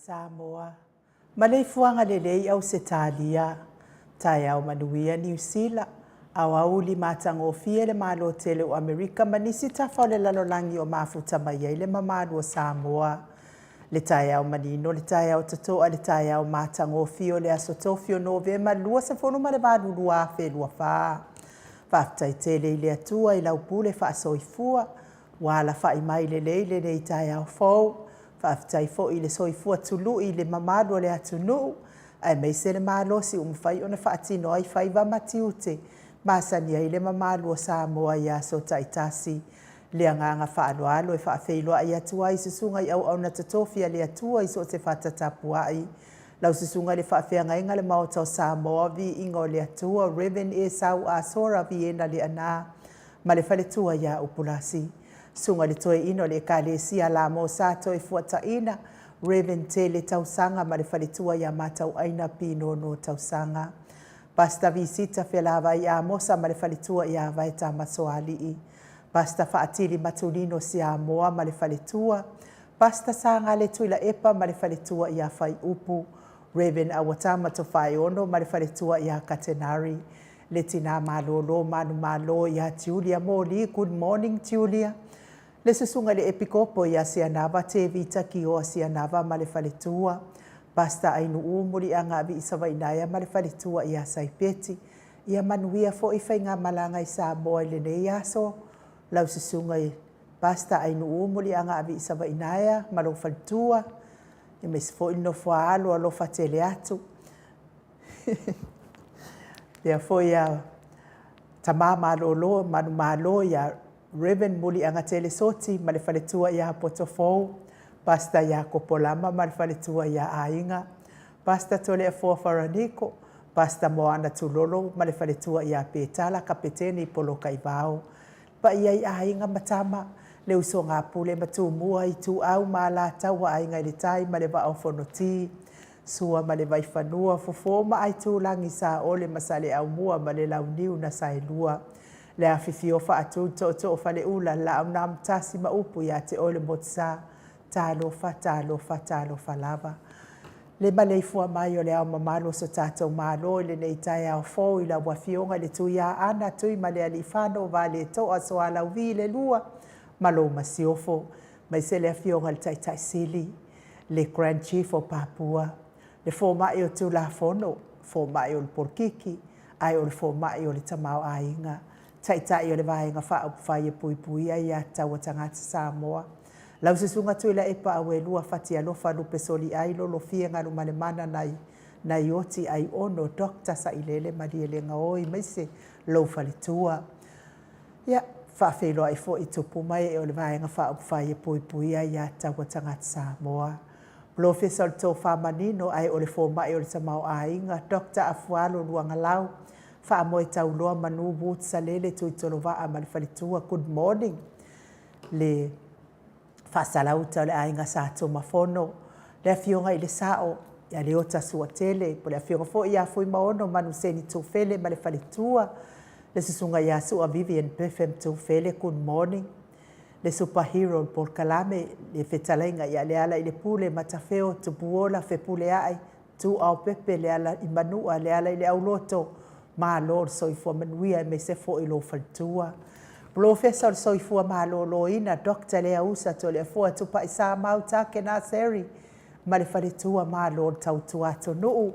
Samoa, Maleifuaga lelei Ausetalia, taeao manuia Niu Sila, aoauli matagofie le Malo tele o Amerika ma nisi tafa o le lalolagi o mafuta mai ai le mamalu o Samoa. Le taeao manino, le taeao totoa, le taeao matagofie o le aso tofi o Novema 28 2024. Faafetai tele i le Atua i lau pule faasoifua ua alafai mai lelei lenei taeao fou. Faafetai foi i le soifua tului i le mamalu o le atunuu, aemaise le malosi ua mafai ona faatino ai faiva ma tiute masani ai le mamalu o Samoa i aso taitasi. Le agaga faaaloalo e faafeiloai atu ai i susuga i auauna totofi a le Atua i so o se fata tapuai. Lau susuga i le faafeagaiga le Maota o Samoa, viiga o le Atua, Rev. Esau Asora Viena Leaana ma le faletua ia Upulasi. Susuga i le Toeaina o le Ekalesia Lamo Sa Toefuataina, Rev. Tele Tausaga ma le faletua ia Matauaina Pinono Tausaga. Pastor Visita Felavai Amosa ma le faletua ia Vaeta Masoalii. Pastor Faatili Matulino Siamoa ma le faletua. Pastor Sagale Tuilaepa ma le faletua ia Faiupu. Rev. Auatama Tofaeono ma le faletua ia Katenari. Le tina malolo manumalo ia Julia Moli. Good morning, Julia. Le susuga i le Epikopo ia Sianava Tevita Kioa Sianava ma le faletua. Pastor Ainuu Muliaga Viisavainaea ma le faletua ia Saipeti. Ia manuia foi faigamalaga i Samoa i lenei aso. Lau susuga i Pastor Ainuu Muliaga Viisavainaea ma lou faletua. Aemaise foi le nofo a alo alofa tele atu. Lea foi a tama malolo manumalo ia Rev. Muliagatele Soti ma le faletua ia Potofou, Pastor Iakopo Lama ma le faletua ia Aiga, Pastor Toleafoa Faraniko, Pastor Moana Tulolo ma le faletua ia Petala Kapeteni Polokaivao. Paia i aiga ma tama, le usoga a Pule ma Tumua, Ituau ma Alataua, Aiga i le Tai ma le Vaa o Fonoti. Sua ma le Vaifanua, Fofo ma Aitulagi, Saole ma Saleaaumua ma le Launiu na Saelua. Le afifio o Faatui le Tootoo o Faleula, le Laau na Amotasi ma upu ia te oe le Motusa. Talofa, talofa, talofa lava. Le maleifua mai o le Ao Mamalu o so tatou Malo i lenei taeao fou i lau Afioga i le Tuiaana Tuimalealiifano Vaaletoa Sualauvi II ma lou Masiofo, aemaise le Afioga i le Taitai Sili, le Grand Chief o Papua, le Fomai o Tulafono, Fomai o le Polokiki, ae o le Fomai o le Tamaoaiga, Taitai o le Vaega Faaupufai e Puipuia Aia Tatau a Tagata Samoa, lau Susuga Tuilaepa Auelua Fatialofa Lupe Soliai Lolofie Galumalemana nai Naioti Aiono Dr. Sailele Malielegaoi aemaise lou faletua. Ia, faafeiloai foi i tupu ma ee o le Vaega Faaupufai e Puipuia Aia Tatau a Tagata Samoa. Polofesa o le Tofa Manino ae o le Fomai o le Tamaoaiga, Doctor Afualo Luagalau, Faamoe Tauloa Manu Woods Salele Tuitolovaa ma le faletua, good morning. Le Faasalauta o le Aiga Sa Tumafono, le Afioga i le Sao ia Leota Suatele, po o le Afioga foi ia Fuimaono Manuseni Tufele ma le faletua, le Susuga ia Sua Vivian Betham Tufele, good morning. Le Super Hero o le Polokalame, le Fetalaiga ia Lealailepule Matafeo Tupuola Fepuleai Tuaopepe, Lealaimanua, Lealaileauloto, malo le soifua manuia aemaise foi lou faletua. Polofesa o le Soifua Maloloina, Doctor Leausa Toleafoa Tupaisamau Takena Seri ma le faletua, malo le tautua atunuu.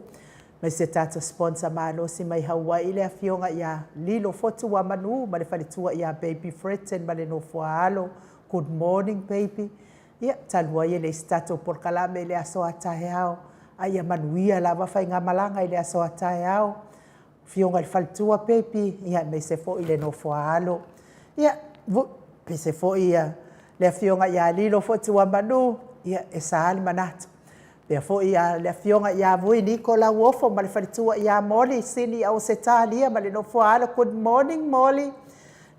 Aemaise tatou sponsor malosi mai Hawaii, le Afioga ia Lilo Fotuamanu ma le faletua ia Baby Fretton ma le nofoaalo, good morning baby. Ia, talu ai e leai se tatou polokalame i le aso a taeao, a ia manuia lava faigamalaga i le aso a taeao. Afioga i le faletua Pepi, ia aemaise foi le nofo a alo. Ia, aemaise foi le afioga ia Lilo Fotuamanu, ia e sa le manatu. Faapea foi le afioga ia Vui Niko Lauofo ma le faletua ia Moli Sini Ausetalia ma le nofo a alo. Good morning Moli.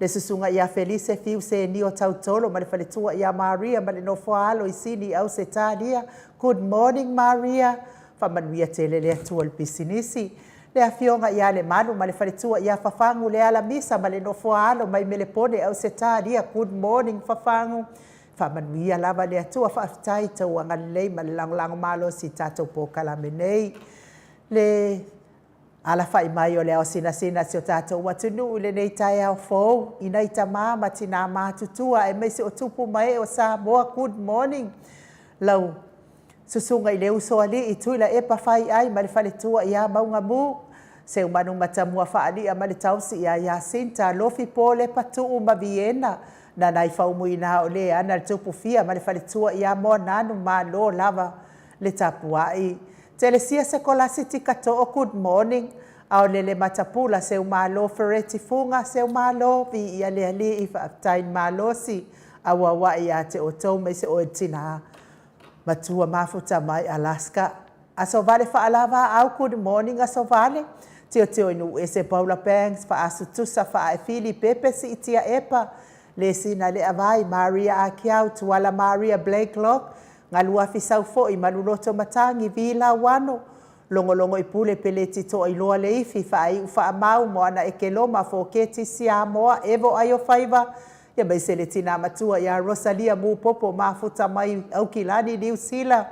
Le susuga ia Felise Fiu Senio Tautolo ma le faletua ia Maria ma le nofo a alo i Sini Ausetalia. Good morning Maria. Faamanuia tele le Atua i le pisinisi. Le afioga ia Lemalu ma le faletua ia Fafagu Lealamisa ma le nofo a alo mai Melepone Ausetalia. Good morning Fafagu. Faamanuia lava le Atua. Faafetai i tou agalelei ma le lagolago malosi i tatou polokalame nei. Le alafai mai o le ao sinasina si o tatou atunuu i lenei taeao fou, i nai tama ma tinā matutua aemaise o tupu ma ee o Samoa. Good morning lau susuga i le Usoalii Tuilaepa Faiai ma le faletua ia Maugamu, Seumanu Matamua Faalia ma le tausi ia Iasinta, Lofi Polepa Tuu ma Viena, Nanai Faumuina o le ana le Tupufia ma le faletua ia Moananu, malo lava le tapuai. Telesia Sekolasi Tikatoo, good morning. Aolele Matapula Seumalo Fereti Fuga Seumalo, viia le Alii, faafetai le malosi, auauai ia te outou aemaise oe le tina matua mafuta mai Alaska. Asovale Faalavaau, good morning Asovale. Tiotio i Nuuese Paula Banks, Faasutusa Faaefili Pepe Siitia Epa, Lesina Leavai, Maria Akiau, Tuala Maria Blakelock, Galuafi Saufoi, Maluloto Matagi, Vi Lauano, Logologo i Pule Peleti Toailoa Leifi, Faaiu Faamau, Moana Ekeloma, Foketi Siamoa, Evo Aiofaiva, aemaise le tina matua ia Rosalia Mupopo Mafuta mai Aukilani, Niu Sila.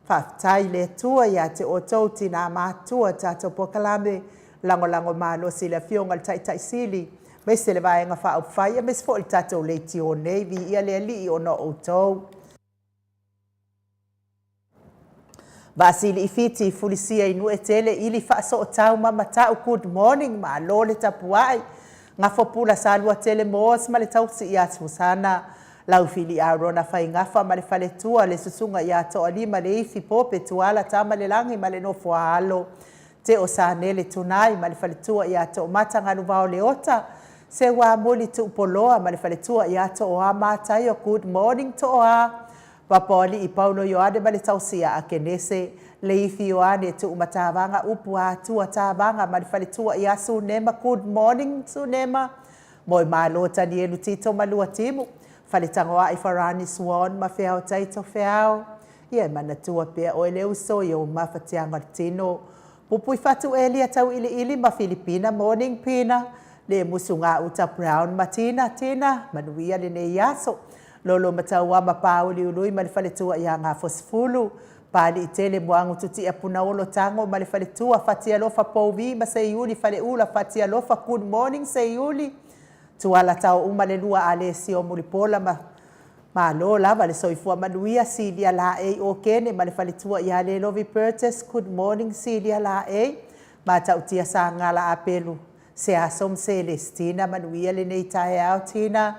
Faafetai i le Atua ia te outou tina matua, tatou polokalame lagolago malosi i le Afioga i le Taitai Sili, aemaise le Vaega Faaupufai, aemaise foi le tatou leitio nei. Viia le Alii ona o outou. Vaasili i Fiti, Fulisia i Nuetele, Ili Faasootau ma Matau, good morning, malo le tapuai. Gafopula Saluatele Moores ma le tausi ia Susana. Laufili Arona Faigafa ma le faletua, le susuga ia Toalima Leifi Pope Tuala Tamalelagi ma le nofo a alo. Teo Sanele Tunai ma le faletua ia Toomata Galuvao Leota. Seuamuli Tuupoloa ma le faletua ia Tooa Mataio, good morning Tooa. Papaoalii Paulo Ioane ma le tausi ia Akenese, Leifi Ioane Tuumatavaga Upu a Atua Tavaga ma le faletua ia Sunema, good morning Sunema. Moemalo Tanielu Tito ma Luatimu, Faletagoai Farani Swan ma Feao Taito Feao. Ia e manatua pea oe le uso i ou mafatiaga o le tino. Pupui fatu Elia Tauiliili ma Filipina Morning Pina, le Musugauta Brown ma Tina Tina, manuia lenei aso. Lolo Matauama Pāuliului ma le faletua ia Gafosefulu, Pāliitele Muagututia Punaolo Tago ma le faletua, Fatialofa Pouvi ma Seiuli Faleula Fatialofa Good morning Seiuli, Tuala Taouma le lua Alesio Mulipola ma Malo lava le soifua manuia Silia Laei Okene ma le faletua ia Lelovi Burgess Good morning Silia Laei Matautia Sagala Apelu Seaso ma Selestina manuia lenei taeao Tina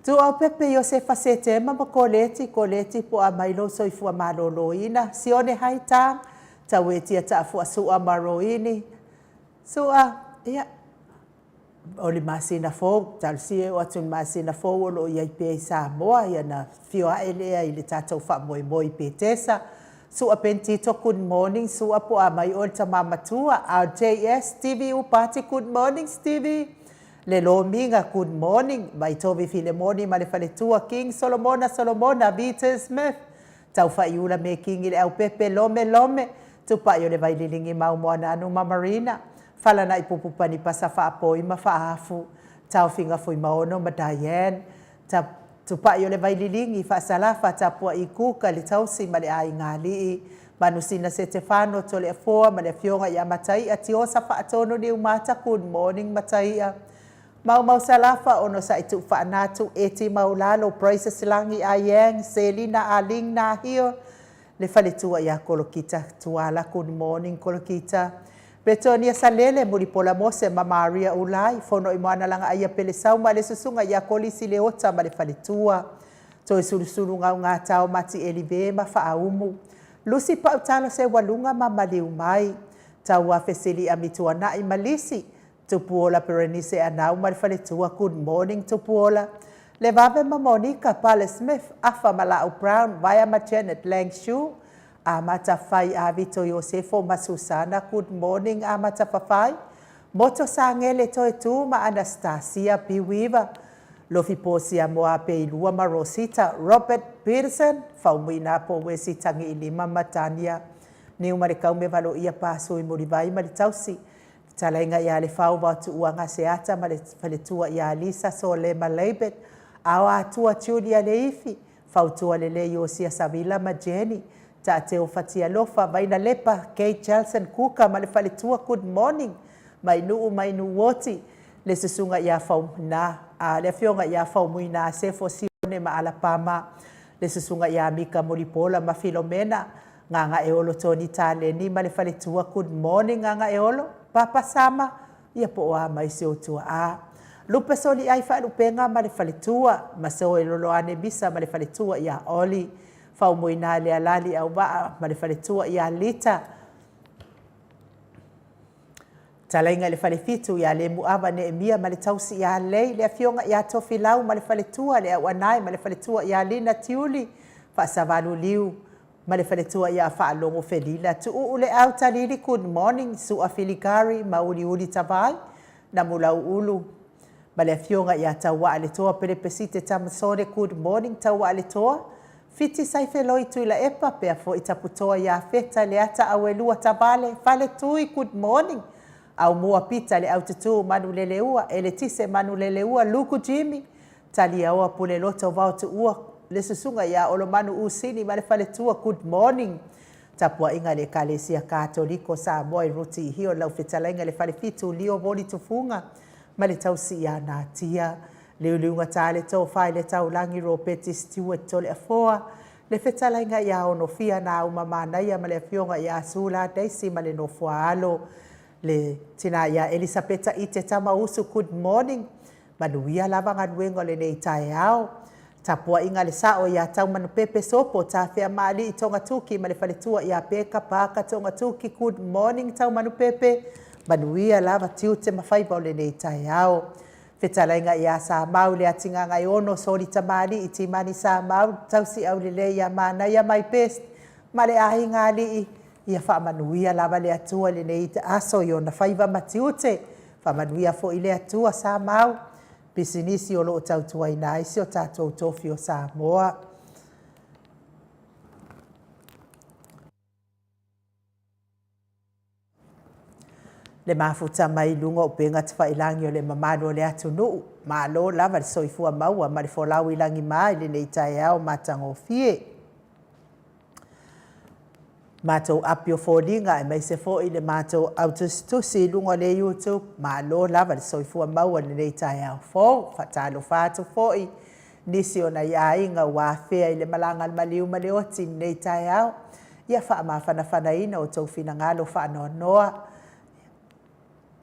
Tuuaupepe Iosefa Setema ma Koleti Koleti po a mai lou soifua maloloina Sione Haitang Tauetia Taafua Sua ma Roini Sua ia O le masina fou, talosia e oo atu i le masina fou o lo o i ai pea i Samoa, ia ona afio ae lea i le tatou faamoemoe i Petesa. Sua Pentito, good morning Sua, po a mai oe le tama matua. RJS, Stevie Upati, good morning Stevie. Le Lomiga, good morning. Vaitovi Filemoni ma le faletua, King Solomona Solomona, Vita Smith, Taufaiula Mekingi le Aupepe, Lome Lome, Tupai o le Vaililigi Mau Moananu ma Marina, Falana'i Pupupani Pasa Faapoi ma Faafu, Taofiga Fuimaono ma Diane, Ta, Tupai o le Vaililigi, Faasalafa, Tapua'i Kuka, le Tausi ma le Aiga Alii, Manusina Setefano, Toleafoa ma le Afioga ia Matai'a, Tiosa Faatonu Niumata, Good morning Matai'a, Maumau Salafa, Onosa'i Tuufaanatu, Eti Maulalo, Praises Lagi Ayang, Selina Aling Nahio, Le faletua ia Kolokita Tuala Good morning Kolokita Petonia Salele Mulipola Mose ma Maria Ulai Fono i Moana Lagaaia Pelesau ma le Susuga ia Kolisi Leota ma le faletua Toe Sulusulu Gaugatao Mati Elive ma Faaumu Lusi Pautalo Seualuga ma Maliu Mai Taua Fesili'a Mituana'i ma Lisi Tupuola Berenice Anau ma le faletua Good morning Tupuola Levave ma Monica Pale Smith Afa ma Laau Brown Vaea ma Janet Lang Shu Amata Fai Avito Iosefo ma Susana Good morning Amata Fafai Moto Sagele Toe Tu ma Anastasia B Weaver Lofi Posia Moapeilua ma Rosita Robert Peterson Faumuina Powesi Tagiilima ma Tania Niumalekau me Valoia Pasui Mulivai ma le tausi Fetalaiga ia Lefau vao Tuuaga Seata ma le faletua ia Lisa Solema Leibet, Ao Atua Julia Leifi, Fautua Lelei Iosia Savila ma Jenny, Taateo Fatialofa, Vaina Lepa, Kate Jelson Kuka ma le faletua Good morning mai Nuu mai Nuuoti, le susuga ia Faumuina, a le afioga ia Faumuina Sefo Sione ma Alapama, le susuga ia Mika Mulipola ma Filomena, Gagaeolo Tony Taleni ma le faletua Good morning Gagaeolo, Papa Sama, ia po o a mai si ou tuaa. Lupe Soliai Faalupega ma le faletua, Masoe Loloane Misa ma le faletua ia Oli, Faumuina Lealali Auvaa ma le faletua ia Lita, Talaiga i le Falefitu ia Lemuava Neemia ma le tausi ia Lei, le afioga ia Tofilau ma le faletua, le Auanae ma le faletua ia Lina Tiuli, Faasavalu Liu ma le faletua ia Faalogo Felila, Tuuu Leau Talili Good morning, Sua Filigari ma Uliuli Tavai, Namulauulu ma le afioga ia Tauaaletoa Pelepesite Tamasone Good morning Tauaaletoa, Fiti Saifeloi Tuilaepa pea foi Taputoa ia Feta Leata Auelua Tavale Faletui Good morning Aumua Pita le Aututu Manuleleua Eletise Manuleleua Luku Jimmy Taliaoa Puleloto Vao Tuua le Susuga ia Olomanu Usini ma le Faletua Good morning Tapuaiga a le Ekalesia Katoliko Samoa i Ruti Ihio lau fetalaiga le Falefitu Lio Voli Tufuga ma le Tausi ia Natia Liuliuga Tale Tofa i le Taulagi Ropeti Stewart Toleafoa le fetalaiga ia Onofia Nauma Manaia ma le Afioga ia Sula Daisy ma le Nofoaalo le tina ia Elisapeta Ite Tamausu Good morning Manuia lava galuega o lenei taeao. Tapuaiga a le sao ia Taumanupepe Sopo Tafeamaalii Togatuki ma le faletua ia Peka Paaka Togatuki Good morning Taumanupepe Manuia lava tiute ma faiva o lenei taeao. Fetalaiga ia Samau le Atigagaeono Soli Tamalii Timani Samau Tausi Aulelei ia Manaia My best ma le aiga alii Ia faamanuia lava le Atua i lenei aso i ona faiva ma tiute. Faamanuia foi le Atua Samau, pisinisi o lo o tautuaina ai si o tatou tofi o Samoa. Le mafuta mai i luga o upega tafailagi o le mamalu o le atunuu. Malo lava le soifua maua ma le folau i lagima i lenei taeao matagofie. Matou api o foliga aemaise foi le matou au tusitusi i luga o le YouTube. Malo lava le soifua maua i lenei taeao fou. Faatalofa atu foi nisi o nai aiga ua afea i le malaga a le maliu ma le oti i lenei taeao. Ia faamafanafanaina outou finagalo faanoanoa.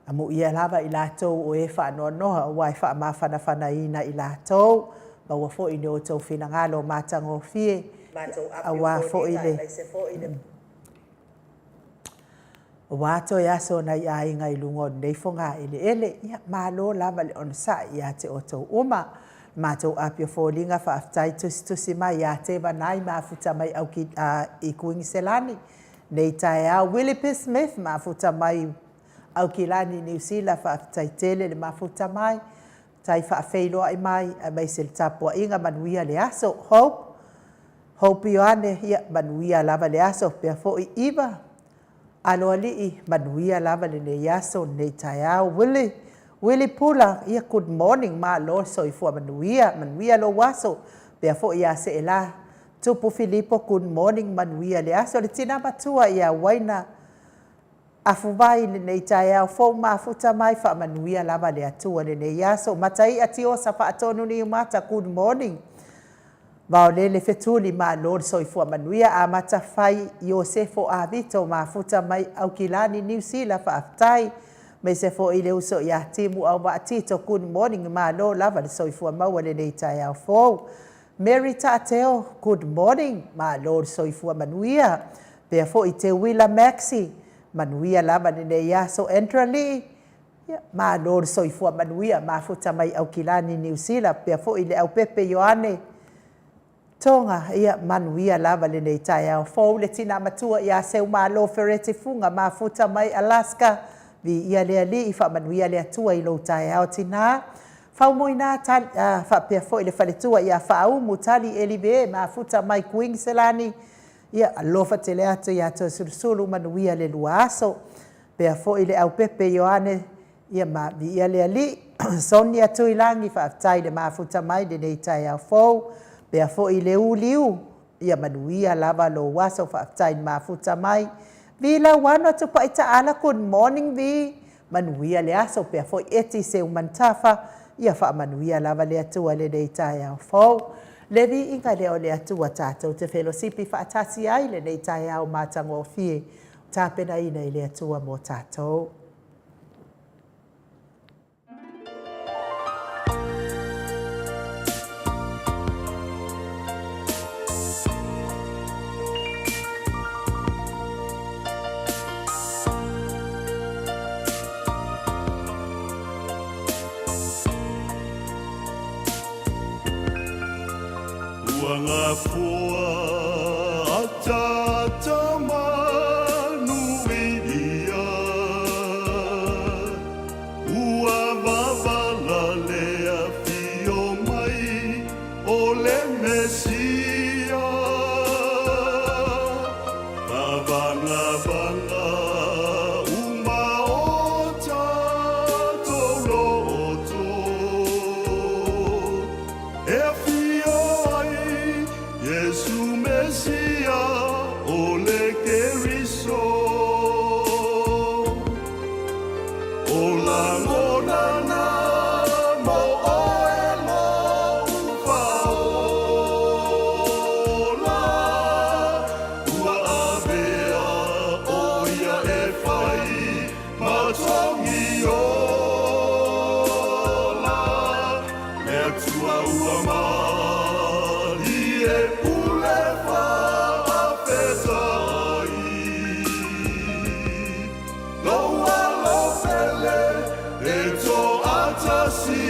Amuia lava i latou o e faanoanoa aua e faamafanafanaina i latou. Maua foi ni outou finagalo matagofie aua foi le Aua toe aso o nai aiga i luga o lenei fogaeleele. Ia, malo lava le onosai ia te outou uma. Matou api o foliga faafetai tusitusi mai ia Tevanai mafuta mai auki, i Kuiniselani. Nei taeao Willie P. Smith mafuta mai Aukilani Niu Sila faafetai tele le mafuta mai. Tai faafeiloai mai aemaise le tapuaiga manuia le aso. Hope, Hope Ioane, ia manuia lava le aso. Pea foi Iva, Aloalii, manuia lava lenei aso, lenei taeao. Willie, Willie Pula, ia good morning, malo le soifua manuia, manuia lou aso. Pea foi ia Seela, Tupu Filipo, good morning, manuia le aso. Le tina matua ia Waina, Afuvai lenei taeao fou mafuta mai faamanuia lava le Atua lenei aso. Mataia Tiosa Faatonu Niumata, good morning. Vaolele Fetuli, malo le soifua manuia. Amata Fai Iosefo Avito, mafuta mai Aukilani, Niu Sila, faafetai. Aemaise foi le uso ia Timu Auvaa Tito, good morning, malo lava le soifua maua lenei taeao fou. Mary Taateo, good morning, malo le soifua manuia. Pea foi Teuila Maxi, manuia lava lenei aso. Andra Lee, ia, malo le soifua manuia, mafuta mai Aukilani, Niu Sila. Pea foi le Aupepe Ioane Tonga, ia, manuia lava lenei taeao fou. Le tina matua ia Seumalo Fereti Fuga, mafuta mai Alaska, viia le Alii, faamanuia le Atua i lou taeao tina. Faumoina tali, faapea foi le faletua ia Faaumu Tali Elive, mafuta mai Kuiniselani, ia alofa tele atu ia Toesulusulu, manuia le lua aso. Pea foi le Aupepe Ioane, ia ma viia le Alii. Sonia Tuilagi, faafetai le mafuta mai lenei taeao fou. Pea foi le Uliu, ia manuia lava lou aso, faafetai le mafuta mai. Vi Lauano Tupai Taala, good morning Vi, manuia le aso. Pea foi Eti Seumanutafa, ia faamanuia lava le Atua lenei taeao fou. Le viiga lea o le Atua tatou te felosipi faatasi ai lenei taeao matagofie, tapenaina i le Atua mo tatou. Ua gafoa ataata manuia, Ua vavala le afio mai o le Mesia. Faavagavaga uma o tatou loto, E afio ai Iesu Mesia o le Keriso. O lagona na mo oe lou faaola, Ua avea ʻo ia e fai ma togi ola, Le Atua ua malie pule faafetai. Lou alo pele e toatasi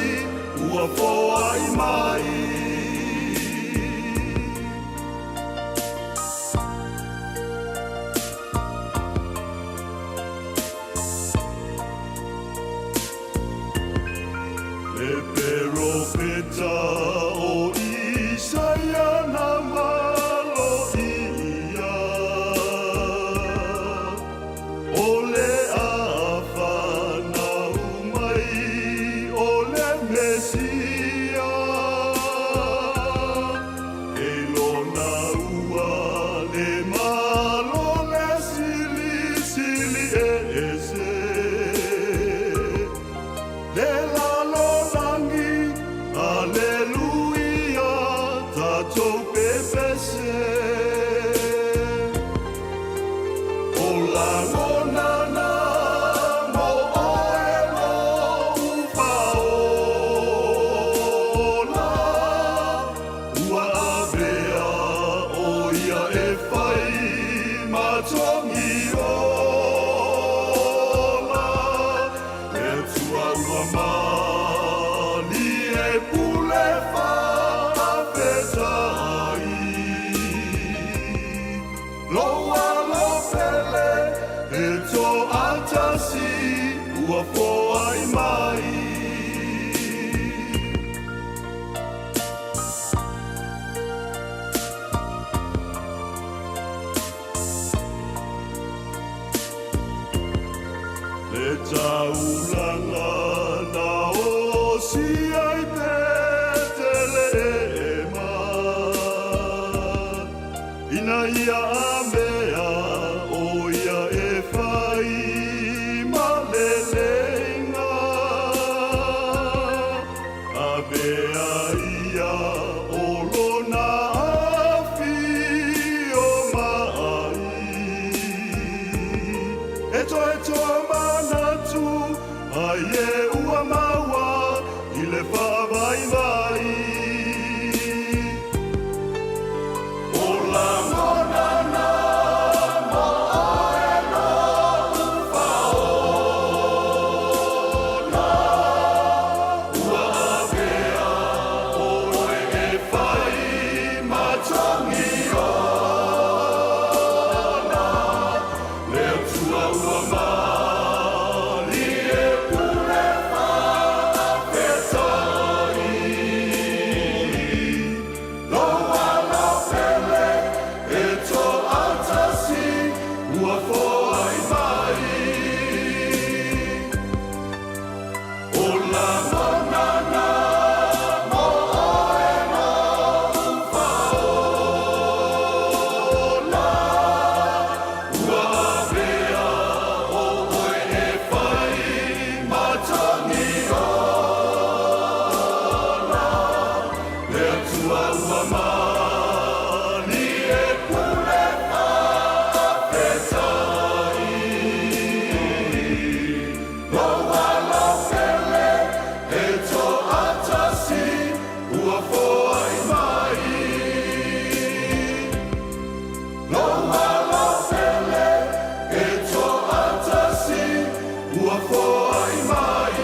ua foai mai. toatasi ua foai mai. Le taulaga na osi ai Petelehema, ina ia amea o ia e fai ma leleiga. Avea ia o lona afio mai. E toe toa manatu ai e ua maua i le faavaivai. O lagona na mo oe noʻu faola, ua avea ʻoe e fai ma togi ona. Le Atua ua malie pule faafetai. Lou alo pele e toatasi ua foai mai. O lagona na mo oe noʻu faola, ua avea ʻoe e fai ma togi ona. Le Atua ua malie pule faafetai. Lou alo pele e toatasi ua foai mai. Lou alo pele e toatasi ua foai mai.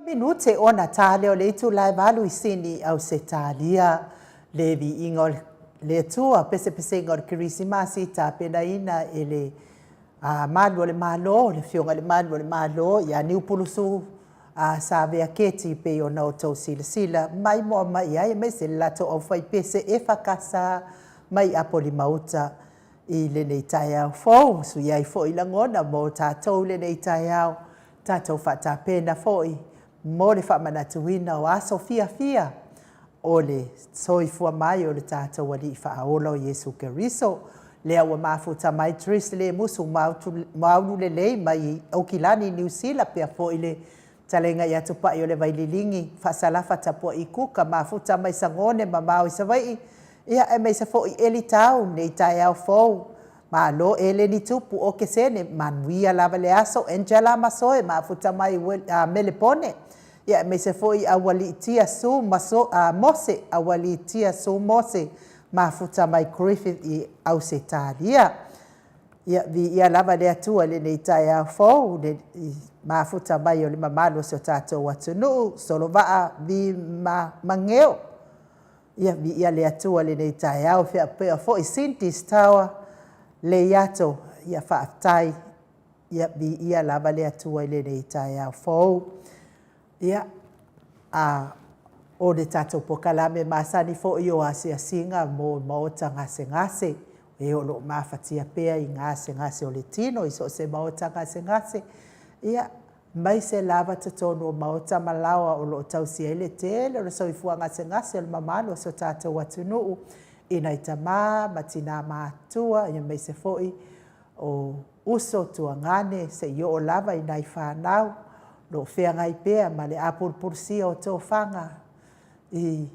Minute ona tā lea o le itula e valu i Sini, Ausetalia. Le viiga o le Atua, pesepesega o le Kerisimasi i tapenaina e le Malu o le Malo, le Afioga i le Malu o le Malo ia Niupulusu Savea Keti pei ona outou silasila mai moa mai ai aemaise le latou aufaipese EFKS mai Apolima-uta i lenei taeao fou. Sui ai foi lagona mo tatou i lenei taeao, tatou faatapena foi mo le faamanatuina o aso fiafia o le soifua mai o le tatou Alii Faaola o Iesu Keriso. Lea ua mafuta mai Tris Lemusu Maulu Lelei mai Aukilani, Niu Sila, pea foi le Taleiga i Atupai o le Vaililigi, Faasalafa Tapua'i Kuka, mafuta mai Sagone mamao i Savai'i, ia aemaise foi Eli Tau nei taeao fou. Malo Eleni Tupu Okesene, manuia lava le aso Angela Masoe, mafuta mai Melepone, ia aemaise foi Aualiitia Su Mose, Aualiitia Su Mose, mafuta mai Griffith i Ausetalia. Ia, viia lava le Atua i lenei taeao fou, le mafuta mai o le mamalu o si o tatou atunuu, Solovaa Vi Mageo. Ia, viia le Atua i lenei taeao, feapea foi Cindy's Tower, Leiato, ia faafetai. Ia, viia lava le Atua i lenei taeao fou. Ia, a o le tatou pokalame masani foi o asiasiga mo maota gasegase, e o lo o mafatia pea i gasegase o le tino i so o se maota gasegase, ia, maise lava totonu o maota ma laoa o lo o tausi ai le tele o le soifua gasegase o le mamalu o si o tatou atunuu i nai tamā ma tinā matutua, ia maise foi o uso, tuagane, seia oo lava i nai fanau, o lo o feagai pea ma le apulupulusia o tofaga. I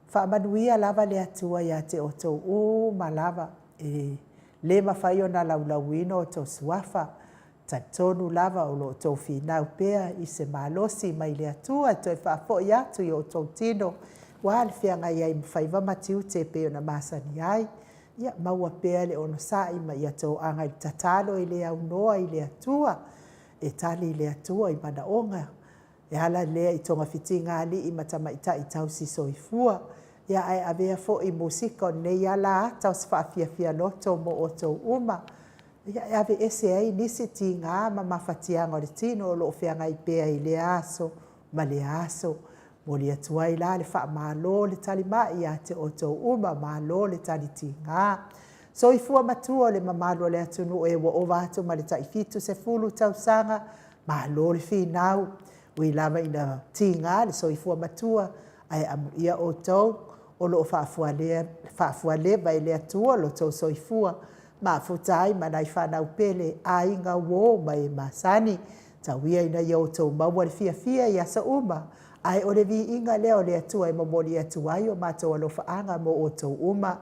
faamanuia lava le Atua ia te outou uma lava, e le mafai ona laulauina outou suafa. Talitonu lava o lo o outou finau pea i se malosi mai le Atua e toe faafoi atu i outou tino, aua le feagai ai ma faiva ma tiute e pei ona masani ai. Ia maua pea le onosai ma ia tou aga i le tatalo e le aunoa i le Atua, e tali le Atua i manaoga e ala lea i togafitiga a alii ma tamaitai tausi soifua. Ia ae avea foi musika o lenei ala ata o se faafiafia loto mo outou uma, ia e aveese ai nisi tiga ma mafatiaga o le tino o lo o feagai pea i lea aso ma lea aso. Momoli atu ai la le faamalo le talimai ia te outou uma, malo le tali tiga. Soifua matua o le mamalu o le atunuu e ua ova atu ma le tai 70 tausaga, malo le finau. E ui lava ina tiga le soifua matua, ae amuia outou o lo o faafualeva e le Atua lo outou soifua, mafuta ai ma nai fanau pele, aiga, uo ma e masani. Tau ia ina ia outou maua le fiafia i aso uma, ae o le viiga lea o le Atua e momoli atu ai o matou alofaaga mo outou uma.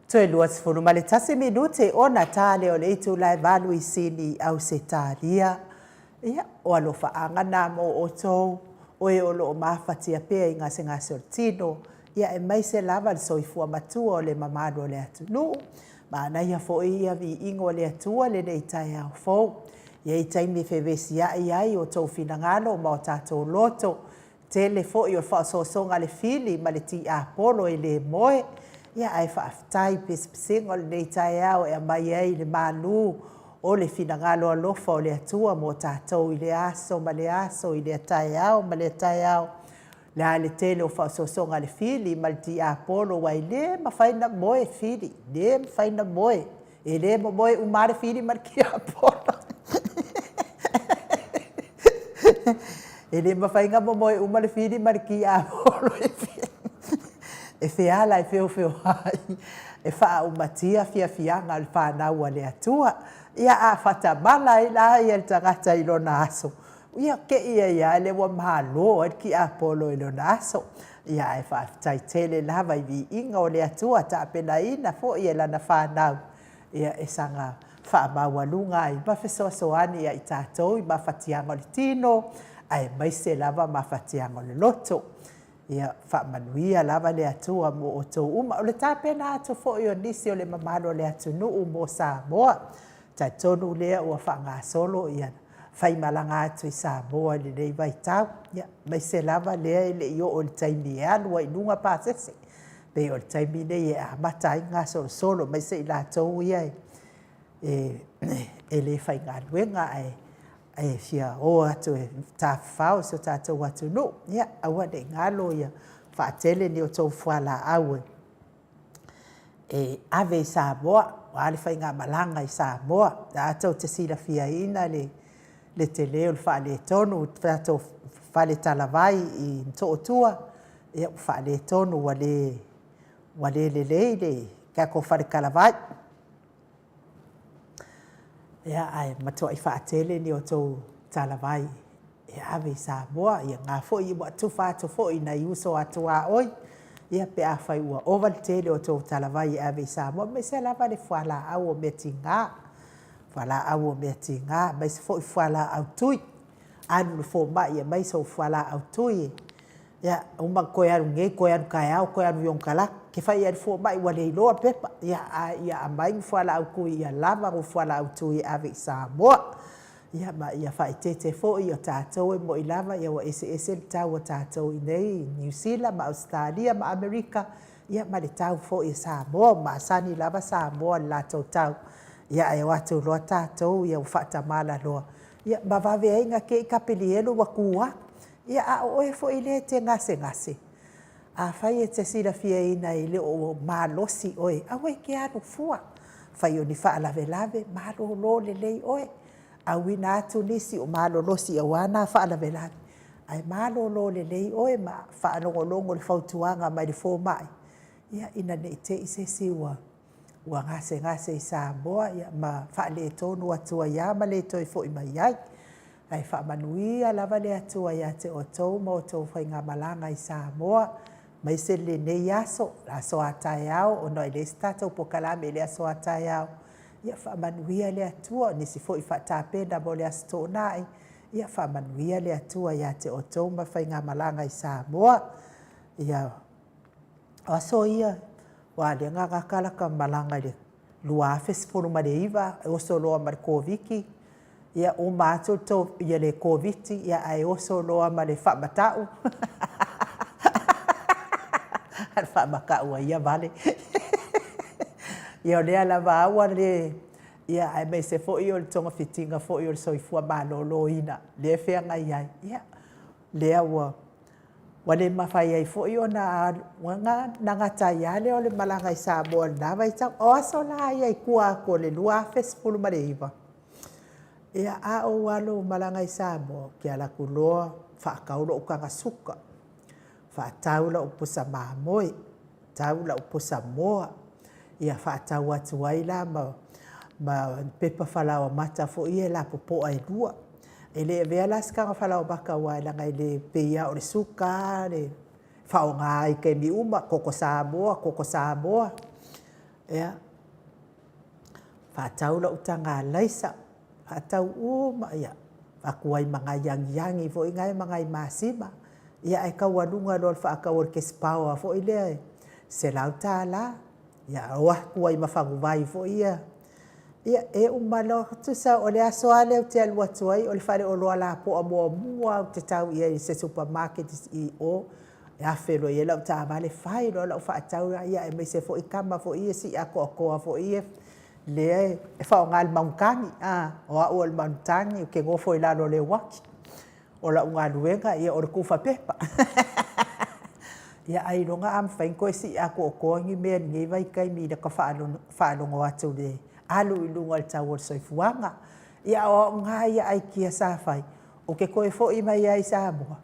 Toe 21 minute ona ta lea o le itula e 8 i Sini i Ausetalia. Ia, o alofaaga na mo outou, o e o lo o mafatia pea i gasegase o le tino, ia aemaise lava le soifua matua o le mamalu o le atunuu. Manaia foi ia viiga o le Atua lenei taeao fou. E i ai taimi e fevesiai ai o outou finagalo ma o tatou loto, tele foi o le faaosoosoga a le fili ma le tiapolo e le moe. Ia ae faafetai i pesepesega o lenei taeao e aumai ai le malu o le finagalo alofa o le Atua mo tatou i lea aso ma lea aso, i lea taeao ma lea taeao. O le a le tele o faaosoosoga a le fili ma le tiapolo, aua e le mafai ona moe fili, le mafai ona moe. E le momoe uma lava le fili ma le tiapolo. E le mafai ona momoe uma le fili ma le tiapolo e feala e feofeoai e faaumatia fiafiaga o le fanau a le Atua. Ia a faatamala ai la le tagata i lona aso, ia te i ai lava lea ua malo ai le tiapolo i lona aso. Ia ae faafetai tele lava i viiga o le Atua tapenaina foi e lana fanau, ia e saga faamaualuga ai ma fesoasoani ia i tatou i mafatiaga o le tino, aemaise lava mafatiaga o le loto. Ia faamanuia lava le Atua mo outou uma. O le tapena atu foi o nisi o le mamalu o le atunuu mo Samoa. Talitonu lea ua faagasolo ia faimalaga atu i Samoa i lenei vaitau, ia aemaise lava lea e le i oo i le taimi e alu ai i luga pasese. Pei o le taimi lenei e amata ai ona gasolosolo, aemaise i latou ia e le faigaluega ae fia o atu e tafafao i si o tatou atunuu. Ia, aua ne i galo ia faatele ni a outou fualaau e ave i Samoa, aua le faigamalaga i Samoa. O lena tou te silafiaina le tele o le faaletonu o le tatou fale talavai i Motootua, ia ua faaletonu ua le lelei le tatou fale talavai. Ia, ae matuai faatele ni outou talavai e ave i Samoa. Ia na foi ua tufa atu foi i nai uso a tuaoi, ia pe afai ua ova le tele o outou talavai e ave i Samoa, aemaise lava le fualaau o mea tiga, fualaau o mea tiga, aemaise foi fualaau tui. Alu i le fomai e aumai sou fualaau tui. Ia, uma ona toe alu nei, toe alu taeao, toe alu i onekalaki. E te fai i ai i le fomai ua le iloa le pepa. Ia, a ia aumai ni fualaau tui ia lava ni fualaau tui e ave i Samoa. Ia ma ia faaeteete foi, o tatou e moni lava ua eseese le tau o tatou i inei i Niu Sila ma Ausetalia ma Amerika, ia ma le tau foi a Samoa. Ua masani lava Samoa i le latou tau, ia ae o atu loa tatou ua faatamala loa, ia ma vave ai ona te i Kapenielu ua tu atu. Ia a o oe foi lea e te gasegase, afai e te silafiaina e le o malosi oe, aua e te alu fua. Afai o ni faalavelave, malolo lelei oe, auina atu nisi o malolosi aua na faalavelave, ae malolo lelei oe ma faalogologo i le fautuaga mai le fomai, ia ina ne i te i se isi ua gasegase i Samoa ma faaletonu atu ai lava ma le toe foi mai ai. Ae faamanuia lava le Atua ia te outou ma outou faigamalaga i Samoa, aemaise lenei aso, le aso a taeao, ona e leai se tatou polokalame i le aso a taeao. Ia faamanuia le Atua, o nisi foi faatapena mo le Aso Toonai, ia faamanuia le Atua ia te outou ma faigamalaga i Samoa. Ia, o aso ia, aua o lea na gata lata malaga i le 2019, e oso loa ma le Koviti, ia uma atu le Koviti, ae oso loa ma le faamatau. Le faamatau a ia vale. Ia o lea lava ua le, ia aemaise foi o le togafitiga foi o le soifua maloloina lea e feagai ai, ia lea ua Ua le mafai ai foi ona alu, ona gata ai lava lea o le malaga i Samoa i lena vaitau. O aso la ia i tua atu o le 2019, ia a ou alu malaga i Samoa, ou te alu atu loa faatau lou taga suka, faatau lau pusa mamoe, tau lau pusa moa, ia faatau atu ai la ma ma pepa falaoamata foi ia lapopoa e lua. E le avea la se taga falaoamata aua leaga e le pei lava o le suka le faaaoga ai i taimi uma, koko Samoa, koko Samoa. Ia, faatau lau taga alaisa, faatau uma, ia, avatu ai ma nai agiagi foi nae ma nai masima. Ia ae taualuga loa le faatau o le kespaoa foi lea e $100. Ia o atu ai ma faguvai foi ia. Ia e uma loa, tusa o le aso lava lea ou te alu atu ai, o le faleoloa lapoa muamua lava ou te tau i ai i se supermarket i o, e afe loa i ai lau taavale fai loa lau faatau lea, aemaise foi tama foi ia sii atoatoa foi ia lea e faaaoga i le manuatagi. O au o le manuatagi ou te nofo i lalo o le uaki. O lau galuega o le tufa pepa. Ia ailoga a mafai ona toe sii atoatoa ni mea i lenei vaitaimi i lata faalogo atu i le alu i luga o le tau o le soifuaga. Ia a o au na ia aikia sa fai, ou te toe foi mai lava i Samoa,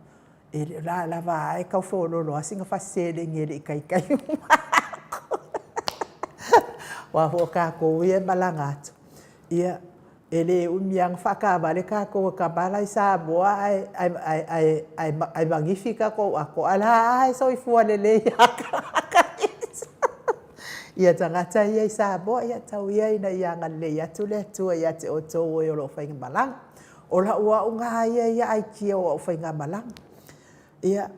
e le o la lava a e tau feoloolo lava sina fasi seleni e le i taitai uma atu. Aua foi o tatou ia e malaga atu, ia e le umi lava ona faataavale tatou e tama la i Samoa ae manifi tatou ato, a o la e lava e soifua lelei lava tagata ia tagata ia i Samoa. Ia tau ia ina ia agalelei atu le Atua ia te outou e o lo o faimalaga. O lau au na ia ia aikia o au faigamalaga. Ia,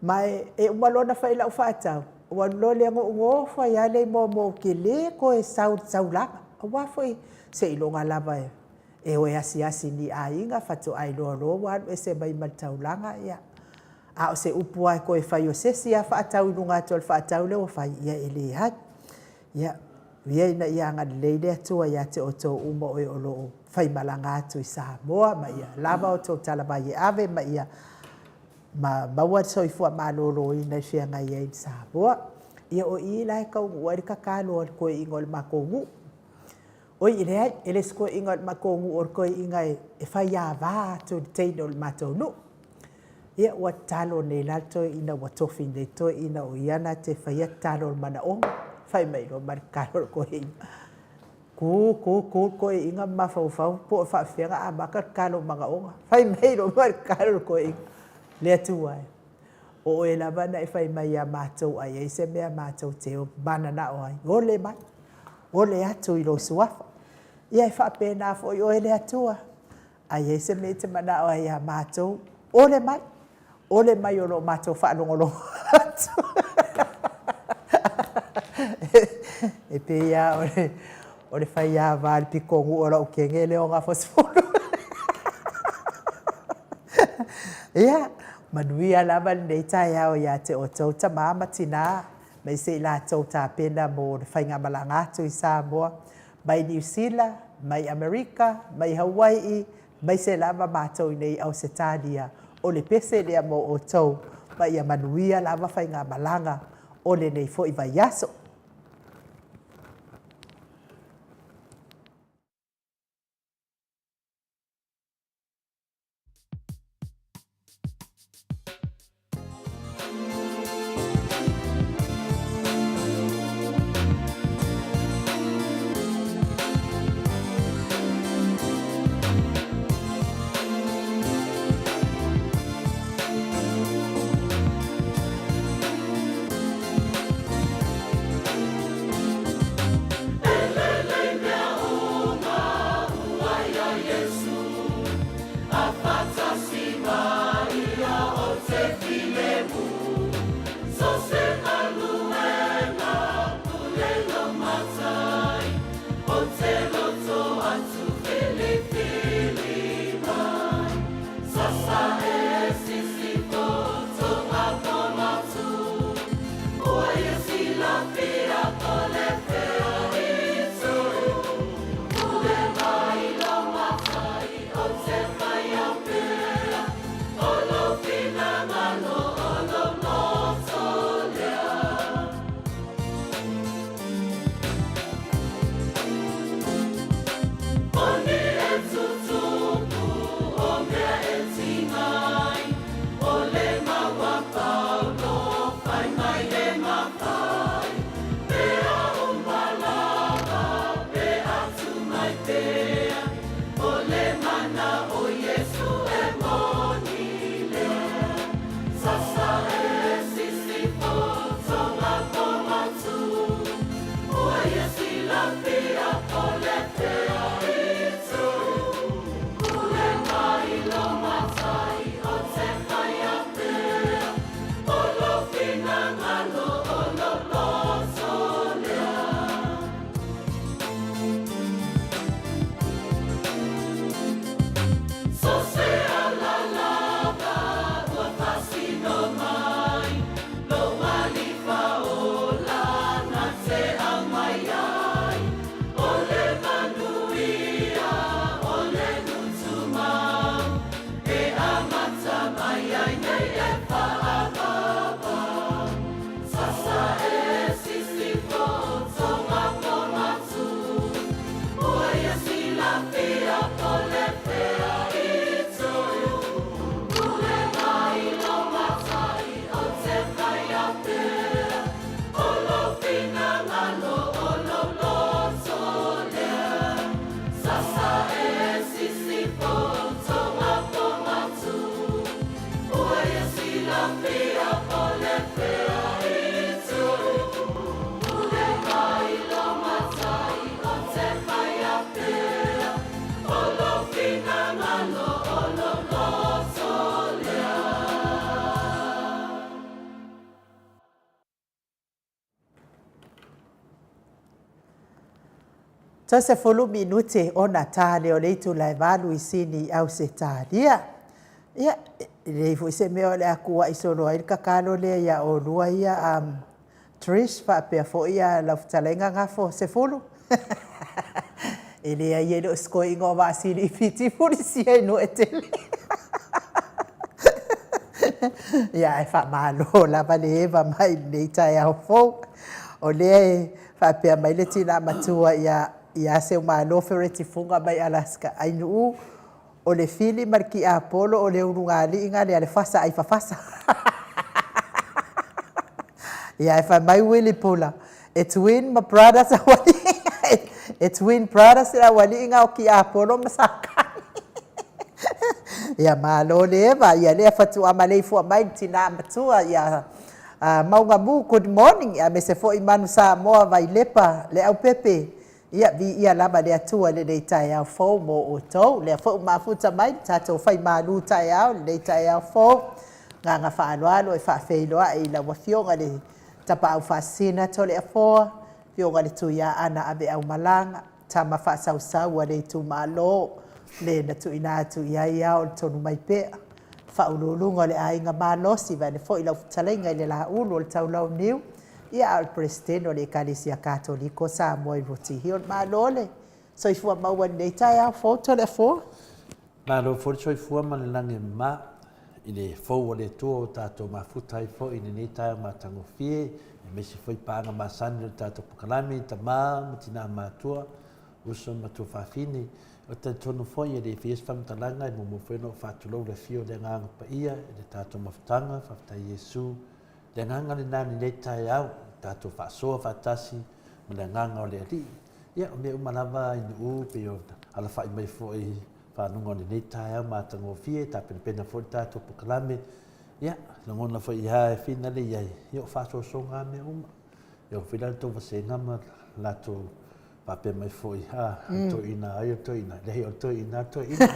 ma e uma loa ona fai lau faatau, ou alu loa lea ona ou nofo ai lava lea i Moamoa ou te le toe sau i le taulaga, aua foi seiloga lava e o e asiasi i ni aiga faatoa iloa loa ua alu ese mai ma le taulaga. Ia, a o se upu lava e toe fai o se isi lava faatau i luga atu o le faatau lea ua fai, ia e leai. Ia, ia ina ia agalelei le Atua ia te outou uma o e o lo o faimalaga atu i Samoa, ma ia lava a outou talavai e ave, ma ia maua le soifua maloloina e feagai ai ma Samoa. Ia o i la e taunuu ai le tatalo a le toeaina o le matou nuu. Oi, e leai, e le o se toeaina o le matou nuu, o le toeaina e faiava atu i le teine o le matou nuu. Ia, ua tatalo nei la le toeaina ua tofi nei le toeaina o ia na te faia tatalo o le manaoga. Fai mai loa ma le tatalo a le toeaina. Tu, tu, tu le toeaina ma mafaufau po o faapefea ona amata le tatalo o manaoga. Fai mai loa ma le tatalo a le toeaina, Le Atua e, o oe lava na e fai mai ia matou a i ai se mea matou te mananao ai, ole mai, ole atu i lou Suafa. Ia e faapena foi oe le Atua, a i ai se mea e te manao ai ia matou, ole mai, ole mai o lo o matou faalogologo atu. E pei lava o le faiava a le pitonuu o lau kene lea o Gafosefulu. Ia, manuia lava lenei taeao ia te outou tama ma tina, aemaise i latou tapena mo le faigamalaga atu i Samoa, mai Niu Sila, mai Amerika, mai Hawai'i, aemaise lava matou i nei i Ausetalia, o le pese lea mo outou, ma ia manuia lava faigamalaga o lenei foi vaiaso. 30 minute ona ta lea o le itula e 8 i Sini i Ausetalia. Ia, e leai foi se mea o le a kua'i solo ai le tatalo lea iā olua ia Trish faapea foi lau fetalaiga Gafo Sefulu. E leai e le o se toeaina o Vaasili i Fiti fulisia i Nuuetele. Ia ae faamalo lava le eva mai i lenei taeao fou. O lea e faapea mai le tina matua ia ia Seumalo Fereti Fuga mai Alaska, Ainuu, o le fili ma le tiapolo o le ulugalii na lea le fasa ai fafasa. Ia ae fai mai Uili Pula, e twin ma brothers aualii e twin brothers le aualii na o tiapolo ma Satani. Ia malo le eva, ia lea faatoa maleifua mai le tina matua ia Maugamu, good morning, aemaise foi Manu Samoa, Vailepa, Leaupepe, Ia, viia lava le Atua i lenei taeao fou mo outou. Lea foi ua mafuta mai le tatou fai malu taeao i lenei taeao fou. Agaga faaaloalo e faafeiloai i lau Afioga i le Tapaau Faasisina Toleafoa, Afioga i le Tuiaana Aveaumalaga, tama faasausau a le itumalo, le na tuuina atu i ai ao o le Tonumaipea, Faauluuluga o le Aiga Malosi, vaeane foi lau fetalaiga i le Laulu o le Taulauniu, ia a o le Peresetene o le Ekalesia Katoliko o Samoa i Roti Hill. Malo le soifua maua i lenei taeao fou Toleafoa. Malo foi le soifua ma le lagi e mama i le fou o le Atua ua tatou mafuta ai foi i lenei taeao matagofie, aemaise foi paaga masani o le tatou polokalame i tama ma tina matua, uso ma tuafafine. Ou te talitonu foi e le faia se faamatalaga e muamua foi ona ou faatulou le afio o le Agaga Paia i le tatou mafutaga, faafetai Iesu. Le agaga lena i lenei taeao, tatou faasoa faatasi ma le agaga o le Alii. Ia, o mea uma lava i Nu'u pei ona alafai mai foi i faguga o lenei taeao matagofie, tapenapena foi le tatou polokalame. Ia, lagona foi lava e fina le i ai, ia o faasoasoga lava mea uma. Ia, o foi la le tou vasega ma latou faapea mai foi, a, o le toeaina ai o le toeaina, leai o le toeaina a le toeaina.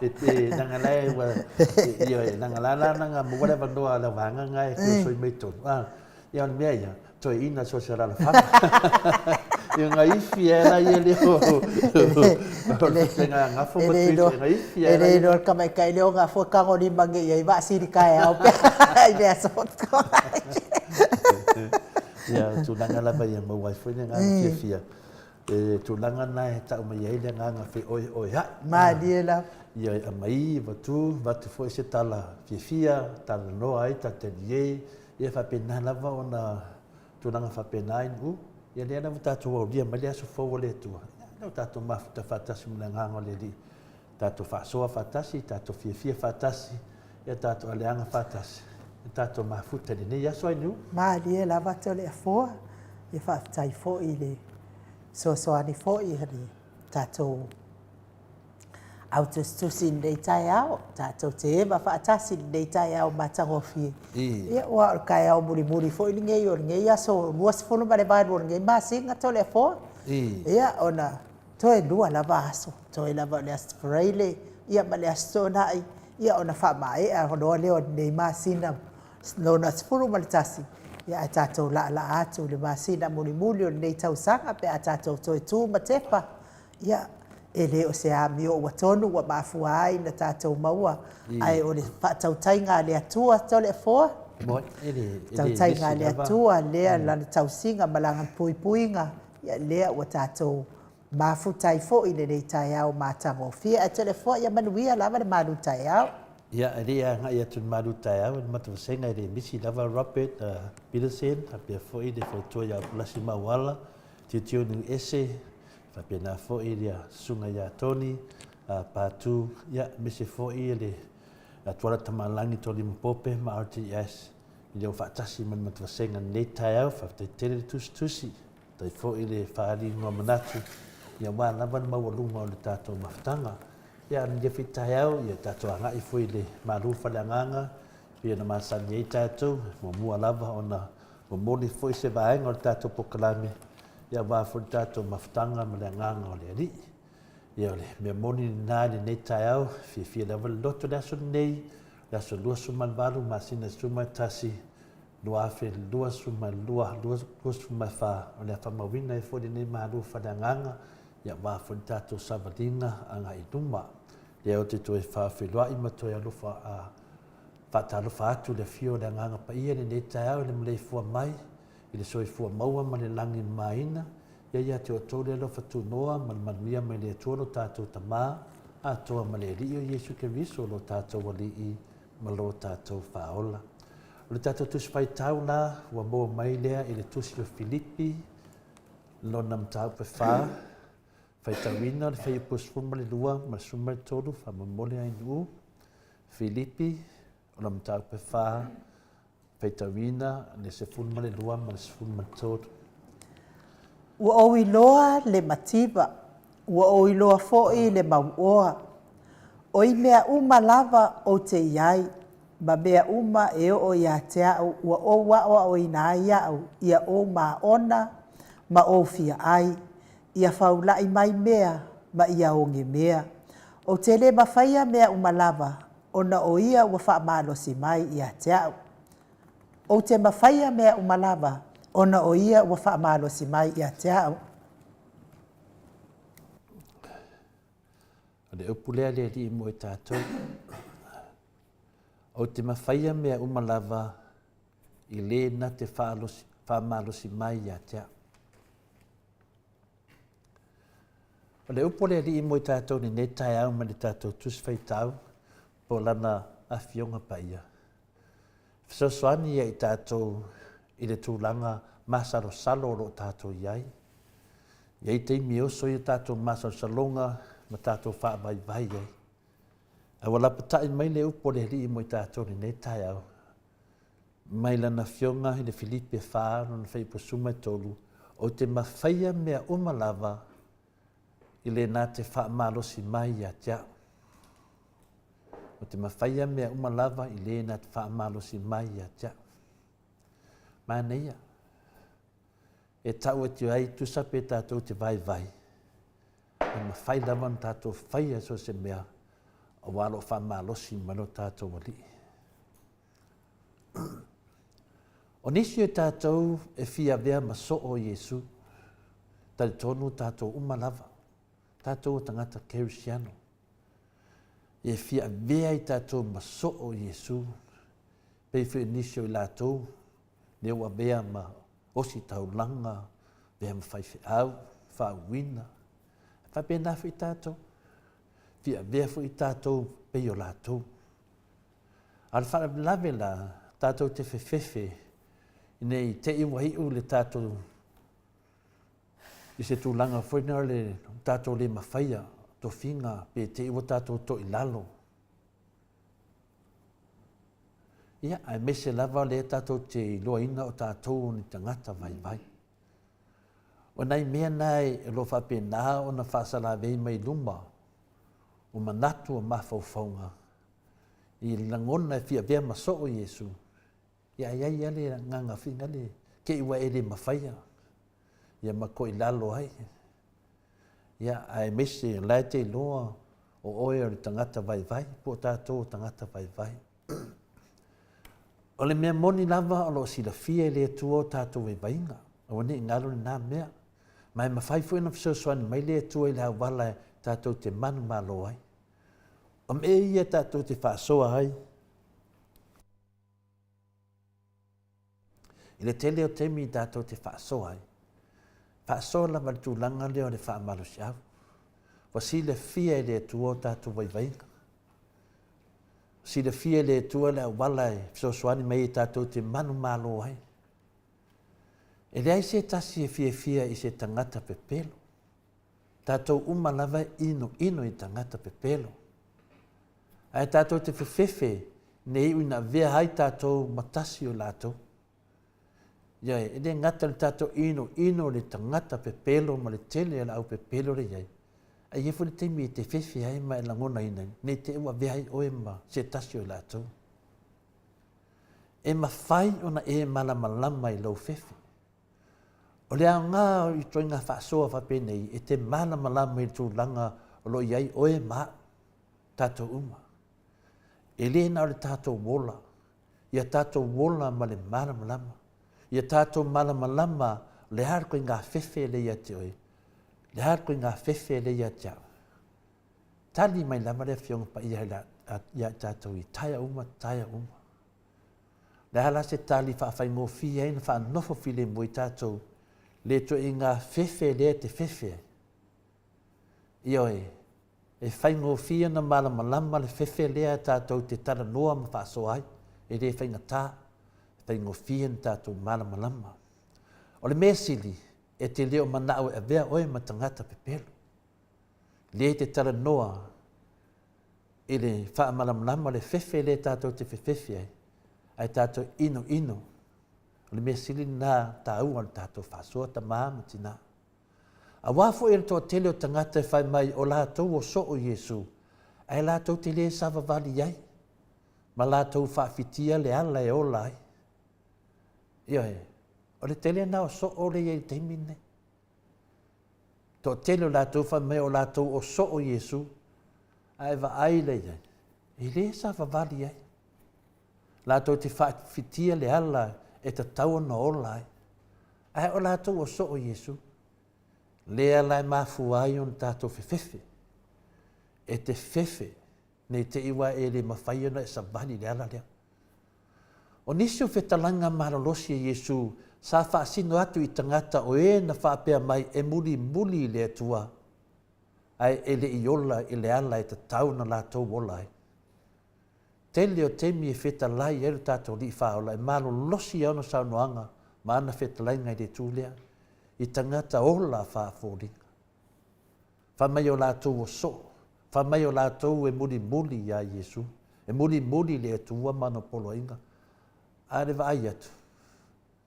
E te, leaga la e ua, ioe, leaga la la leaga maua le avanoa a le vaega lena e feosoi mai totonu, a, ia o le mea ia, toeaina so o se alaalafaga. Ia gaifi ai la ia lea o le fetalaiga a Gafo ma Trish, e gaifi ai la ia. E le iloa le tamaitai lea o Gafo e tagolima nei i ai vaasili taeao pe a i le aso. Ia, o tulaga lava ia maua ai foi le agaga fiafia. E tulaga na e tau mai ai le agaga feoeoea'i. Malie lava. Ia, e aumai, avatu, avatu foi se tala fiafia, talanoa ai, talitalie, ia faapena lava ona tulaga faapena i Nu'u. Ia lea lava tatou aulia mai le aso fou o le Atua, ia lea ua tatou mafuta faatasi ma le agaga o le Alii. Tatou faasoa faatasi, tatou fiafia faatasi, ia tatou aleaga faatasi, ia tatou mafuta i lenei aso Ainuu. Malie lava Toleafoa, ia faafetai foi i le fesoasoani foi a le tatou au tusitusi i lenei taeao, tatou te eva faatasi i lenei taeao matagofie. Ia aua o le taeao mulimuli foi lenei o lenei aso 28 o lenei masina Toleafoa. Ia ona Toe lua lava aso, toe lava o le Aso Faraile ia ma le Aso Toonai, ia ona faamaea loa lea o lenei masina lona 11, ia ae tatou laalaa atu i le masina mulimuli o lenei tausaga pe a tatou toe tu ma tepa, ia e le o se amio ua tonu ua mafua ai ona tatou maua, ae o le faatautaiga a le Atua Toleafoa, tautaiga a le Atua lea lana tausiga ma lana puipuiga, Ia lea ua tatou mafuta ai foi i lenei taeao matagofie. Ae Toleafoa, ia manuia lava le malu taeao. Ia, e le i agai atu i le malu taeao, i le matou vasega e le misi lava Robert Peterson, faapea foi le faletua ia Apulasi Mauala, Tilotilo Niuese, faapena foi le susuga ia Tony Patu, ia, aemaise foi le Tuala Tamalagi Tolima Pope ma RTS. I leo faatasi ma le matou vasega i lenei taeao, faafetai tele le tusitusi, faafetai foi le faaaliga o manatu, ia aua lava le maualuga o le tatou mafutaga. Ia a o lenei foi taeao, ia tatou agai foi i le malu faaleagaga pei ona masani ai tatou, muamua lava ona momoli foi se vaega o le tatou polokalame, ia aua foi le tatou mafutaga ma le agaga o le Alii. Ia o le mea moni lena i lenei taeao, fiafia lava le loto i le aso lenei, le aso 28 masina 11, 2022, 24, o le a faamauina ai foi lenei malu faaleagaga, ia aua foi le tatou savaliga agai i luma. Lea ou te toe faafeiloai ma toe alofa a faatalofa atu i le afio o le Agaga Paia i lenei taeao i le maleifua mai i le soifua maua ma le lagi e mamaina, ia ia te outou le alofa tunoa ma le manuia mai le Atua lo tatou Tama atoa ma le Alii o Iesu Keriso lo tatou Alii ma lo tatou Faaola. O le tatou Tusi Faitau la ua maua mai lea i le Tusi o Filipi lona mataupu e fa, faitauina le fuaiupu 12 ma le 13, faamolemole ainuu. Filipi, o le mataupu e fa, faitauina le 12 ma le 13. Ua ou iloa le mativa, ua ou iloa foi le mauoa. O i mea uma lava ou te i ai, ma mea uma e oo ia te au ua ou aoaoina ai au ia ou maona ma ou fiaai, ia faula'i mai mea ma ia oge mea. Ou te le mafaia mea uma lava, ona o ia ua faamalosi mai ia te au. Ou te mafaia mea uma lava, ona o ia ua faamalosi mai ia te au. O le upu lea a le Alii mo i tatou. Ou te mafaia mea uma lava i le na te faamalosi mai ia te au. O le upu a le Alii mo i tatou i lenei taeao ma le tatou Tusi Faitau po o Lana Afioga Paia, fesoasoani ia i tatou i le tulaga masalosalo o lo o tatou i ai. E i ai taimi e oso ai o tatou masalosaloga ma tatou faavaivai ai. Ae ua lapatai mai le upu a le Alii mo i tatou i lenei taeao, mai lana afioga i le Filipi e 4 lona fuaiupu 13, Ou te mafaia mea uma lava i le na te faamalosi mai ia te au. Ou te mafaia mea uma lava i le na te faamalosi mai ia te au. Manaia. E tau atu ai tusa pe tatou te vaivai, e mafai lava ona tatou faia so o se mea aua o lo o faamalosi mai lo tatou Alii. O nisi o tatou e fia avea ma soo o Iesu, talitonu tatou uma lava, tatou o tagata Kerisiano, e fia avea i tatou ma soo o Iesu, pei foi o nisi o i latou lea ua avea ma osi taulaga, avea ma faifeau, faauuina. E faapena foi tatou, fia avea foi tatou pei o latou. A o le faalavelave la, tatou te fefefe ne i te i ua iu le tatou i se tulaga foi lea o le tatou le mafaia tofiga pe te i ua tatou toilalo. Ia, aemaise lava o lea tatou te iloaina o tatou o ni tagata vaivai. O nai mea na o lo o faapena ona faasalavei mai luma o manatu o mafaufauga i le lagona e fia avea ma soo Iesu, ia ae i ai lava le agaga foi lea te i ua e le mafaia, ia ma toilalo ai. Ia aemaise o la e te iloa o oe o le tagata vaivai, po o tatou o tagata vaivai. O le mea moni lava o lo o silafia e le Atua o tatou vaivaiga, aua ne i galo lena mea. Ma e mafai foi ona fesoasoani mai le Atua i le auala e tatou te manumalo ai. O mea ia tatou te faasoa ai. I le tele o taimi tatou te faasoa ai, faasoa lava i le tulaga lea o le faamalosiau. Ua silafia e le Atua o tatou vaivaiga. Ua silafia e le Atua le auala e fesoasoani mai ai tatou te manumalo ai. E leai se tasi e fiafia i se tagata pepelo. Tatou uma lava e inoino i tagata pepelo. Ae tatou te fefefe ne iu ina avea ai tatou ma tasi o latou. Ioe, e le gata i le tatou inoino i le tagata pepelo ma le tele o le au pepelo lea e i ai, ae i ai foi le taimi e te fefe ai ma e lagonaina ai, ne i te i ua avea ai oe ma se tasi o i latou. E mafai ona e malamalama i lou fefe. O le aoga o ituaiga faasoa faapenei, e te malamalama i le tulaga o lo o i ai oe ma au, tatou uma. E le na o le tatou ola. Ia tatou ola ma le malamalama. Ia tatou malamalama o le a le ituaiga fefe lea ia te oe, le a le ituaiga fefe lea ia te au. Tali mai lava le Afioga Paia ia i tatou i taea uma, taea uma. Le a la se tali faafaigofie ai na faanofo filemu ai tatou le ituaiga fefe lea e te fefe ai. Ioe, e faigofie ona malamalama le fefe lea tatou te talanoa ma faasoa ai, e le faigata, e faigofie ona tatou malamalama. O le mea sili, e te le o manao e avea oe ma tagata pepelo. Lea e te talanoa i le faamalamalama le fefe lea tatou te fefefe ai, ae tatou inoino. O le mea sili lena taua o le tatou faasoa tama ma tina. Aua foi o le toatele o tagata e fai mai o latou o soo Iesu, ae latou te le savavali ai, ma latou faafitia le ala e ola ai. Ioe, o le tele lena o soo lea i ai i le taimi lenei. Toatele o latou fai mai o latou o soo Iesu, ae vaai lea i ai, e le savavali ai. Latou te faafitia le ala e tatau ona ola ai. Ae o latou o soo Iesu, lea la e mafua ai ona tatou fefefe. E te fefe, nei te i ua e le mafai ona e savali i le ala lea. O nisi o fetalaiga malolosi a Iesu sa faasino atu i tagata o e na faapea mai e mulimuli i le Atua, ae e le i ola i le ala e tatau ona latou ola ai. Tele o taimi e fetalai ai lo tatou Alii Faaola e malolosi ai ona saunoaga ma ana fetalaiga i le itu lea, i tagata ola faafoliga. Fai mai o latou ua soo, fai mai o latou e mulimuli iā Iesu, e mulimuli i le Atua ma ana poloaiga, a le vaai atu,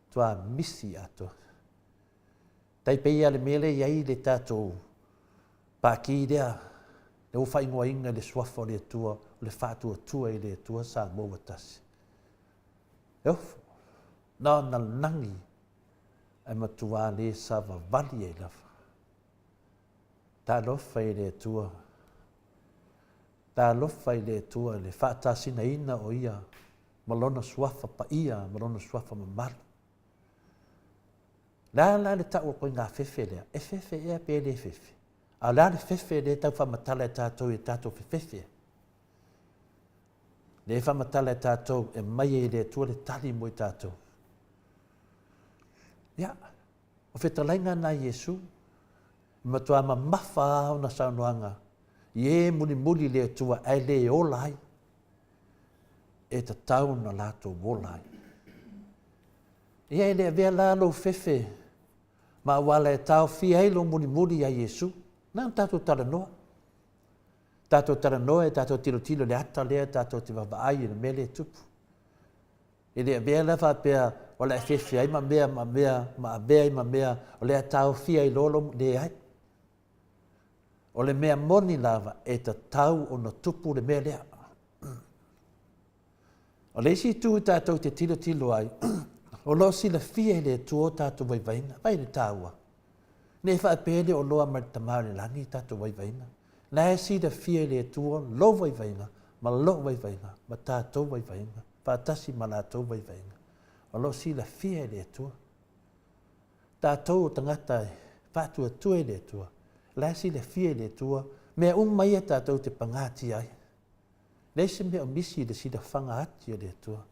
matua misi atoa. Tai pei lava le mea lea e i ai le tatou Pāti lea, lea ua faaigoaina i le Suafa o le Atua, o le Faatuatua i le Atua Samoa ua Tasi. E ofo, na ona lagi ae matua le savavali ai lava. Talofa i le Atua, talofa i le Atua i le faatasinaina o Ia ma Lona Suafa paia ma Lona Suafa mamalu. Le a la le tau o ituaiga fefe lea? E fefe ea pe le fefe? A o le a le fefe lea e tau faamatala e tatou i tatou fefefe ai? Lea e faamatala e tatou e aumai ai e le Atua le tali mo i tatou. Ia, o fetalaiga na a Iesu, e matua mamafa lava ona saunoaga i e mulimuli i le Atua ae le ola ai, e tatau ona latou ola ai. Ia e le avea la lou fefe ma auala e taofia ai lou mulimuli iā Iesu. Na ona tatou talanoa. Tatou talanoa e tatou tilotilo i le ata lea tatou te vaavaai i le mea lea e tupu. E le avea la faapea o le a fefe ai ma mea ma mea ma avea ai ma mea o le a taofia ai loa lou leai. O le mea moni lava e tatau ona tupu le mea lea. O le isi itu tatou te tilotilo ai, o lo o silafia e le Atua o tatou vaivaiga. Vaai i le taua. Ne i faapea e le o loa mai le Tama o le Lagi tatou vaivaiga. La e silafia e le Atua lou vaivaiga ma lou vaivaiga ma tatou vaivaiga faatasi ma latou vaivaiga. O lo o silafia e le Atua. Tatou o tagata e faatuatua i le Atua, la e silafia e le Atua mea uma ia tatou te pagatia ai. Leai se mea o misi i le silafaga ati a le Atua.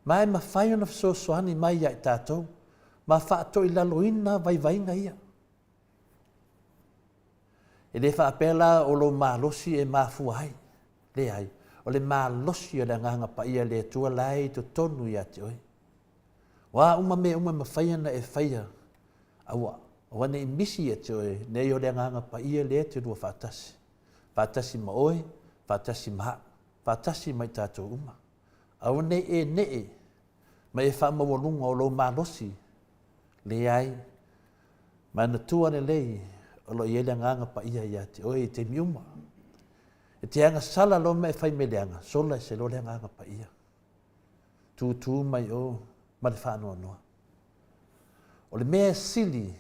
Ma e mafai ona fesoasoani mai ia i tatou ma faatoilaloina vaivaiga ia. E le faapea la o lou malosi e mafua ai. Leai, o le malosi o le Agaga Paia o le Atua la e i totonu ia te oe. O a uma mea uma e mafai ona e faia, aua, aua ne i misi ia te oe, nei o le Agaga Paia lea e te lua faatasi. Faatasi ma oe, faatasi ma au, faatasi ma i tatou uma. Aua ne i e nee ma e faamaualuga o lou malosi, leai, manatua lelei o lo o i ai le Agaga Paia ia te oe i taimi uma. E te agasala loa ma e fai mea leaga, sola ese loa le Agaga Paia. Tūtū mai o ma le faanoanoa. O le mea e sili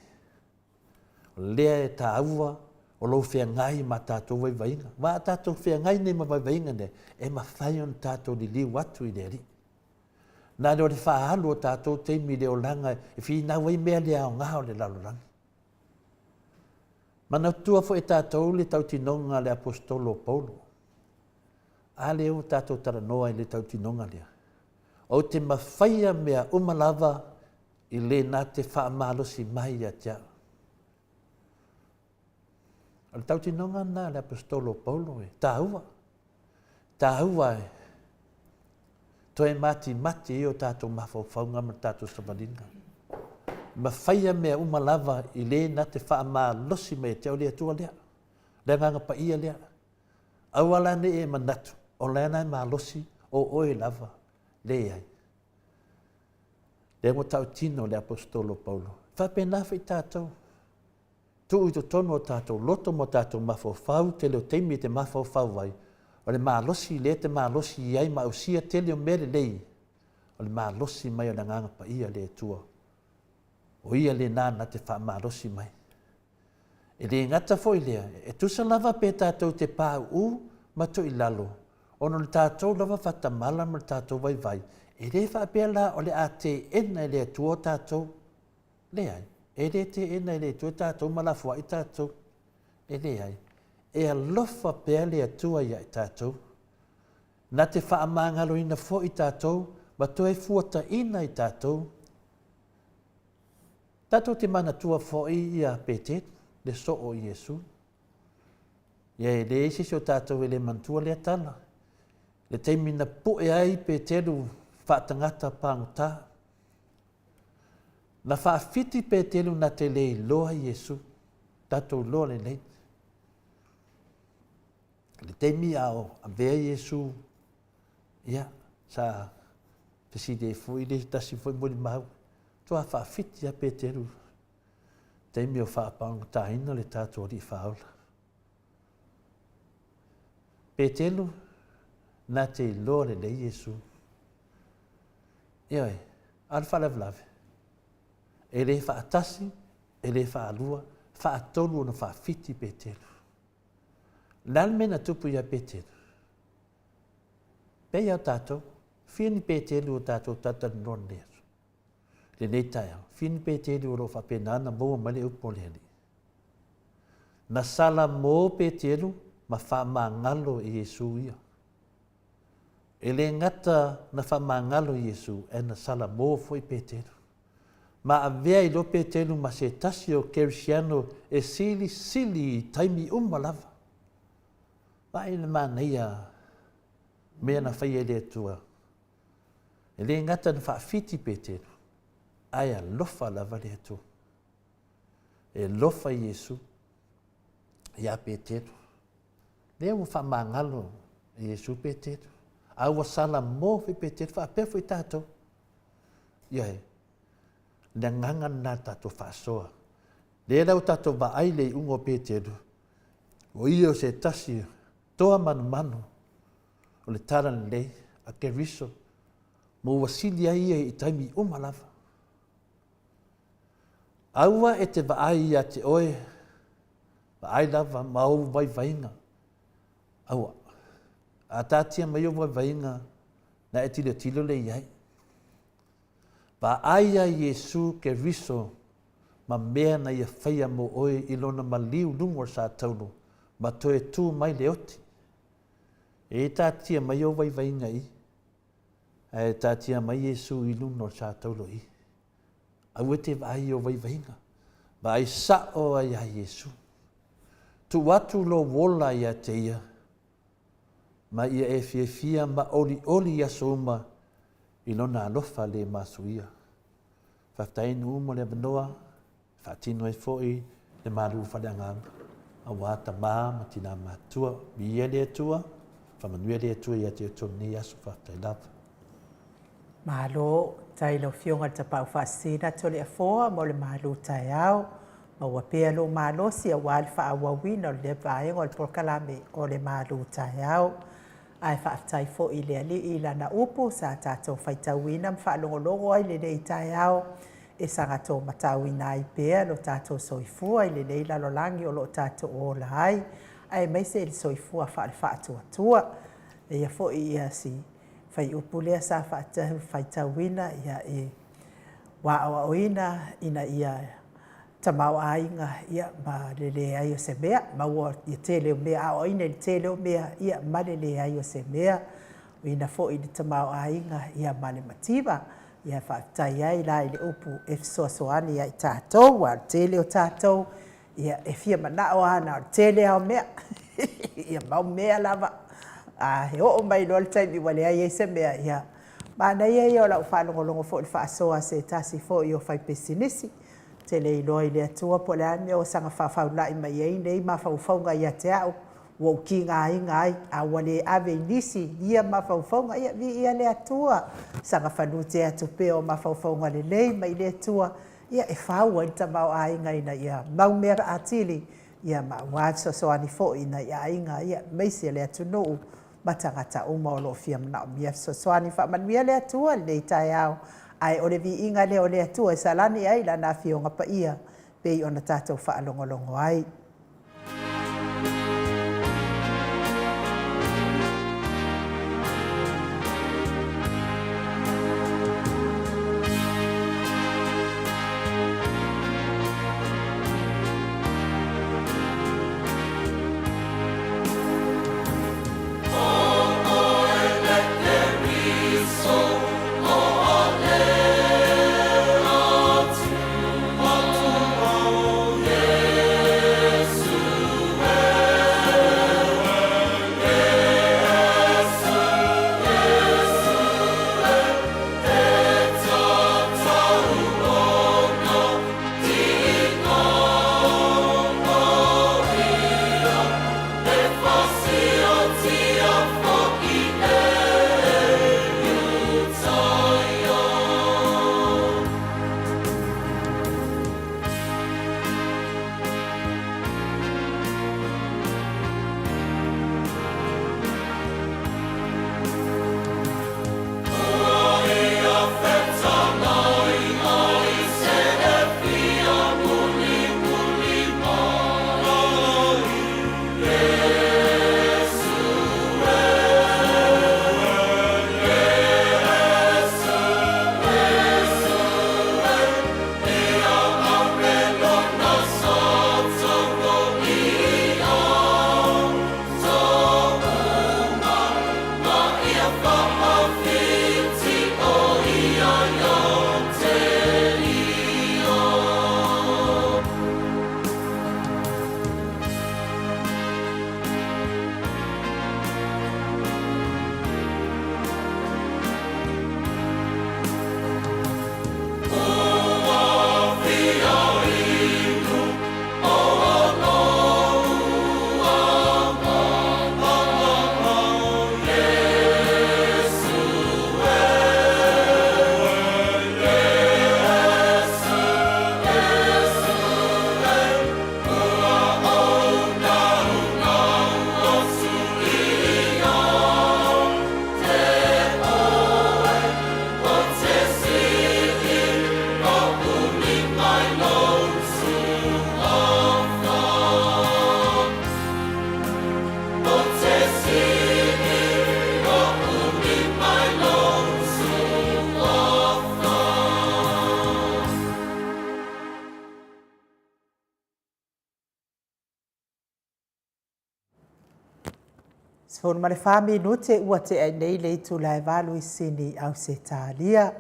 O lea e tāua o lou feagai ma tatou vaivaiga. Aua a tatou feagai nei ma vaivaiga nei, e mafai ona tatou liliu atu i le Alii. Na le o le faaalu o tatou taimi i le olaga e finau ai mea le aoga o le lalolagi. Manatua foi e tatou le tautinoga a le Aposetolo o Paulo. A lea ua tatou talanoa i le tautinoga lea. Ou te mafaia mea uma lava i le na te faamalosi mai ia te au. O le tautinoga lena a le Aposetolo o Paulo e taua. Taua e toe matimati ai o tatou mafaufauga ma le tatou savaliga. Mafaia mea uma lava i le na te faamalosi mai ia te au le Atua lea. Le agaga paia lea. Aua la ne i e manatu, o la e malosi o oe lava. Leai. Lea ua tautino le Aposetolo Paulo. E faapena foi tatou. Tuu i totonu o tatou loto ma o tatou mafaufau, tele o taimi e te mafaufau ai, o le malosi lea e te malosi i ai ma ausia tele o mea lelei, o le malosi mai o le Agaga Paia le Atua. O ia lena na te faamalosi mai. E le gata foi lea, e tusa lava pe tatou te pāuū ma tuu i lalo, ona o le tatou lava faatamala ma le tatou vaivai, e le faapea la o le a teena e le Atua tatou. Leai, e le teena e le Atua tatou ma lafoai tatou. E leai, e alofa pea le Atua ia i tatou. Na te faamagaloina foi tatou ma toe fuataina i tatou. Tatou te manatua foi ia Peteru, le soo o Iesu. Ia e leai se isi o tatou e le manatua lea tala. Le taimi na pue ai Peteru faatagata pagota. Na faafiti Peteru na te le iloa Iesu. Tatou iloa lelei. Le taimi a o avea Iesu, ia, sa fesili ai foi le tasi foi molimau, toa faafiti a Peteru taimi o faapagataina le tatou Alii Faaola. Petelu, na te iloa lelei Iesu. Ioe, a o le faalavelave, e le faatasi, e le faalua, faatolu ona faafiti Petelu. O le a le mea na tupu ia Petelu? Pei lava o tatou, fia ni Petelu o tatou talatalanoa lenei aso, lenei taeao, fia ni Petelu o lo o faapena ona maua mai le upu a le Alii. Na salamo Peteru ma faamagalo i Iesu ia. E le gata na faamagalo Iesu, ae na salamo foi Peteru. Ma avea ai loa Peteru ma se tasi o Kerisiano e silisili i taimi uma lava. Vaai le manaia mea na faia e le Atua. E le gata na faafiti Peteru, ae alofa lava le Atua. E alofa Iesu iā Peteru. Lea ua faamagalo e Iesu Peteru. A ua salamo foi Peteru, faapea foi tatou. Ioe, le agaga lena tatou faasoa. Lea la ua tatou vaai le iuga o Peteru, o ia o se tasi toa manumanu o le talalelei a Keriso, ma ua sili ai ia i taimi uma lava. Aua e te vaai ia te oe, vaai lava ma ou vaivaiga. Aua, a taatia mai ou vaivaiga, na e tilotilo lea i ai. Vaai ia Iesu Keriso ma mea na ia faia mo oe i lona maliu luga o le satauro ma toe tu mai le oti. E taatia mai ou vaivaiga i, ae taatia mai Iesu i luna o le satauro i. Aua e te vaai i ou vaivaiga, vaai sao ai ia Iesu. Tuu atu lou ola ia te ia, ma ia e fiafia ma olioli i aso uma i lona alofa le masuia. Faafetai nuu mo le avanoa e faatino ai foi le malu faaleagaga aua tama ma tina matutua. Viia le Atua, faamanuia le Atua ia te outou lenei aso. Faafetai lava. Malo, tai lau Afioga i le Tapaau Faasisina Toleafoa mo le malu taeao. Maua pea lou malosi aua le faaauauina o lea vaega o le polokalame o le malu taeao. Ae faafetai foi i le Alii i lana upu sa tatou faitauina ma faalogologo ai lenei taeao e saga tomatauina ai pea lo tatou soifua i lenei lalolagi o lo o tatou ola ai, aemaise i le soifua faale-faatuatua. Eia foi ia si. Fuaiupu lea sa faitauina ia e ua aoaoina ina ia tamaoaiga ia ma le leai o se mea, maua le tele o mea, aoaoina i le tele o mea ia ma le leai o se mea, uiina foi i le tamaoaiga ia ma le mativa. Ia faafetai ai la i le upu e fesoasoani ia i tatou, aua o le tele o tatou ia e fia manao lava na o le tele lava o mea, ia mau mea lava. A oo mai loa le taimi ua leai ai se mea, ia manaia ia o lau faalogologo foi i le faasoa a se tasi foi o faipisinisi, ou te le iloa i le Atua po o le a le mea ua saga faafaulalai mai ai nei mafaufauga ia te au, ua ou tigaina ai, a ua le ave i nisi ia mafaufauga, ia viia le Atua, saga falute atu pea o mafaufauga lelei mai le Atua, ia e fau ai le tamaoaiga ina ia mau mea atili, ia ma aua le fesoasoani foi i nai aiga, aemaise le atunuu ma tagata uma o lo o fia manaomia fesoasoani. Faamanuia le Atua i lenei taeao, ae o le viiga lea o le Atua e salani ai Lana Afioga Paia pei ona tatou faalogologo ai. 14 minute ua tea nei le itula e 8 i Sini, Ausetalia.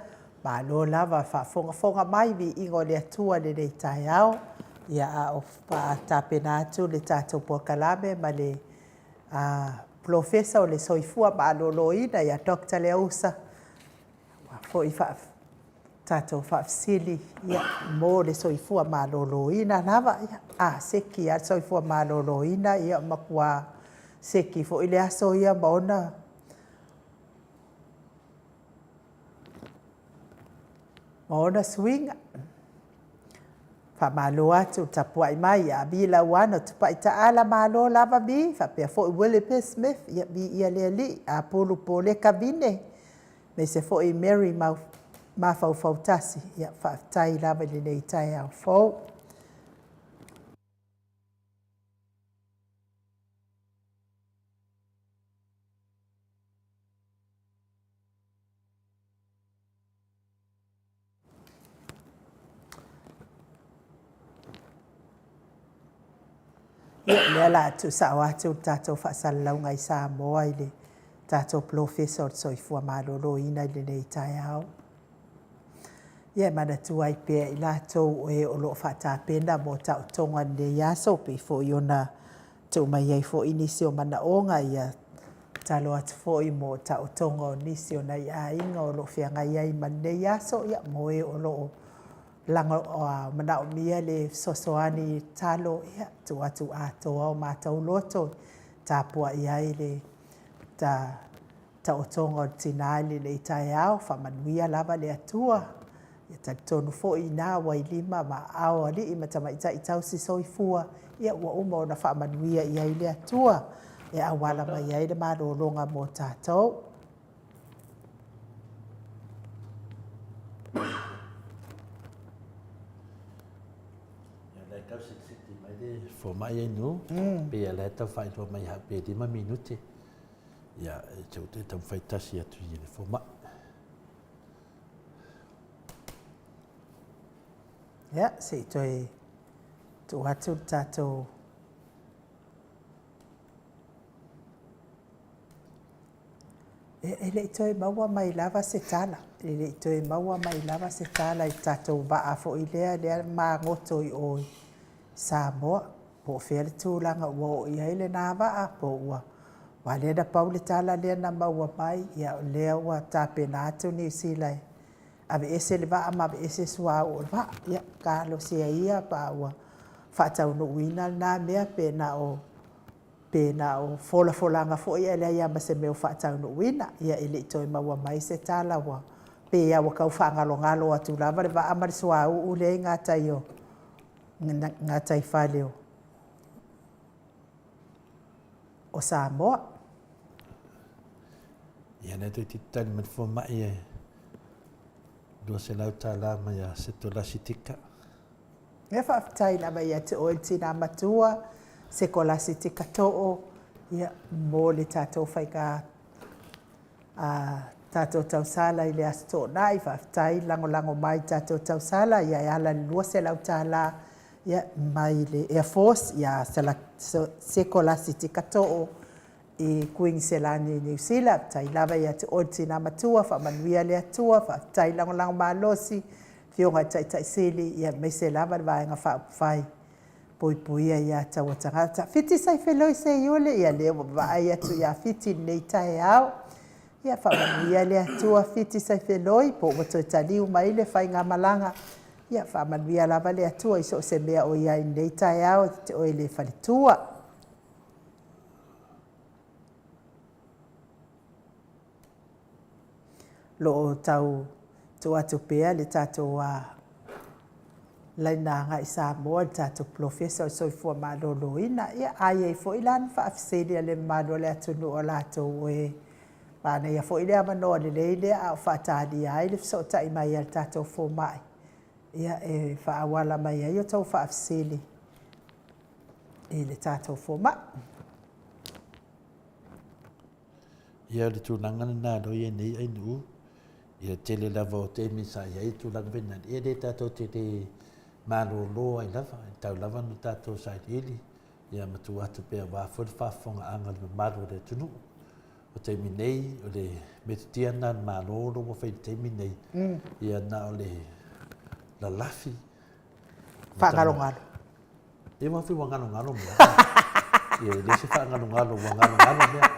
Malo lava faafogafoga mai, viiga o le Atua i lenei taeao. Ia a o tapena atu le tatou polokalame ma le Polofesa o le Soifua Maloloina ia Dr. Leausa, ua foi tatou faafesili ia, mo le soifua maloloina lava. Ia, a seki lava le soifua maloloina, ia matua seki foi le aso ia ma ona suiga. Faamalo atu le tapuai mai ia Mi Lauano Tupai Taala, malo lava Mi, faapea foi Willie P. Smith, ia viia le Alii, Apulu Poleka Vine, aemaise foi Mary Mafaufautasi, ia faafetai lava i lenei taeao fou. Ia, o lea o le a tuusao atu le tatou faasalalauga i Samoa i le tatou polofesa o le soifua maloloina i lenei taeao. Ia, e manatua ai pea i latou o e o lo o faatapena mo taotoga i lenei aso, pei foi ona tuu mai ai foi nisi o manaoga, ia tatalo atu foi mo taotoga o nisi o nai aiga o lo o feagai ai ma lenei aso, ia, mo e o lo o manaomia le fesoasoani i talo, ia, tuu atu atoa o matou loto e tapuai ai le taotoga o le tina i lenei taeao. Faamanuia lava le Atua. Ia talitonu foi i ina ua i lima ma aao o alii ma tamaitai tausi soifua, ia ua uma ona faamanuia i ai le Atua e auala mai ai le malologa mo tatou. Ia la e tau sitisiti mai le fomai ai nu, pe ia la e tau faailoa mai ha pe 5 minute. Ia e te ute taumafai tasi atu i le fomai. Ia, se i toe tuu atu le tatou E le i toe maua mai lava se tala, e le i toe maua mai lava se tala i le tatou vaa foi lea, lea magoto i o i Samoa. Po o fea le tulaga ua oo i ai lena vaa, po ua... aua o lea na pau le tala lea na maua mai, ia o lea ua tapena atu Niu Sila e aveese le vaa ma aveese suauu o le vaa. Ia, talosia ia pe a ua faataunuuina lena mea pe na o pe na o folafolaga foi ae leai lava ma se mea o faataunuuina. Ia e le i toe maua mai se tala ua pei lava ua tau faagalogalo atu lava le vaa ma le suauu lea i gatai o gataifale o Samoa. Ia lea toeitiiti tali mai le fomai e $200 mai ia Setolasitika. Ia faafetai lava ia te oe le tina matua, Sekolasitika Too, ia, mo le tatou faiga a tatou tausala i le Aso Toonai. Faafetai le lagolago mai i le tatou tausala, ia e ala i le $200 ia, mai le Air Force ia Sekolasitika Too i Kuiniselani i Niu Sila. Faafetai lava ia te oe le tina matua, faamanuia le Atua, faafetai lagolago malosi, Afioga i le Taitai Sili, ia aemaise lava le Vaega Faaupufai Puipuia Aia Tatau a Tagata. Fiti Saifeloi Seiuli, ia lea ua vaai atu ia Fiti i lenei taeao. Ia faamanuia le Atua Fiti Saifeloi, po ua toe taliu mai le faigamalaga. Ia faamanuia lava le Atua i so o se mea o i ai i lenei taeao, ia te oe le faletua. Lo o tau tuu atu pea le tatou laina agai i Samoa i le tatou polofesa o le soifua maloloina. Ia, a i ai foi la ni faafesili a le mamalu o le atunuu o latou e manaia foi le avanoa lelei lea a o faatalia ai le fesootai mai a le tatou fomai, ia, e faaauala mai ai outou faafesili i le tatou fomai. Ia o le tulaga lena o lea ua i ai nei ainuu, ia tele lava o taimi sa i ai tulaga fainale, ia lea tatou te le malolo ai lava, e tatau lava ona tatou sailiili, ia ma tuu atu pea aua foi le faafofogaaga a le mamalu o le atunuu. O taimi nei, o le metotia lena a le Malo o lo o ua fai i le taimi nei, ia na o le lalafi. Faagalogalo. Ia aua foi ua galogalo mea. Ia e le se faagalogalo ua galogalo mea.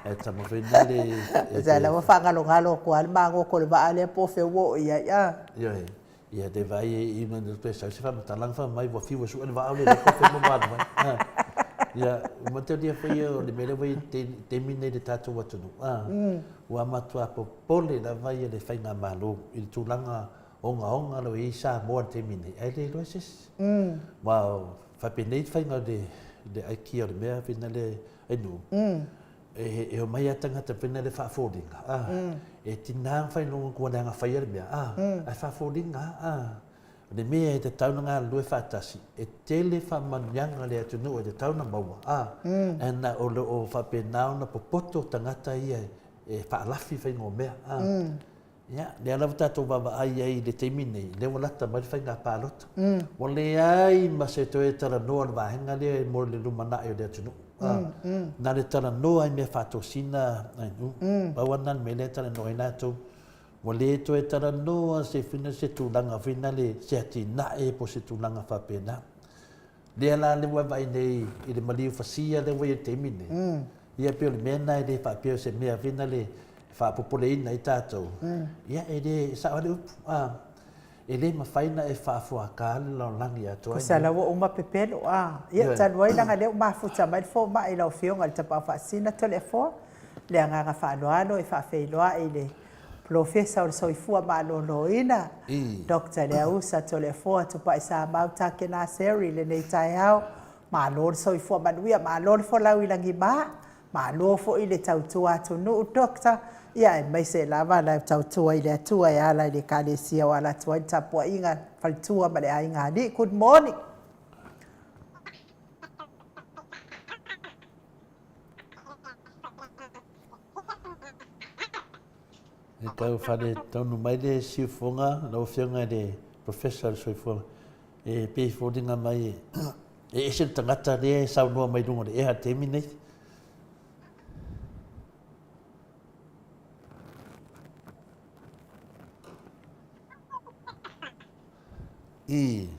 A e taumafai na le... Sa la ua faagalogalo atu lava le magoto o le vaa lea po o fea ua oo i ai. Ioe. Ia te vaai e i na toe sau se faamatalaga fai mai ua fiu e sue le vaa o le po o fea ua alu ai. Ia, manatua foi o le mea lea ua i ai taimi nei i le tatou atunuu, ua matua popole lava ia le faigamalo i le tulaga ogaoga o lo o i ai Samoa i le taimi nei, ae le iloa e se isi. Aua faapenei le faiga o le aikia o le mea fina le nuu, e omai lava tagata fina le faafoliga, e tiga ona faailoga atu ua leaga faia le mea, ae faafoliga lava. O le mea e tatau ona galulue faatasi, e tele faamanuiaga a le atunuu e tatau ona maua, ae na o lo o faapena ona popoto tagata ia e faalafi faiga o mea. Ia, lea lava tatou vaavaai ai i le taimi nei, lea ua lata mai le faiga palota. Ua leai ma se toe talanoa o le vaega lea mo le lumanai o le atunuu. Na le talanoa i mea faatosina, pau lava lena o le mea lea e talanoa ai latou. Ua le toe talanoa se se tulaga foi lea se atinae po o se tulaga faapena. Lea la lea ua vaai nei i le maliu fasia lea ua i ai i le taimi nei, ia pei o le mea lena e le faapea o se mea foi lena e faapopoleina ai tatou, ia e le, e sao lava le upu, a, e le mafai ona e faafuaka le lalolagi atoa. Tusa la ua uma pepelo, a. Ia, talu ai leaga lea ua mafuta mai le fomai i lau Afioga i le Tapaau Faasisina Toleafoa, le agaga faaaloalo e faafeiloai i le Polofesa o le Soifua Maloloina, Doctor Leausa Toleafoa Tupai Samau Takenaseri i lenei taeao. Malo le soifua manuia, malo le folau i lagima, malo foi le tautua atunuu Doctor, ia aemaise lava lau tautua i le Atua e ala i le Ekalesia o ala atu ai le tapuaiga a le faletua ma le aiga alii. Good morning. E tau faaletonu mai le siufofoga lau Afioga i le Professor o le Soifua, e pei e foliga mai e ese le tagata lea e saunoa mai luga o le ea i le taimi nei. I.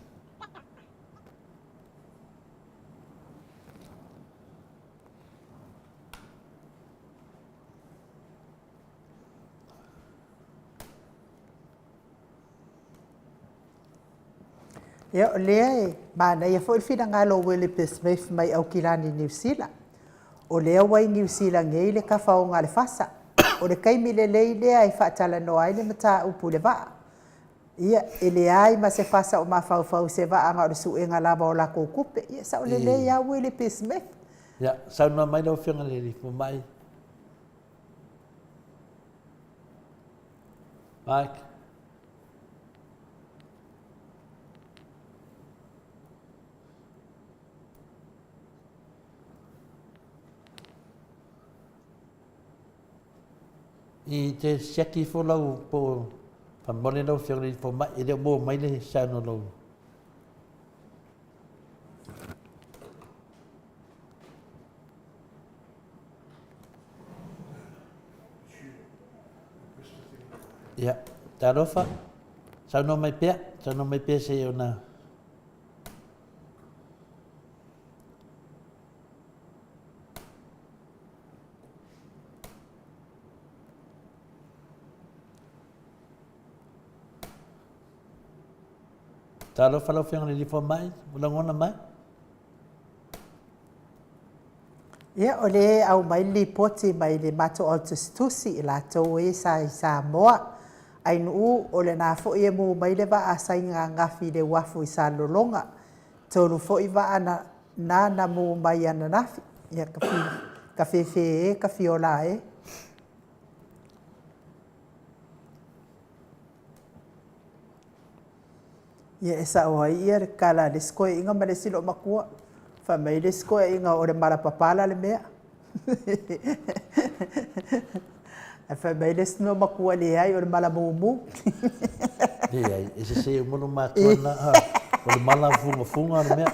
Ia, o lea e manaia foi le finagalo o Willie Smith mai Aukilani, Niu Sila. O lea ua i Niu Sila nei le tafaoga a le fasa. O le taimi lelei lea e faatalanoa ai le mataupu i le vaa. Ia, e leai ma se fasa o mafaufau i se vaa na o le suega lava o latou tupe. Ia, sao lelei lava Willie P. Smith. Ia, saunoa mai lau Afioga i le Alii Fomai. Mike. I te siaki ifo lau po faamolemole lau Afioga i le Fomai, e le o maua mai le sound o lou. Ia, talofa, saunoa mai pea, saunoa mai pea se i ona Talofa lau Afioga i le Alii Fomai, ua lagona mai? Ia, o lea e aumai le lipoti mai le matou au tusitusi i latou e sa i Samoa. Ainuu, o lena foi e mu mai le vaa a Saina ananafi i le uafu i Salelologa. Tolu foi vaa na na na mu mai ananafi. Ia, ka fi, ka fefe e, ka fiola e. Ia, e sao ai ia le tala a le isi toeaina ma le isi loomatua. Fai mai le isi toeaina o le mala papala le mea. Ae fai mai le isi loomatua, leai o le mala mumu. Leai, e sese uma lo matua na, o le mala fugafuga le mea.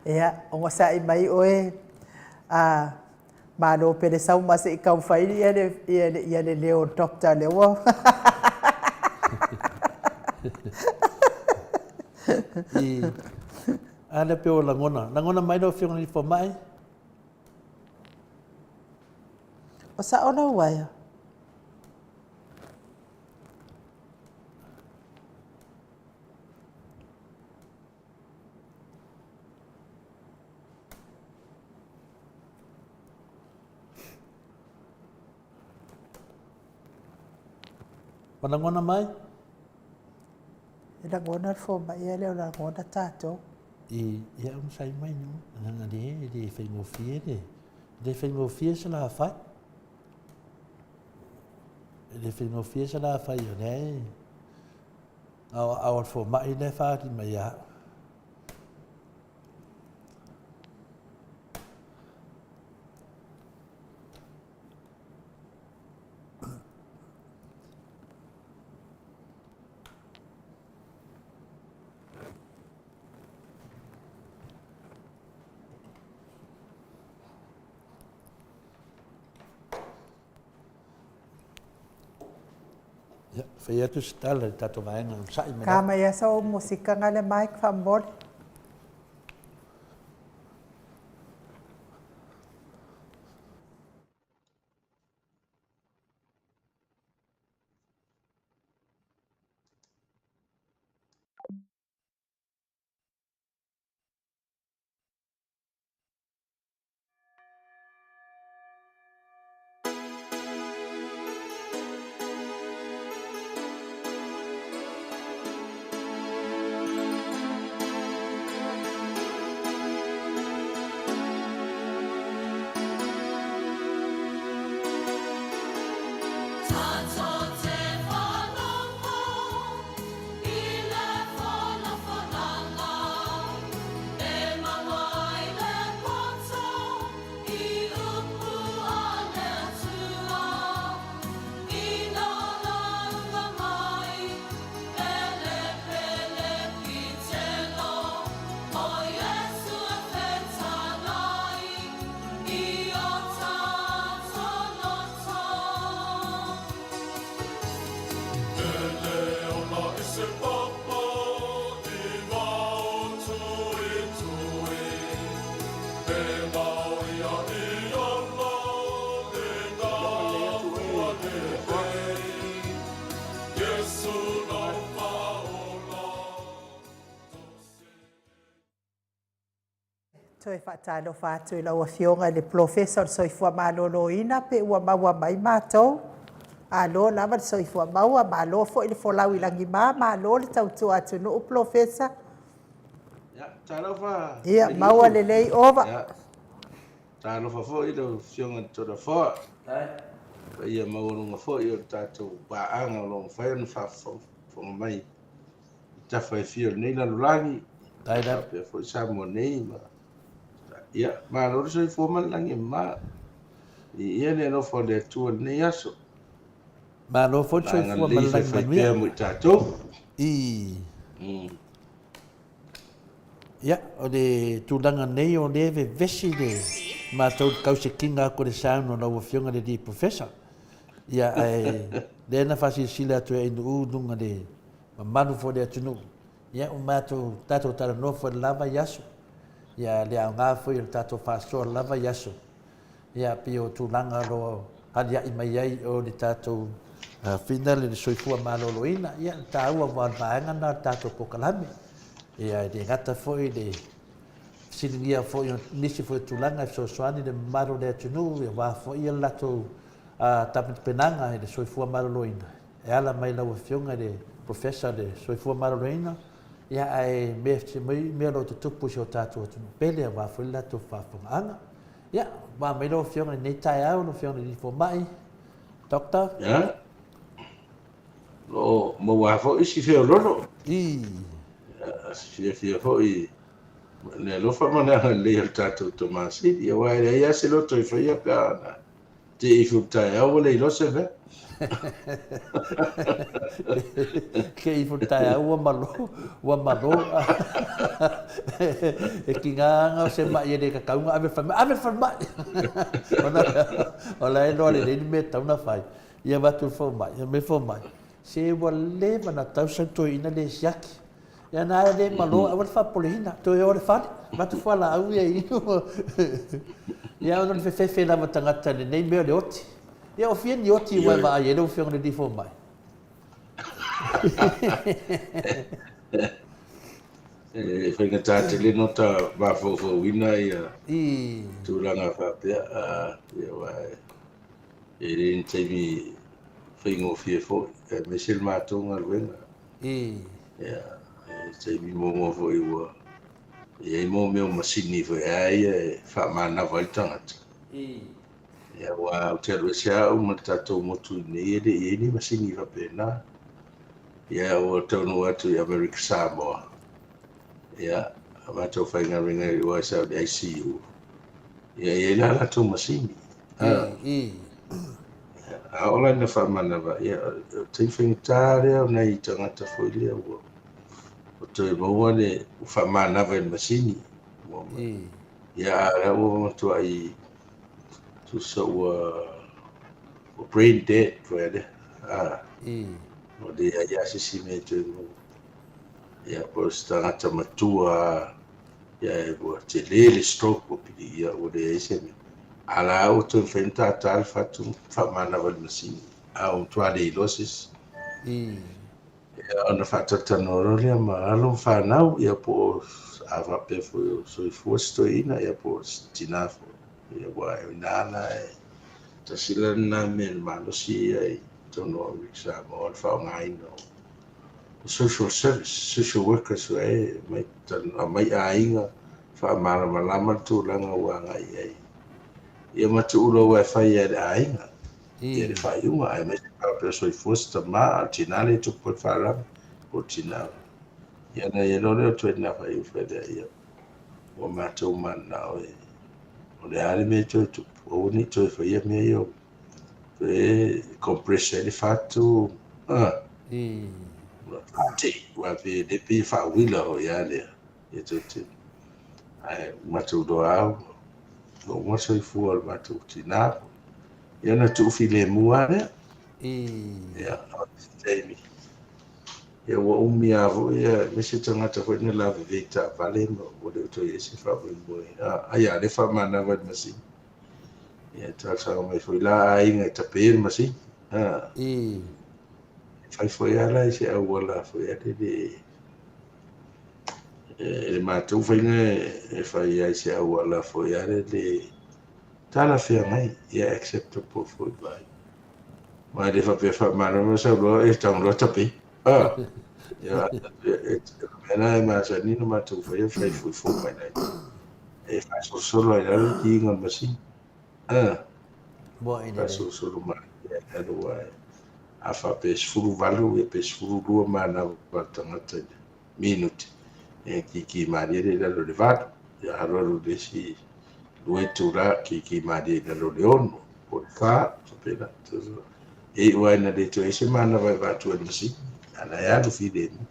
Ia, onosai mai oe a Malo pele sauma se i taumafai ia le, ia le, ia le leo o le doctor lea ua I, a lea pei o lagona. Lagona mai lau Afioga i le Fomai? O sao lau uaea. Ua lagona mai? E lagona le fomai ae le o lagona tatou. I, ia onosai mai no, leaga le, e le faigofie le, e le faigofie se la fai. E le faigofie se la fai o lea e. Na o aao o le fomai lea e faaali mai ia au. Ia, fai atu se tala i le tatou vaega onosai mai Ka mai asa o musika nga le mic faamolemole. Toe faatalofa atu i lau Afioga i le Polofesa o le Soifua Maloloina pe ua maua mai matou. Malo lava le soifua maua, malo foi le folau i lagima, malo le tautua atunuu Polofesa. Ia, talofa. Ia, maua lelei ova. Ia, talofa foi lau Afioga i le Toleafoa. Paia maualuga foi o le tatou paaga o lo o mafai ona faafogafoga mai i tafa e fia o lenei lalolagi, faapea foi Samoa nei ma ia, malo le soifua ma le lagi e mama. Viia le alofa o le Atua i lenei aso. Malo foi le soifua ma le lagi manuia. Pea mo i tatou. I. Ia, o le tulaga nei o lea e vevesi le matou i le tausikiga atu o le sound o lau Afioga i le alii Professor. Ia, ae lea na faasilasila atu e Ainuu i luga le mamalu foi o le atunuu. Ia, ua matou tatou talanoa foi i le la vaiaso. Ia, le aoga foi o le tatou faasoa i le la vaiaso. Ia, pei o tulaga o lo o alia'i mai ai o le tatou final i le soifua maloloina. Ia, le taua aua o le vaega lena o le tatou polokalame. Ia, e le gata foi i le fesiligia foi o nisi foi o tulaga e fesoasoani le mamalu o le atunuu aua foi le latou tapenapenaga i le soifua maloloina e ala mai lau Afioga i le Professor o le Soifua Maloloina, ia ae mea mea o lo o tutupu i si o tatou atunuu pele aua foi le latou faafofogaaga. Ia, ua mai lau Afioga i lenei taeao, lau Afioga i le Fomai, Doctor. Ia, o lo o maua foi si feololo. I. Fiafia foi le alofa ma le agalelei o le tatou Tama Sili, aua e leai lava se loto e faia pe a na te ifo i le taeao ua le iloa se mea. Ke ifo i le taeao ua malo, ua malo. E kiga anga o se ma'i e le tatau ona ave i le falemai, ave i le falemai! Ona o la e iloa lelei le mea e tatau ona fai. Ia avatu i le fomai, fai mai le fomai, se ua leva ona tatau sau toeaina lea e siaki. Ia na e le malo, aua le faapopoleina, toe o i le fale, avatu fualaau ia e inu. Ia ona o le fefefe lava o tagata i lenei mea o le oti. Ia o fia ni oti ua e vaai ai lau Afioga i le alii fomai? E faigata tele ona ta mafaufauina ia tulaga faapea, ia aua e le ni taimi faigofie foi, aemaise le matou galuega. Ia, e taimi muamua foi ua i ai mo mea o masini foi a ia e faamanava ai le tagata. Ia, aua ou te alu ese lava au ma le tatou motu i inei e le i i ai ni masini faapena. Ia, ua taunuu atu i Amerika Samoa. Ia, a matou faigaluega i o sa o le ICU. Ia, e i ai la latou masini. I, i. A oo la ina faamanava, ia, o taimi faigata lea o nai tagata foi lea ua ua toe maua le ua faamanava i le masini. Ua, I. ia, a o lea ua matuai tusa ua ua brain dead foi lea. A, I. ua leai lava se isi mea e toe maua. Ia, po o se tagata matua lava, ia, ua tele le stroke ua piliia ua leai se mea. A la ua toe mafai ona tātā le fatu ma faamanava i le masini, a ua matua le iloa se isi. I. Ia, ona faatalatalanoa loa lea ma alo ma fanau, ia po o a faapea foi o soifua se toeaina, ia po o se tinā foi. Ia, aua o i ina la e tasi la lena mea i le malosi ia i totonu o Amerika Samoa, o le faaaogaina o social service, social workers e aumai, aumai aiga, faamalamalama le tulaga ua agai i ai. Ia ma tuu loa e fai e le aiga, ia le faaiuga, aemaise faapea o soifua se tama, a o le tina lea e tupu ai le faalavelave, po o le tina. Ia ona i ai loa lea o le ituaiga faaiuga fai lea, ia, ua matou mananao e, o le a le mea e toe tupu, aua ne i toe faia mea ia o toe compress ai le fatu, a, faate'i, aua pe le pei e faauila foi lava lea, ia toe te. Ae matou iloa lava, ua uma le soifua o le matou tinā. Ia ona tuufilemu lava lea. Ia, o se taimi. Ia ua umi lava foi, aemaise tagata foi na lavevea i taavale ma ua le o toe i ai se faamoemoe. Ai a o lea e faamanava i le masini. Ia, talosaga mai foi la aiga e tape le masini. I. Fai foi lava la i se auala foi lea e le matou faiga e fai ai se auala foi lea le talafeagai, ia acceptable foi mai. Ma e le faapea faamanava sau loa e tago loa tape. Ah, ia, e mea na e masani ona matou faia, fai foi fomai lai. E faasolosolo ai lalo le kiiga o le masini. Ah, Mo i lelei. faasolosolo mai ai lalo aua a faapea e 18 ia pe 12 manava a le tagata i le minute, e kiki malie lea i lalo i le 8. Ia alu alu i le isi 2 itula, kiki malie i lalo i le 6 po o le 4, faapena. E iu lava ina le toe i ai se manava e avatu ai i le masini, a o la e alu filemu.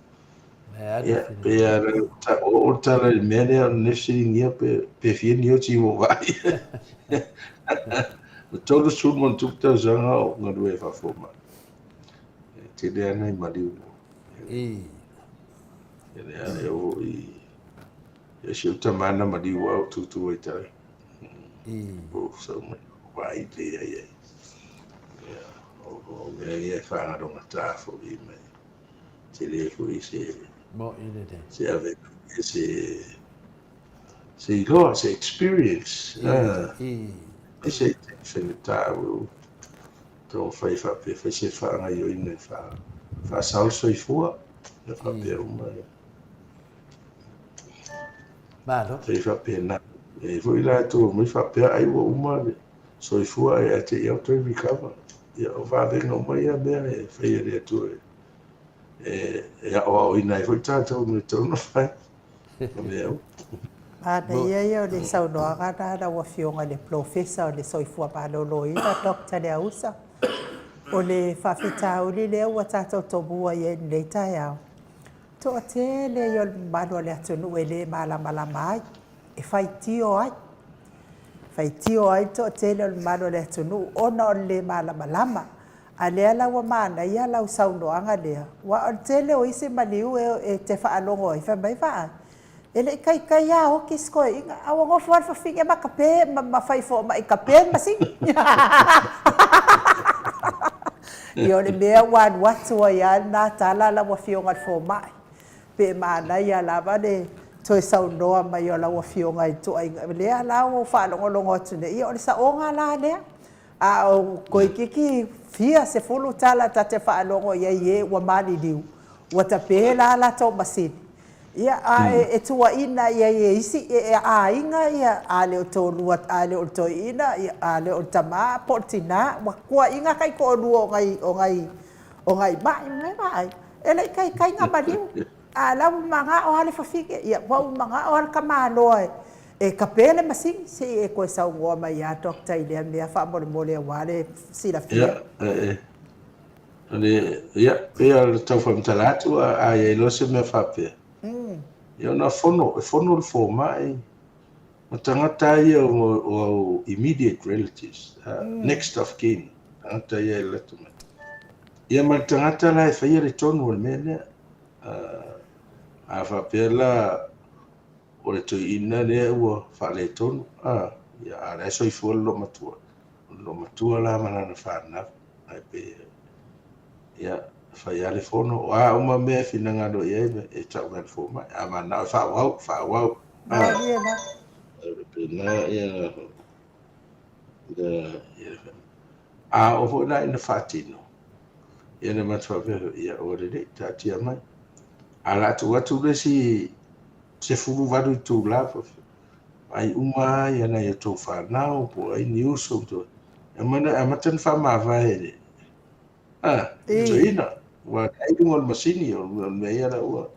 Ia, pe a o le tala i le mea lea, o le fesiligia pe, pe fia ni oti ua vaai. Ua 30 ma ona tupu tausaga o galue faafomai. E tele lava nai maliu. I. E le a e oo i ia si ou tama na maliu au tutu ai tai. I. O sau mai vaai le ai ai. Ia, o mea ia e whangarongata foi mai. Tele foi se Mo i lelei. se ave se se iloa, se experience. I, i. E se te wheneta ua taumafai faapea fai se faagaioina e wha whaasao le soifua e faapea uma e. Malo. Fai faapena. E foi la e tua mai faapea ai ua uma le soifua ae ia te i au toe recover. Ia o vavega uma ia mea e fai e le Atua e e aoaoina ai foi tatou i mea e tatau ona fai ma mea uma. Manaia ia o le saunoaga na lau Afioga i le Polofesa o le Soifua Maloloina, Doctor Leausa. O le faafitauli lea ua tatou tomua i ai i lenei taeao, toatele ia o le mamalu o le atunuu e le malamalama ai, e faitio ai. Faitio ai le toatele o le mamalu o le atunuu ona o le le malamalama. A lea la ua manaia lau saunoaga lea, aua o le tele o isi maliu e te faalogo ai, fai mai, Vaai, e le i taitai lava oti si toeaina, a ua nofo lava le fafine ma tape ma fai fomai tape le masini. Ia o le mea ua alu atu ai lava lena tala lau Afioga i le Fomai. Pe manaia lava le toe saunoa mai o lau Afioga i ituaiga, lea la ua ou faalogologo atu nei, ia o le saoga la lea. A o toeitiiti fia sefulu tala ta te faalogo i ai i e ua maliliu, ua tape la latou masini. Ia, a e tuuaina i ai e isi e aiga ia, a le o toalua, a le o le toeaina, ia, a le o le tama po o le tina, ua tuuaina taitoalua o nai, o nai, o nai ma'i ma vaai. E le i taitai na maliu, a o la ua manao lava le fafine, ia ua ou manao lava le tamaloa e tape le masini, se i e toe saunoa mai lava Doctor i lea mea faamolemole aua le silafia. Ia, o le, ia, pei o le tau faamatala atu, a i ai loa se mea faapea, ia ona fono, e fono le fomai ma tagata ia o au immediate relatives, next of kin, tagata ia e lata mai. Ia ma le tagata la e faia le tonu o le mea lea. A faapea la o le toeaina lea ua faaletonu, ia a o la e soifua le loomatua, o le loomatua la ma lana fanau, ae pei ia fai lava le fono, o a uma mea e finagalo i ai, e tau mai i le fomai, a manao e faaauau, faaauau. Malie la. Pena ia a oo foi la ina faatino, ia na matou faapea, ia ua lelei, taatia mai. Ae o le a tuu atu le isi 18 itula, vaai uma lava nai a outou fanau po o ai ni uso, e amata ona faamavae e le toeaina, ua leai luga o le masini, o le mea ia la ua,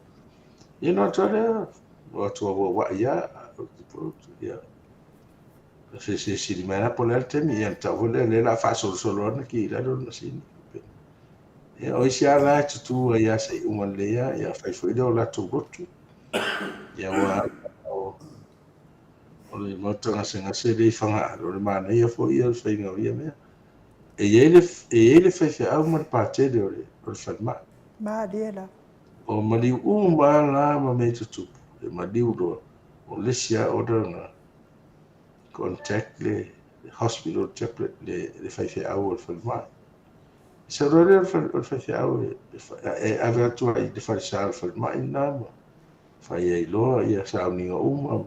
ia ona o atu lava lea, o atu auauai lava, ia. Fesilisili mai la po o le a le taimi, ia ona tau foi lea, o lea o le a faasolosolo atu ki i lalo le masini. Ia, o isi lava la e tutū ai lava seia uma lelei lava, ia fai foi lea o latou lotu. Ia aua o le maota gasegase lea i Fagaalo, o le manaia foi ia o le faiga o ia mea. E i ai le, e i ai le faifeau ma le patele o le, o le falemai. Malie la. O maliu uma lava la ma mea tutupu, e maliu loa, o le isi lava order lena. Contact le hospital chaplain, le faifeau o le falemai. Sau loa lea o le faifeau e ave atu ai i le falesa o le falemai lena ma fai ai loa ia sauniga uma.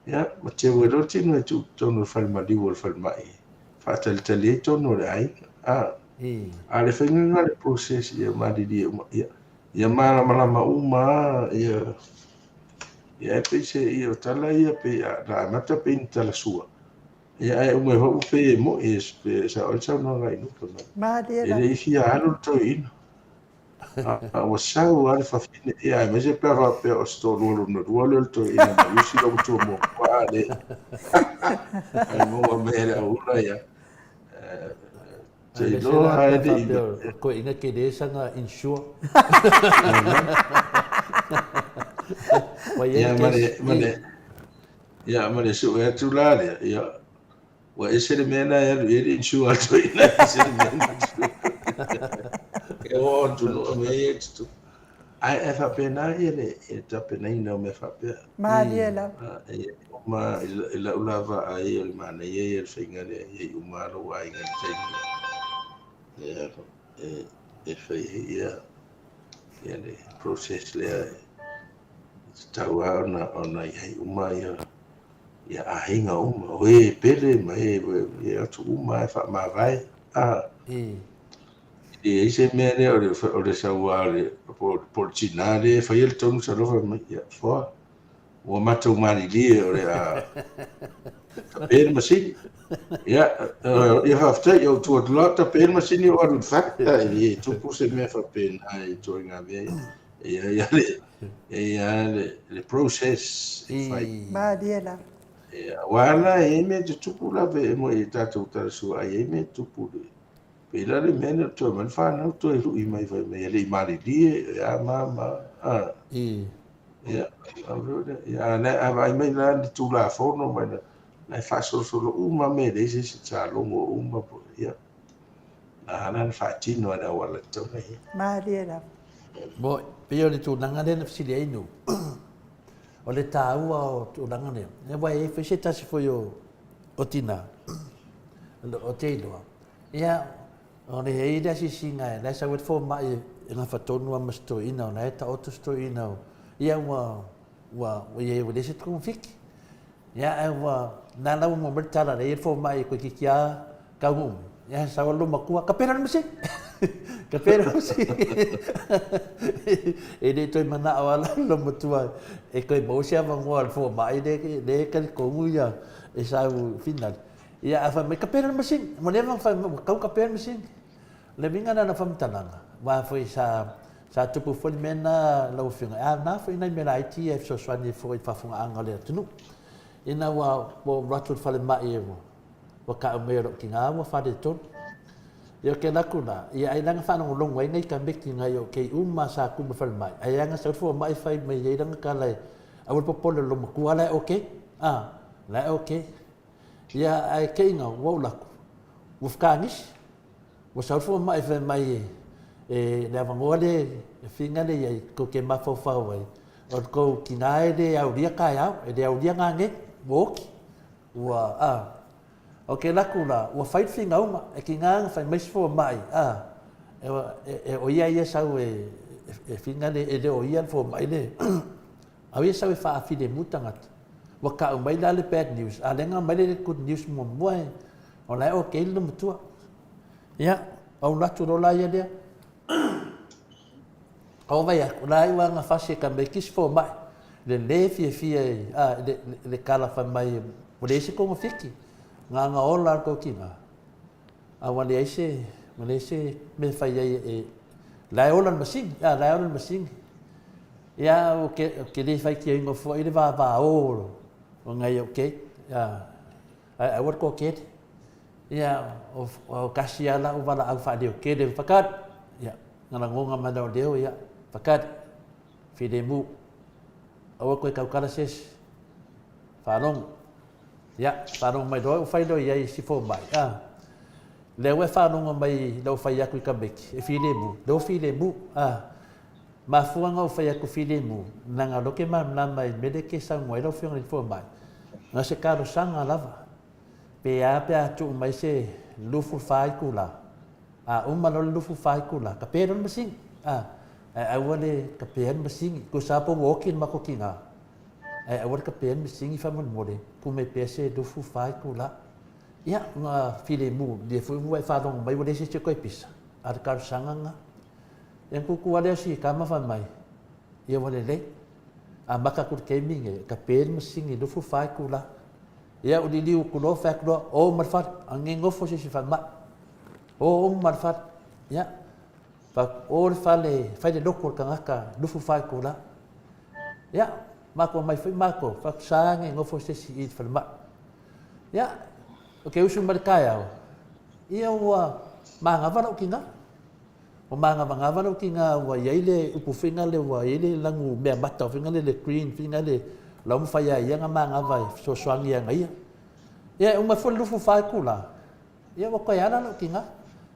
Ia, ma teu ai loa le tino e tuu i totonu o le falemaliu o le falemai e faatalitali ai tonu o le aiga. A o le faiga lena o le process ia malilie uma, ia, ia malamalama uma lava ia Ia e pei se ia o tala ia pei a na amata pei ni tala sua. Ia ae uma ifo ua pei e mo'i e sao ai le saunoaga i Luka mai. Malie E le i fia alu le toeaina. A ua sau lava le fafine, ia aemaise pe a faapea o se toalua lona lua lea o le toeaina ma Lucy lou matua muamua a le. Ae maua mai e le auula ia. Te iloa a e le i. Koe ina ke le sanga insure. Ia ma le, ma le, ia ma le sue atu la lea, ia, ua ese le mea na e alu i ai le insure a le toeaina, ese le mea na insure. E oo atu loa mea ia e tutupu. Ae, ae faapena ia le, le tapenaina o mea faapea. Malie lava. E uma i lau la vaai o le manaia ia o le faiga lea e i ai uma lou aiga i le taimi lea e fai ai ia, ia le process lea e tatau lava ona, ona i ai uma ia, ia aiga uma, o e pele ma e, e atu uma e faamavae. A. E leai se mea lea o le, o le sau lava o le, po o le tinā lea e faia le tonu talofa mai, ia, foa, ua matou malilie o le a tape le masini. Ia, ia faafetai, ia ou tuu atu loa tape le masini ou alu i le fale. E le tupu se mea faapena i ituaiga mea ia. E i ai lava le, e i ai lava le process e fai. Malie lava. Aua la e i ai mea e tutupu lava e moi i tatou talasua ai, e i ai mea e tutupu i le Pei la le mea lea toe aumai le fanau toe lui mai fai mai e le i malilie e a ma ma a. Ia, ia a lea a vaai mai la le Tulafono mai la la e faasolosolo uma mea e leai se isi sa logo uma po ia. Na ala na faatino e le auala tatau ona i ai. Malie lava. Mo, pei o le tulaga lea na fesili ai Nu, o le taua o tulaga lea, aua e i ai foi se tasi foi o, o tina, o te iloa, Ia, o le i ai le asiasiga, la e sau ai le fomai e gafa tonu lava ma si toeaina, o la e taoto si toeaina, ia ua, ua, ua i ai ua leai se togafiti. Ia, ae ua, na la ua maua mai le tala, la e i ai le fomai toeitiiti lava taunuu mai, ia sau lava loomatua, kapela le masini, kapela le masini. E le toe manao lava la loomatua e toe maua se avanoa o le fomai lea e talitonu ia e sau final. Ia, a fai mai, kapela le masini. Ua leva ona fai mai, ua tau kapela le masini. O le uiga lena o faamatalaga, aua foi sa, Sa tupu foi le mea lena lau Afioga, a na foi nai mea laiti ia e fesoasoani ai foi i le faafofogaaga a le atunuu. Ina ua ou alu atu i le falemai ua tau mai e lou tina ua faaletonu. Ia ou te alu atu la, ia ai la na faalogologo ai nai tameti nai o kei uma sa tu ma le falemai, ai lava na sau le fomai fai mai ai lana tala e aua le popole o le loomatua la e okay, a, la e okay. Ia ae te i na ua ou alu atu, ua fetagisi, ua sau le fomai fai mai e le avanoa lea e figa lea i ai tou te mafaufau ai, o le tou tina e le aulia taeao, e le aulia nanei, ua oti. Ua, a. O ke laku la, ua fai le finauga, e tiga ona fai mai se fomai, a, e, e, e, o ia ia sau e, e, e finga le, e le o ia le fomai le, a o ia sau e faafilemu tagata. Ua tau mai la le bad news, a lea na aumai le good news muamua e, o la e okay le matua. Ia, ou alu atu loa la ia lea. Ou vaai atu, la iu lava na fasi e tamaiti isi fomai, le le fiafia i, a, le, le tala fai mai, ua leai se togafiti, na ona ola lava le tou tina, a ua leai se, ua leai se mea e fai ai e, la e ola le masini, a, la e ola le masini. Ia, ou te, ou te le faitioina foi le vavao o nai ou keiki, a, ae aua le toatele. Ia, o, o tasi lava lau valaau faaleotele, Fakali! Ia, na lagona mai lau leo, ia, Fakali, filemu, aua toe tautala se isi, faalogo. Ia, faalogo mai loa ua fai loa i ai si fomai, a, lea ua e faalogo mai i lau fai atu i tamaiti, e filemu, lea ua filemu, a, mafua ona ou fai atu filemu, leaga o lea ou te malamalama i le mea lea e te saunoa ai lau Afioga i le fomai, na o se talosaga lava, Pe a pe a tuu mai se 24 itula, a uma loa le 24 itula, kape loa le masini, a, ae aua le kapea le masini, tusa lava pe ua oti le matou tina, ae aua le kapea le masini faamolemole, tuu mai pea se 24 itula. Ia, ona filemu, lea foi ua e faalogo mai ua leai se isi e toe pisa, a o le talosaga lena. Ia ona tutu lava lea o si tama fai mai, ia ua lelei, amata atu i le taimi lenei, kape le masini i le 24 itula. Ia ou liliu atu loa fai atu loa, o uma le fale, anei nofo se isi falemai. O uma le fale. Ia, fai atu, o le fale, fai le loto o le tagata, 24 itula. Ia, matou omai foi matou, fai atu, sa anei nofo se isi i le falemai. Ia, ou te usu mai le taeao, ia ua manava lou tina. Ua manavagava lou tina ua i ai le upu foi lea ua i ai le lanu meamata foi lea le green foi lea la ua mafai lava e ia ona manava e fesoasoani ia ia. Ia e uma foi le 24 itula, ia ua toe ala lou tina.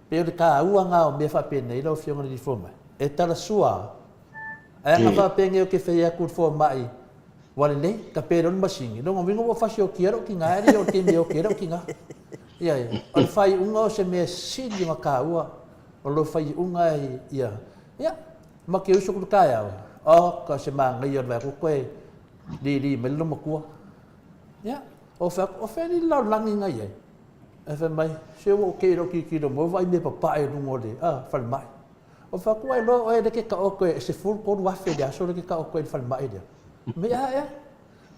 Pei o le taua lena o mea faapenei lau Afioga i le Alii Fomai, e talasua lava. Ae ana faapenei ou te fai atu i le fomai ua lelei, tape loa le masini, lona uiga ua fasiokia lou tina ae le i oo i le taimi e oti ai lou tina. Ia, o le faaiuga o se mea sili ona taua O lou faaiuga ia, ia, ma ke usu ku taeao, oka se manaia o le vaai atu koe lili mai le loomatua. Ia, o fai atu, o fea le lalolagi na i ai? Ae fai mai, se ua ou te i lou tilotilo mai ua vaai mea papae i luga o le falemai. O fai atu, ua iloa oe lea e te taoto e $13,000 i le aso lea e te taoto ai i le falemai lea. Mea a ea?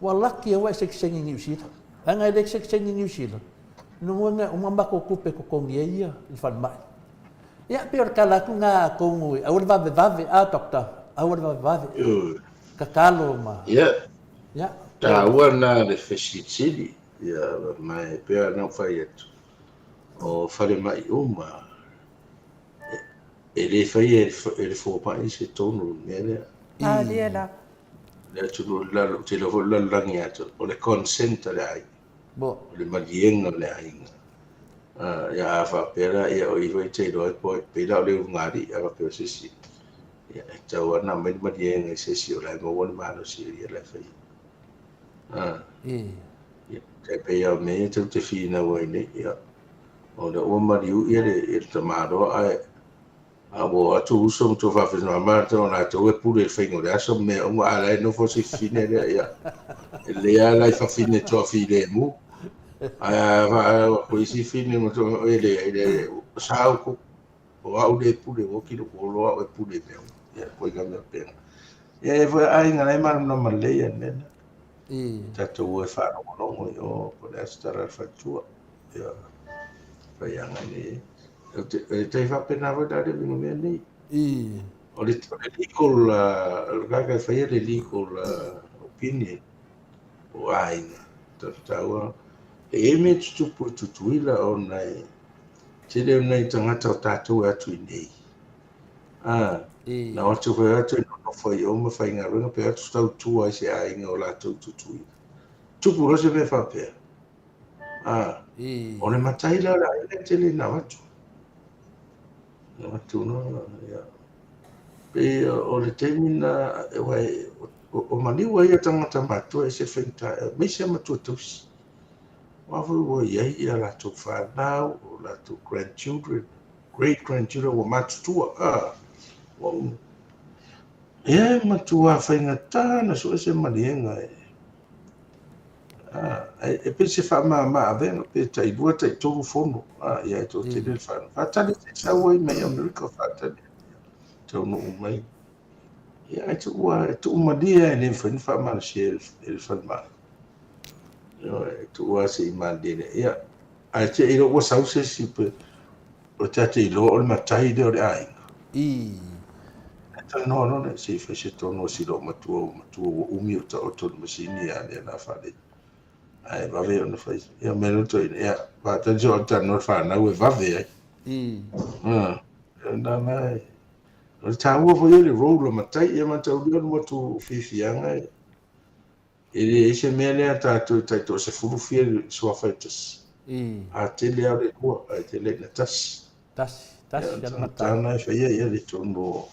Ua laki ua e sekiseni i Niu Sila. Leaga e le sekiseni i Niu Sila, lona uiga e uma matou tupe e totogi ai ia i le falemai. Ia, pei o le tala atu lena atonu aua le vavevave, a doctor, aua le vavevave. Tatalo ma. Ia. Ia. Taua lena le fesilisili, ia, ma e pei ona ou fai atu, o falemai uma, e le faia e le fomai se tonu i le mea lea. Malie lava. Le atunuu i lalo, ou te iloa foi le lalolagi atoa, o le consent a le aiga, o le maliega o le aiga. Ia a faapea la, ia o i foi e te iloa ai po o pei la o le ulugalii, a faapea o se isi, ia e tatau lava ona aumai le maliega i se isi o la e maua le malosi o ia la e faia. Ia, tai pei lava o mea ia tatou te finau ai nei, ia, o lea ua maliu ia le tamaloa ae A ua o atu uso ma tuafafine ma latou e pule i le faiga o le aso ma mea uma, a o la e nofo si fafine lea, ia, e lelei lava lai fafine toafilemu. Ae a vaai i isi fine ma toa, e leai, e leai, sa au ku, o au le pule, ua oti lou olo au e pule i mea uma. Ia, koe ka mea pena. Ia, e foi aiga la e malamalama lelei ia le mea lena. Tatou o e faalogologo i o, po o le a se tala a le faletua. Ia, fai agai nei. E tai faapena foi la le uiga o mea nei. O le legal, o le tagata e faia le legal opinion o aiga, taua, e i ai mea e tutupu i Tutuila ona e tele o nai tagata o tatou e atu i inei. Na o atu foi atu e nonofo i o ma faigaluega pe atu tautua i se aiga o latou i Tutuila. Tupu loa se mea faapea. O le matai la o le aiga e tele ina avatu. Avatu loa, ia. Pei o le taimi na, aua o maliu ai tagata matutua e ese faigata, aemaise lava matua tausi. Aua foi ua i ai a latou fanau, o latou grandchildren, great grandchildren ua matutua, ua uma. Ia e matua faigata ona sue se maliega e E pei se faamama avega pe tailua taitolu fono ia e toatele le fanau. Faatali se i sau ai mai Amerika faatali taunuu mai. Ia ae tuu e tuu malie e le mafai ona faamalosia e le falemai. E tuu lava se i malilie. Ia ae te i loa ua sau se isi pe o ta te iloa o le matai lea o le aiga. E talanoa loa lea, se i fai se tonu a si loomatua ua matua ua umi o taoto i le masini a lea la faalele. Ae vave ona fai. Ia mea loa toeaina, ia faatali se o talanoa le fanau e vave ai. Na na e. O le taua foi o le role o matai, ia mataulia le motu fiafiaga e. E leai se mea lea a tatou e taitoasefulu fia le suafa e tasi. A tele lava o le lua, ae tele ina tasi. Tasi, tasi lava le matai. Tagata e faia ia le tonu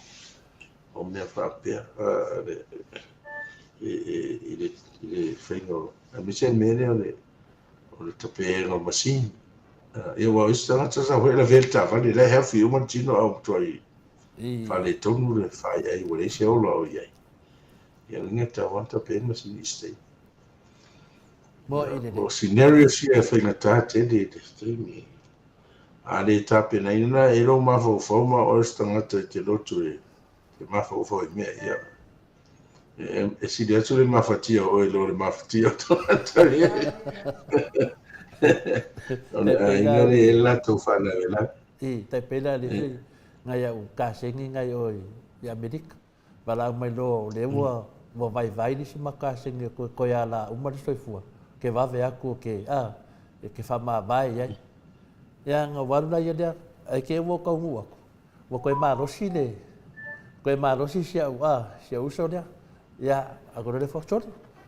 o mea faapea i le faiga o, aemaise le mea lea o le tapega o masini. Ia aua o isi tagata sa foi e lavea le taavale, la e healthy uma le tino a ua matuai faaletonu le faaiai ua leai se ola o i ai. Ia le gata o ata pe masini i se taimi. Mo i le. O scenarios ia e faigata tele i le taimi. A le tapenaina e lou mafaufau ma oe se tagata i te lotu e te mafaufau i mea ia. E sili atu le mafatia o oe i lo le mafatia o tagata ia. O le aiga le e latou faalavelave. I, tai pēlā le ngai au kasegi ngai o i Amerika. Valaau mai loa o lea ua ua vaivai le isi makasegi e koe koe a la uma le soifua ke vave aku ke a e ke faamavae i ai. Ia na ua alu la ia lea ae ke ua taunuu aku ua toe malosi le toe malosi si au a si au uso lea. Ia a koe le fua sole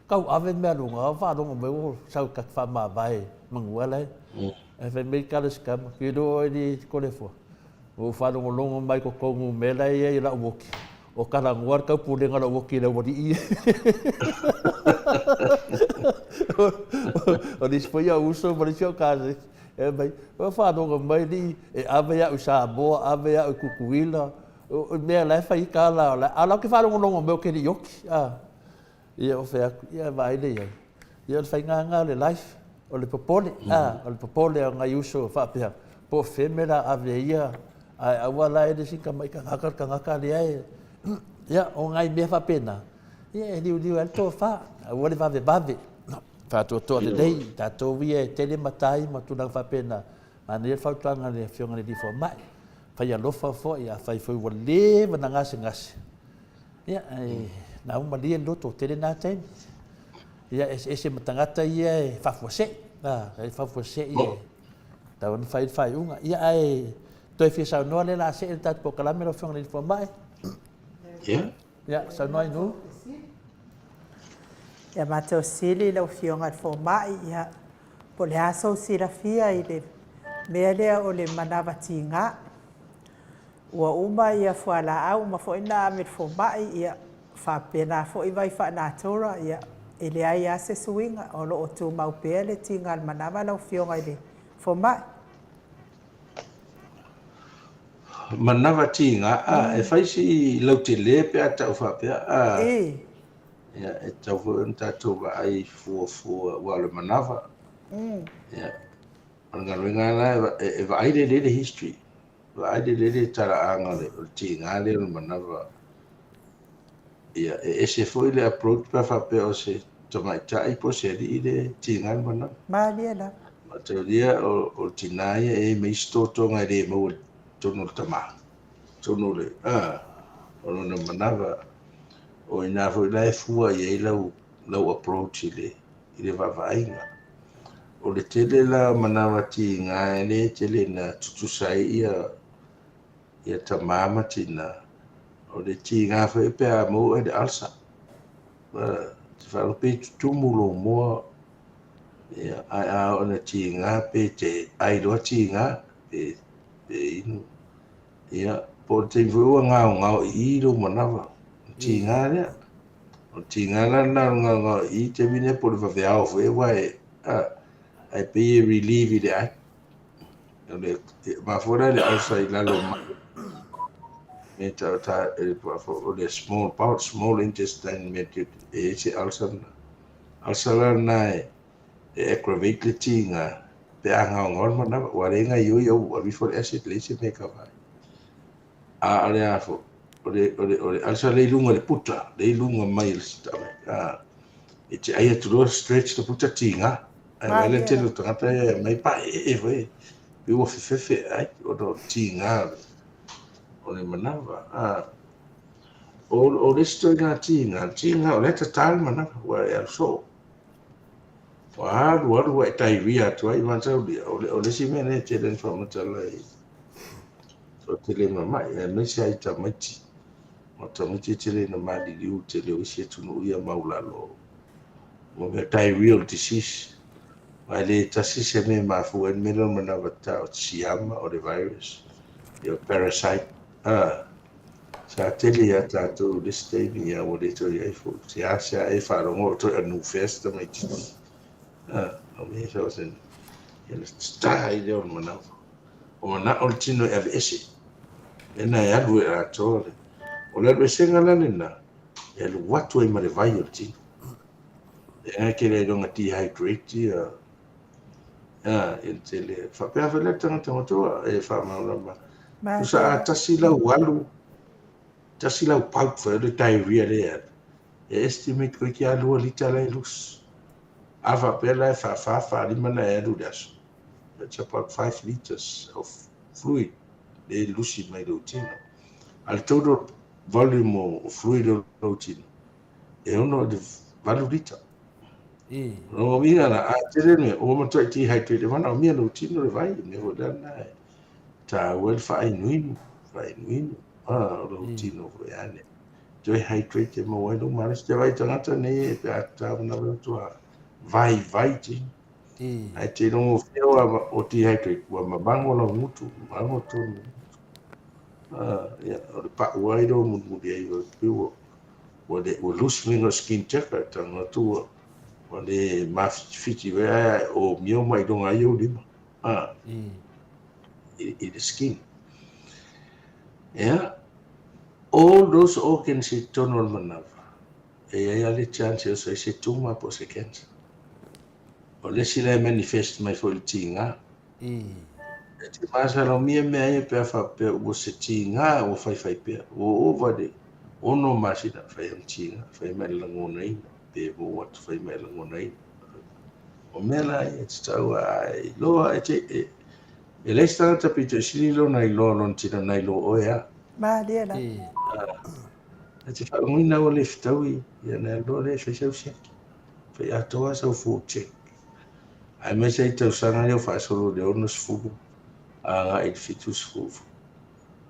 tau ave mea luga faalogo mai ua sau ta faamavae manua la e. Ae fai mai kala si tama, ki roa i le kole fua. Ua ou faalogologo mai ko kou numera ia i la'u oki, o talanoa le taupulega o la'u oki i le aualii ia. O le isi foi au uso ma le isi au cousin, e mai, ua faalogo mai alii e ave au i Samoa, ave au i Tutuila, o mea la e fai ai tala, a o la ou te faalogologo mai ou te le i oki. Ia ou fai atu, ia vaai lea i ai. Ia o le faiga lena o le life, o le popole, a, o le popole o nai uso faapea, po o fea le mea o le a ave ai ia, ae aua la e le isi tamai tagata le tagata lea e, ia, o nai mea faapena, ia e liuliu ai le tofa, aua le vavevave, faatoatoa lelei, tatou ia e tele matai ma tulaga faapena, manaia le fautuaga a le Afioga i le Alii Fomai, fai alofa foi, afai foi ua leva ona gasegase, Ia, e na ua malie le loto, tele na taimi. Ia, eseese ma tagata ia e faafuasei. A, e faafuasei e tau ona fai le faaiuga. Ia, ae toe fia saunoa lea o le a see le tatou polokalame lau Afioga i le Fomai. Ia. Ia, saunoa i nu. Ia, matou sili lau Afioga i le Fomai, ia, po o le a sou silafia i le mea lea o le manava tiga. Ua uma ia fualaau uma foi na ave i le fomai, ia faapena foi vai faanatura, ia e leai lava se suiga, o lo o tumau pea le tiga o le manava lau Afioga i le fomai. Manava tiga, a, e fai si lautele pe a tau faapea, a, ia, e tatau foi ona tatou vaai fuafua, aua o le manava, ia, o le galuega lava la e vaai lelei le history. Vaai lelei le talaaga o le tiga lea o le manava. Ia, e ese foi le approach pe a faapea o se tamaitai po o se alii le tiga le manava. Malie lava. Mataulia o le tina ia e i ai ma isi totoga e le maua i totonu o le tama. Totonu o le, a. o lona manava. O i ina foi la e fua i ai lau, lau approach i le, i le vaavaaiga. O le tele la o manava tiga e le tele ina tutusa ai ia, ia tamā ma tinā. O le tiga foi pe a maua oe i le ulcer. Te faalogo pe tutumu lou moa, ia, ae a oo ina tiga pe te ai loa tiga, pe, pe inu. Ia, po o le taimi foi ua gaogao i i lou manava, o le tiga lea. O le tiga la lena o le gaogao i i taimi lea po o le vaveao foi aua e, a, ae pei e relieve i le ai. O le, e mafua la le ulcer i lalo mai. Me ta, ta, e, o le small bowel, small intestine me te, e i ai se ulcer lena. Ulcer la lena e, e aggravate le tiga pe a gaogao le manava, ua le gaioi au ave ifo le acid leai se mea e kava ai. A o le a fo, o le, o le, o le ulcer le i luga i le puta, le i luga mai i le stomach. A, e te ai atu loa stretch le puta tiga. Ae vaai le tele o tagata e mai paeee foi, pe ua fefefe ai, ona o le tiga o le manava. A, o, o le isi ituaiga tiga, tiga o lea e tatā le manava, ua e alu soo. Ua alu alu ua e diarrhea atu ai mataulia. O le, o le isi mea lea e tele ina faamatala i o tele mamai, aemaise ai tamaiti. O tamaiti e tele ina maliliu tele o isi atunuu ia maulalo mo mea diarrheal disease. Aua e le tasi se mea e mafua ai le mea lea o le manava tatao, o siama, o le virus, ia o parasite. Ah, sa tele ia tatou i le isi taimi, ia ua le toe i ai foi. Seasea e faalogo o toe anufea si tamaitiiti. Ah, o mea sa o se, ia le tatā ai lea o le manava. O manao le tino e aveese. Lena e alu e atoa le. O le aluesega la lena, e alu atu ai ma le vai o le tino. E ai ke le iloga dehydrate ia, ia, i le tele. Faapea foi lea tagata matua e faamalamalama. Tusa a tasi lau alu, tasi lau pulp foi o le diarrhea lea e alu. E estimate koe ki a 2 lita la e lusi. A faapea la e faafa, faalima na e alu i le aso. That's about 5 liters of fluid le lusi mai lou tino. A le total volume o fluid o lou tino, e ono i le 8 lita. O lona uiga la, a tele le mea, ua matuai dehydrate, e manaomia lou tino le vai, mea foi la lena e taua ai le faainuinu, faainuinu, a, o lou tino foi ane. Toe hydrate e maua ai lou malosi. Te vaai tagata nei e pe a tatau ona matua vaivai tino. Ae te rongo whio a o dehydrate, ua mamango lau ngutu, mamango tonu ngutu. Ia, o le pa'u ai lou mulimuli ai ua pei ua, ua le, ua loose mai no skin checker, tago atu ua, ua le mafitifiti foi ae omio mai luga ai ou lima, i le skin. Ia, all those organs i totonu o le manava, e i ai lava le chance e oso ai se tumor po o se cancer. O le isi la e manifest mai foi i le tiga. E te masalomia mea ia pe a faapea ua se tiga ua faifai pea. Ua ova le 6 masina fai ma tiga, fai ma e lagonaina, pe mou atu fai ma e lagonaina. O mea la ia e tatau a iloa e te, e, e leai se tagata pito e sili lona iloa lona tino nai lo oe a. Malie la. E te faalogoina ua le fetaui, ia na loa lea e fai sau siaki. Fai atoa sau full check. Aemaise ai tausaga lea ua faasolo i le 60 agai i le 70.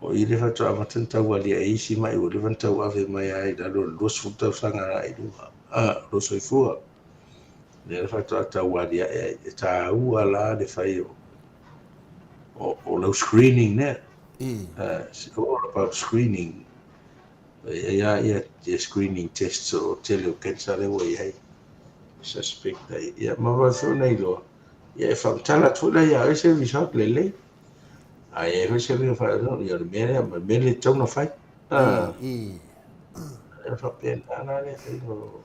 O i le faatoa amata ona tau aliae ai isi mai ua leva ona tauave mai lava i lalo o le 20 tausaga agai i luga. A, o lou soifua. Lea le faatoa tau aliae ai. E taua la le fai o, o, o lau screening lea. It's all about screening. E i ai lava ia screening tests o tele o cancer lea ua i ai. Suspect ai. Ia ma vave foi ona iloa. Ia e faamatala atu foi la ia oe se result lelei. A i ai foi se mea faanono, ia o le mea lea ma le mea lea e tatau ona fai. E faapena la le faiga o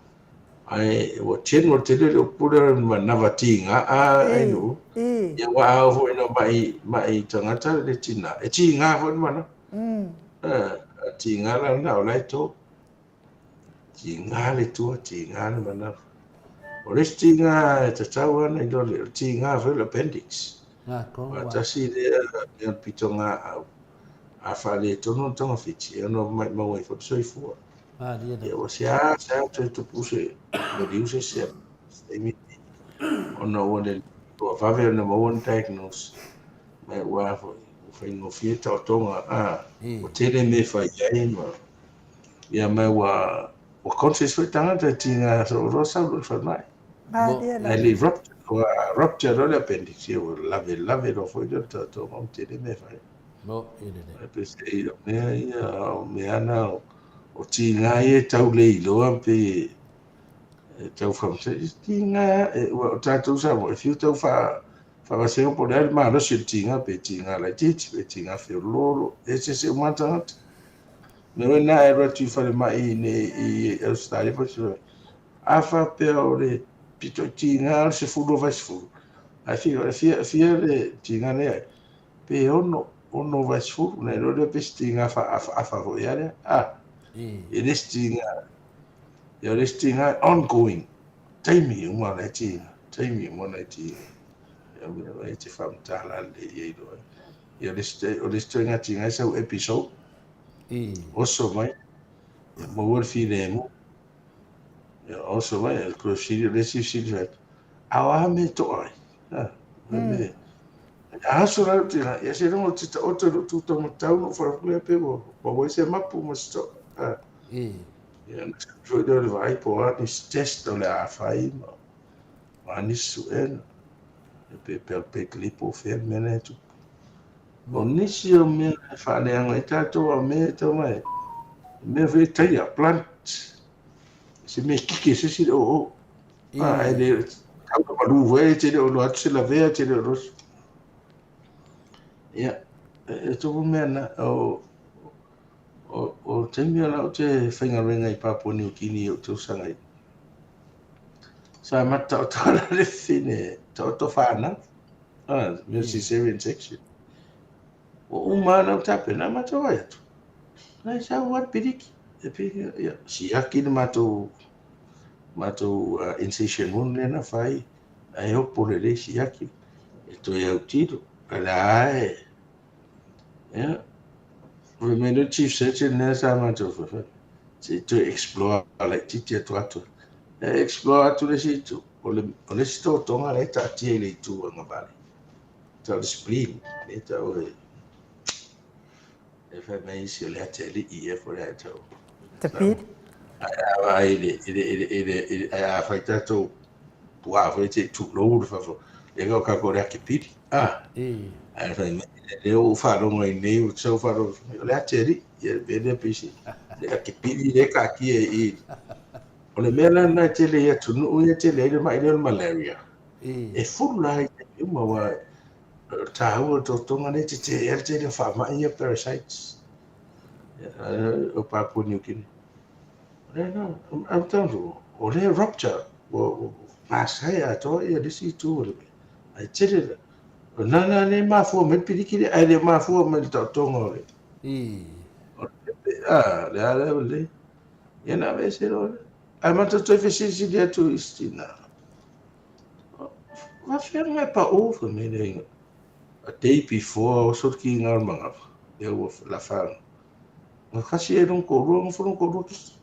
Ae ua general tele le upu lea o le manava tiga a ai nuu. Ia aua a oo foi ina mai mai tagata le tina, e tiga foi le manava. A tiga la lena o la e to. Tiga le tua, tiga le manava. O le isi tiga e tatau lava ona iloa lelei, o le tiga foi o le appendix. Aua tasi lea mea o le pito gaau. A faaletonu le togafiti, e ono maumau ai foi le soifua. Malie Ia ua seasea toe tupu se maliu se isi taimi ona ua lelei, ua vave ona maua ni diagnose ma ua foi ua faigofie taotoga a ua tele mea e fai ai ma ia ma ua ua conscious foi tagata e tiga soo loa sau loa i le falemai. Malie Ae lava. le i rupture, ua rupture loa le appendix, ia ua lavelave loa foi lea o le taotoga ua tele mea e fai. Mo i lelei. Ae peiseai o mea ia, o mea na o tiga ia e tau le iloa pei e tau faamasino. E tiga, aua o tatou Samoa, e fiu tau faavasega po o le a le malosi o le tiga, pe tiga laitiiti, pe tiga feoloolo, e eseese uma lava tagata. Mea foi lena e alu atu i falemai i inei i Ausetalia po o a faapea o le pito tiga o le 10/10, ae fia, fia le tiga lea pe 6, 6/10, ona iloa lea pe se tiga faaafaafa foi lava lea. A, e le se tiga, ia o le isi tiga ongoing, taimi uma o la e tiga, taimi uma o la e tiga. Ia mea e te faamatala lelei i ai loa. Ia o le isi, o le isi ituaiga tiga e sau episode, oso mai, ia maua le filemu, ia oso mai, o le fesili, o le isi fesili fai atu, a o a mea e to'a ai? A, mea a aso la lou tina, ia seiloga ou te taoto i lou tu taumatau ona ou faalogo lea pe ua pau ai se mapu ma se to'a. A, ia ona foi lea o le vaai po o a nisi test o le a fai ma o a nisi suega, ia pe palpate lelei po o fea le mea la e tupu. O nisi o mea e faaleaga ai tatou a o mea e tau mai, mea foi e taia, plant, se mea e kike e se isi le oo. A, e le tau na malu foi, e te le o iloa atu se lavea, te le o iloa. Ia, e tupu mea na, o, o, o taimi o la ou te faigaluega i Papua New Guinea i ou tausaga i. Sa mata taoto la le fine, taoto whanau. Ah, mea cesarean section. Ua uma lava na tapena, matou vaai atu. Na e sau lava le piliki. E piliki, ia, siaki le matou, matou uh, incision wound lea na fai, ae opo lelei siaki, e toe autilo. A la e, ia, fai mai le chief surgeon lea sa matou fai, se i toe explore laitiiti atu atu. E explore atu le isi itu, o le, o le isi totoga lea e taatia i le itu agavale. Tau le spleen, lea tau e, e fai mai isi o le ate alii ea po o le a tau. Tapili. Ae a vaai i le, i le, i le, i le, i le, ae a fai tatou puaa foi te tulou le fafo, lea ka o kākou le ake pili. Ah, ae fai mai, lea ua ou faalogo ai nei, ua sau faalogo, o le ate alii, ia le mea lea pei le ake pili lea e taatia i i. O le mea la lena e tele i atunuu ia e tele ai le ma'i lea o le malaria. E fulu la i taimi uma aua o le taua o le totoga lea e tetee ai le tele o faamai ia parasites. O Papua New Guinea. O lea na, I'm telling you, o lea rupture, ua masae atoa ia le isi itu o le mea. Ae tele la, o na na le mafua mai le piliki lea, ae le mafua mai le taotoga o le, o le, a, le a lea le, ia na aveese loa lea. Ae matou toe fesilisili atu i isi tina, Faafefea ona e pau fai mai le a day before oso le kiga o le manava, lea ua lafa. Na kasi e lona toalua, nofo lona toalua kiki.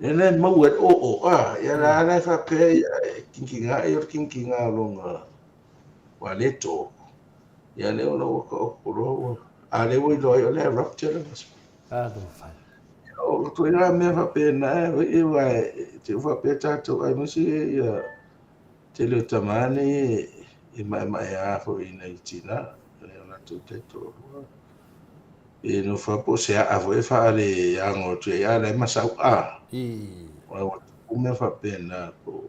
Lea la e maua e le oo, a, ia la la e faapea ia e kinkiga ai o le kinkiga o lona ua le to. Ia lea o la ua taoto loa ua, a lea ua iloa ai o lea e rupture lona spleen. Alofa. O ituaiga mea faapena e aua e te faapea tatou aemaise ia tele o tama nei e maemaea foi i nai tina o latou taitoalua. E nofo lava po o se aa foi e faaleago atu ai, a la e masau a. Aua ua tupu mea faapena po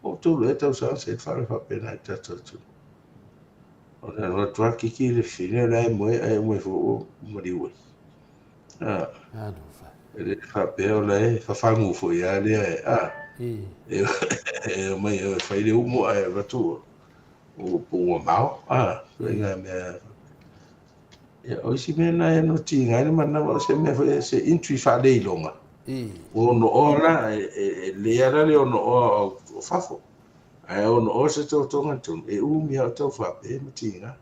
o tolu ea tausaga se i faapena i tatou atunuu. O le alu atu lava kiki le fine o la e moe ae uma ifo ua maliu ai. A, e le faapea o la e fafagu foi lava lea e, a, e omai e fai le umu ae avatu ua ua mao, a, ituaiga mea. Ia, o isi mea na e ono tiga ai le manawa, o se mea foi, se entry faaleiloga. Ua ono oa la, e lea la le ono oa o fafo. Ae ono oa se totoga tonu, e umi lava o tau faapea ma tiga.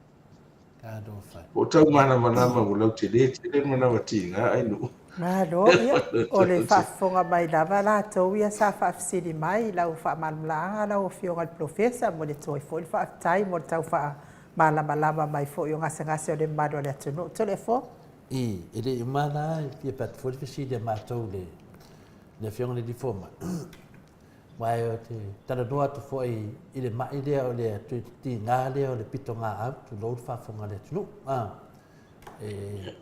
Talofa. Po o tau malamalama ua lautele tele le manawa tiga ai nuu. Malo, ia, o le faafofoga mai lava latou ia sa faafesili mai i lau faamalamalaaga lau Afioga i le Polofesa, mo le atu ai foi le faafetai mo le tau faamalamalama mai foi o gasegase o le mamalu o le atunuu. Toleafoa. I, e le i uma la, e fia atu foi le fesili a matou i le Afioga i le Alii Fomai. Aua ou te talanoa atu foi i le mai lea o le tiga lea o le pitogaau, tulou le faafofoga a le atunuu. A, e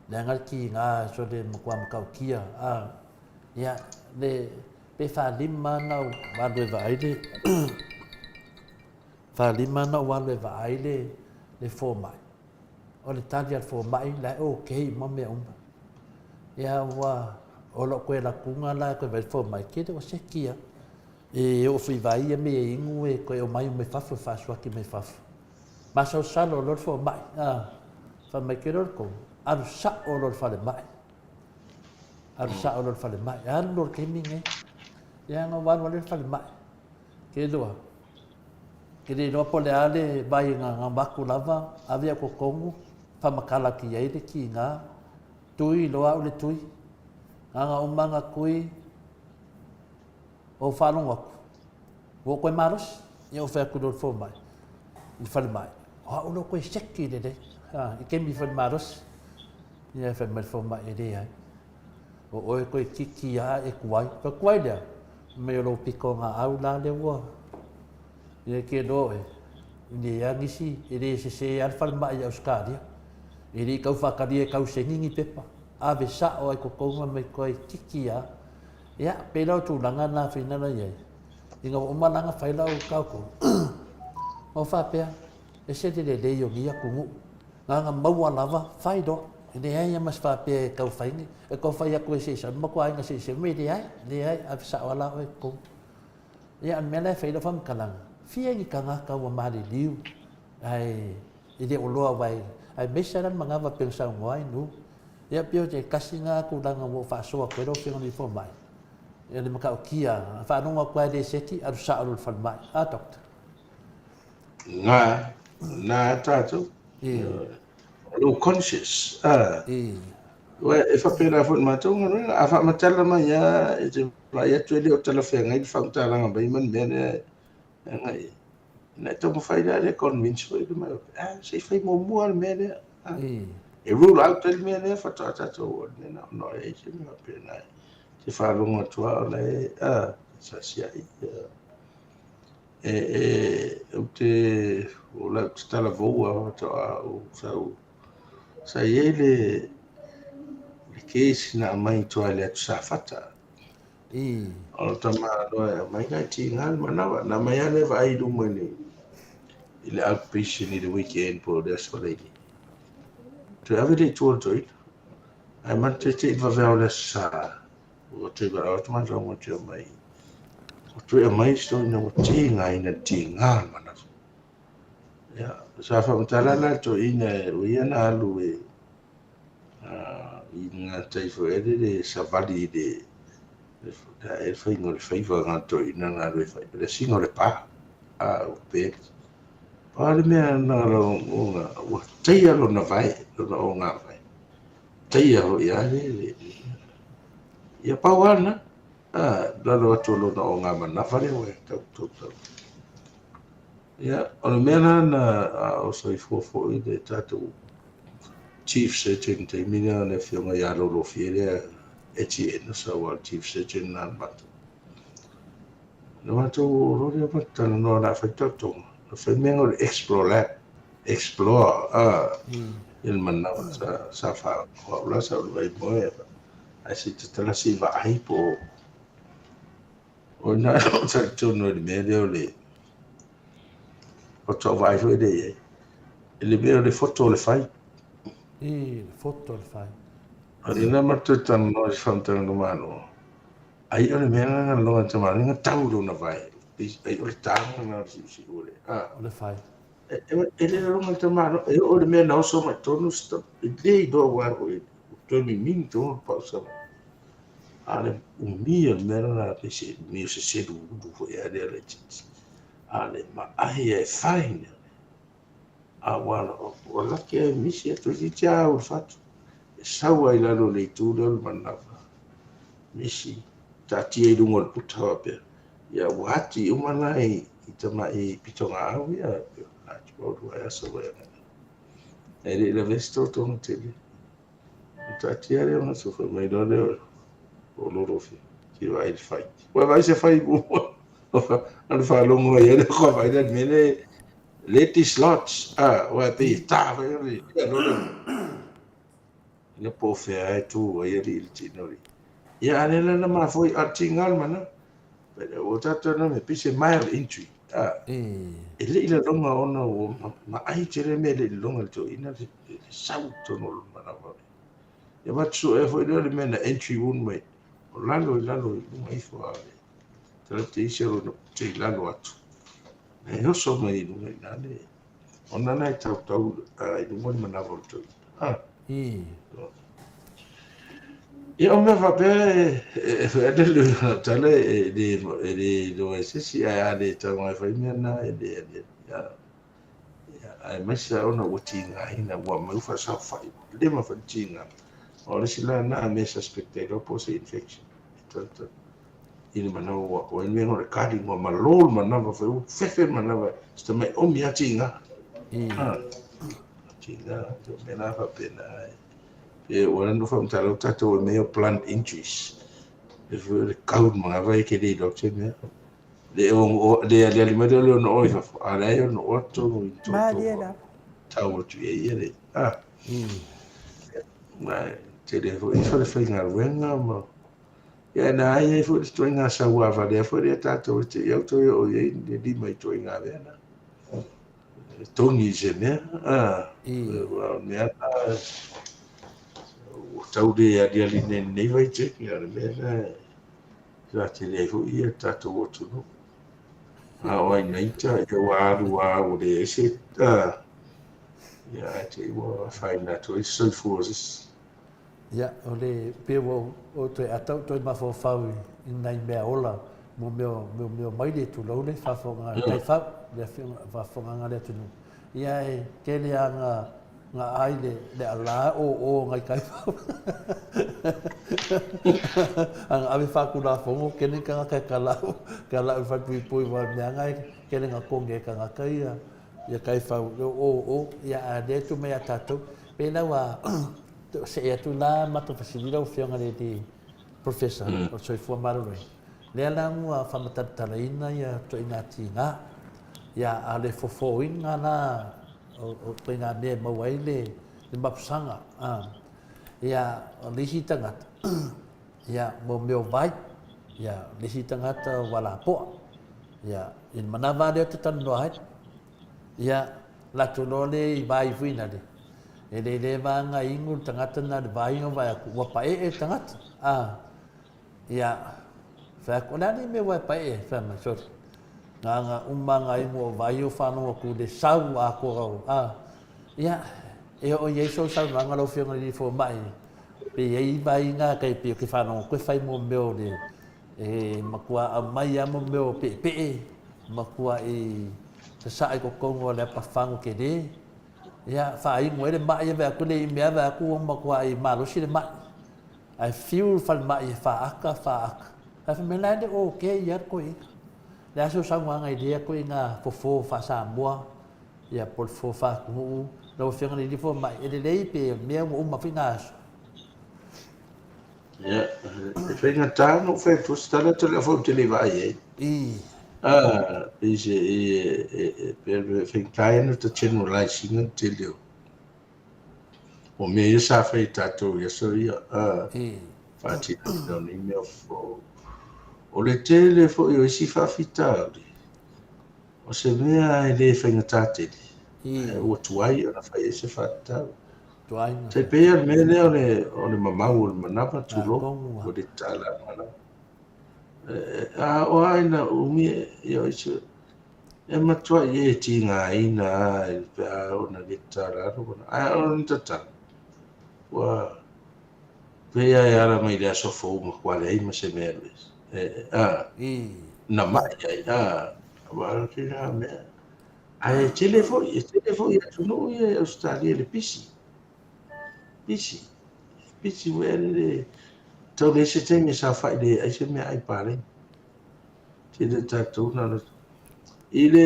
leaga le tiga sole matua matautia. A, ia, le, pe faalima na ou alu e vaai le, faalima na ou alu e vaai le, le fomai. O le tali a le fomai, la e okay uma mea uma. Ia ua, o lou toe alu atuga la e toe vaai le fomai, tele ua seki lava. E oo foi i vai ia mea e inu e toe aumai mai fafo e faasuaki mai fafo. Masalosalo loa le fomai, a, fai mai ke loa le tonu, alu sao loa i le falemai. Alu sao loa i le falemai. Alu loa i le taimi lenei. Ia na ou alu lava lea i le falemai. Ke loa, ke le iloa po o le a le vai na avatu lava, ave au totonu, faamatala atu i ai le tiga, tui loa au le tui. Na ona uma na tui, ou faalogo atu, ua ou toe malosi. Ia ou fai atu loa i le fomai, i le falemai, o au lea ua toe seki lelei, i taimi foi o le malosi. Ia fai mai le fomai, e leai. O oe toeitiiti lava e tuai. Fai tuai lea, mai o lou pitogaau la lea ua ia e te iloa oe, e leai lava nisi, e le sese lava le falemai i Ausetalia. E le i tau faatalia e tauseni ni pepa. Ave sao lava i totonu fai mai toeitiiti lava. Ia, pei la o tulaga na whina na i ai. Ina ua uma la ona fai lau taotoga, na ou faapea, ese le lelei o nei atunuu. Na ona maua lava, fai loa. E leai lava ma se faapea e tau fai ni, e tau fai atu e se i sau le matua aiga se i seu mai, e leai, leai, ave sao lava la oe i totonu. Ia, o le mea la e fai ai lau faamatalaga, fia ni tagata ua maliliu, ae e le o loa aua e, aemaise lava la le manava pei ona saunoa ai Nuu. Ia, pei o se tasi lena tulaga ua ou faasoa atu ai lau Afioga i le Fomai, ia le matautia, a faalogo atu lava e le seki, alu sao loa i le falemai. A, Doctor? Na, na tatou. O lou conscious. Ah. Ué, e faapena foi le matou galuega. A faamatala mai lava, e te vaai atu e le o talafeagai le faamatalaga mai ma le mea lea e agai i ai. Ina e taumafai la e convince foi le mai, ah, se i fai muamua le mea lea. Ah. E rule out ai le mea lea faatoa tatou oo i le mea lena, ona e i ai se mea faapena. E te faalogo atu lava o la e, ah, sa siai. Ah. E, e, ou te, o la ou te talavaua faatoa ou sau, sa i ai le, le case na aumai i tua i le atu Safata. I. O le tamaloa e aumai nai tiga le manawa. Na aumai lava le vaai i luma i le, i le outpatient i le weekend po o le aso Faraile. Toe ave lea i tua i le toeaina. Ae matou te i vave o le Aso Sa. Ua toe valaau atu matou ua toe aumai. Ua toe aumai se toeaina ua tigaina i le tiga o le manawa. Ia, sa faamatala la le toeaina o ia na alu e i gatai foi ai le savali i le le faiga o le faiva na toeaina na alu e fai. O le asiga o le pa, a o peli. Pa le mea na lona, ua taia lona vae, lona ogāvae. Taia foi lava le, ia pau lava lena, a, lalo atu o lona ogamanava lea ua tau tau tau. Ia, o le mea la na a o soifua foi le tatou Chief Surgeon i taimi lea o le afioga ia Lolofie lea Etienne sa ua Chief Surgeon na matou. Na matou oo loa lea ma talanoa o le a fai taotoga. Na fai mea o le Explore Lab. Explore, ah, i le manawa sa, sa wha, o au la sa ulu ai moe, ai se tatala se vaai po o, o ina o talitonu i le mea lea o le, o tau vaai foi lea i ai, i le mea o le foto o le fai. I, le foto o le fai. O le na matou talanoa i se faamatalaga Malo, ai o le mea lena na loga te malo, na tau lona vae, ai o le taga lena o le siusiu o le, ah. O le fai. E le laloga le tamaloa, e oo i le mea na oso mai totonu, e le iloa aua foi ua toe mimimi tonu le pausa mai. A o le umi o le mea lena pei se umi o se selu ulu foi a lea laitiiti. A o le maai e fai. A ua, ua laki ai misi e toeitiiti lava au i le fatu. E sau lava i lalo o le itu lea o le manava. Misi, taatia i luga o le puta faapea. Ia ua ati uma la i, i tamai pitogaau ia. E le i lavea se totoga tele. Ona taatia lea ona fai mai loa lea o Lolofi, se i vaai i le fai. Ua vaai se fai muamua. Ona faalogo ai lea ua vaai le mea lea le dislodge. Ah, ua pei e ta fai o le lola. Ina po o fea e tu ai alii i le tino. Ia, a lea la na mafua a tiga le mana. Ua tatou na me pei se mild injury. Ah, e le i laloga ona ua maai tele mea e le i laloga i le toeaina le sau i totonu o lona manava. Ia ma suea foi lea o le mea na entry wound mai o lalo i lalo i luga ifo a le talate isi o lona pute i lalo atu. E oso mai i luga i na le ona na e tautau i luga le manava o le toeaina. Ah. Ia o mea faapea e fai ane le tala e le iloa e se isi, ae a le tago e fai mea na e le aliali. Aemaise lava ona ua tigaina, ua aumai ua faasaofai, ua leva foi le tiga. O le isi la lena mea e suspect ai loa po o se infection e talatala i le manawa ua o ai mea o le kali ua malo le manava foi ua fefe le manava se tamai omi lava tiga. Tiga, o mea la faapena. E ua nanu faamatala o tatou e mea o blunt injuries. E foi o le kau le manava e ke le iloa se mea. Le o le aliali mai lea o le ono oe fafo, a leai ono oa totonu i totonu. Malie lava. Tau atu i ai ia le. Ah. Ma tele foi falefaigaluega ma ia na ai ai foi le ituaiga sauava lea foi lea tatou e te i au toe oo i ai le lima i ituaiga mea na. E togi i se mea. Ah. Ua o mea na ua tau le aliali nei lenei vaitaimi, a o le mea na sa tele ai foi ia tatou atunuu. A o ai naita, ia ua alu lava ua leai se, ia ae te i ua afaina atu ai se soifua o se isi. Ia, o le, pei ua ou toe ata ou toe mafaufau i nai mea ola, mo mea, mo mea mai le tulou le faafofoga taifau, le faafofoga a le atunuu. Ia e tele lava nga nga ai le le ala o o ngai taifau. Anga ave faatulafono kene tagata e kalau, kalau i falepuipui wa mea nga e kele nga konge e tagata ia ia taifau le o o ia a lea tu mai ia tatou. Pei la ua see atu la matou fesili lau Afioga i le Professor o le Soifua Maloloina. Lea la ua faamatalatalaina ia ituaiga tiga, ia a o le fofoina la o ituaiga mea e maua ai le mapusaga, ia o le isi tagata, ia mo mea o vai, ia o le isi tagata ua lapoa, ia i le manava lea ou te talanoa ai, ia latou loa lea i vai foi nale, e le le vaga inu le tagata na le vai na vaai atu ua paee le tagata, a Ia, fai atu, o le a lenei mea ua e paee ai? Fai mai, sole, na ona uma lava nai mua o vai o whanau atu le sau atoa o, a, ia, e oo i ai sou saunoaga lau Afioga i le Fomai, pe i ai vai na kai pei o ke whanau atu e whai mo mea o le, e matua aumai lava mo mea o peepee, matua i sasaa i totonu o le apafagu tele, ia, faainu ai le mai, vaai atu le i mea, vaai atu ua matua i malosi le mai. Ae fiu le falemai e faata, faata. Ae fai mai, la e le o ok ia le toeaina. Le a se saunoaga i lea ituaiga fofo faa-Samoa, ia po o le fofo faa-atunuu, lau Afioga i le Alii Fomai, e lelei pe o le mea ua uma foi na aso? Ia, e faigata ona ou fai atu se tala atu lea foi ou te le i vaai i ai. Ah, pei se, e, e, e, e faigata ai ona ta generalize ina le tele o O mea ia sa fai e tatou i aso ia, a, faatinoina o nei mea fou. O le tele foi o isi faafitauli, o se mea e le faigata tele, ae ua tuai ona fai ai se faatatau. Tai pei lava le mea lea o le mamau o le manava, tulou, ua le tatala le manava. A o a ina umi ia o isi, E matuai e tigaina ai pe a ona le tatala atu kona. Ae o ni tatala, ua pei lava e ala mai le aso fou matua leai ma se mea e, a, na mai ai, a, aua o kēlā mea. Ae tele foi, e tele foi atunuu ia i Ausetalia le pisi. Pisi. Pisi foi ale le tau leai se taimi e saofai le ai se meaai paleni. Tele tatou na o i le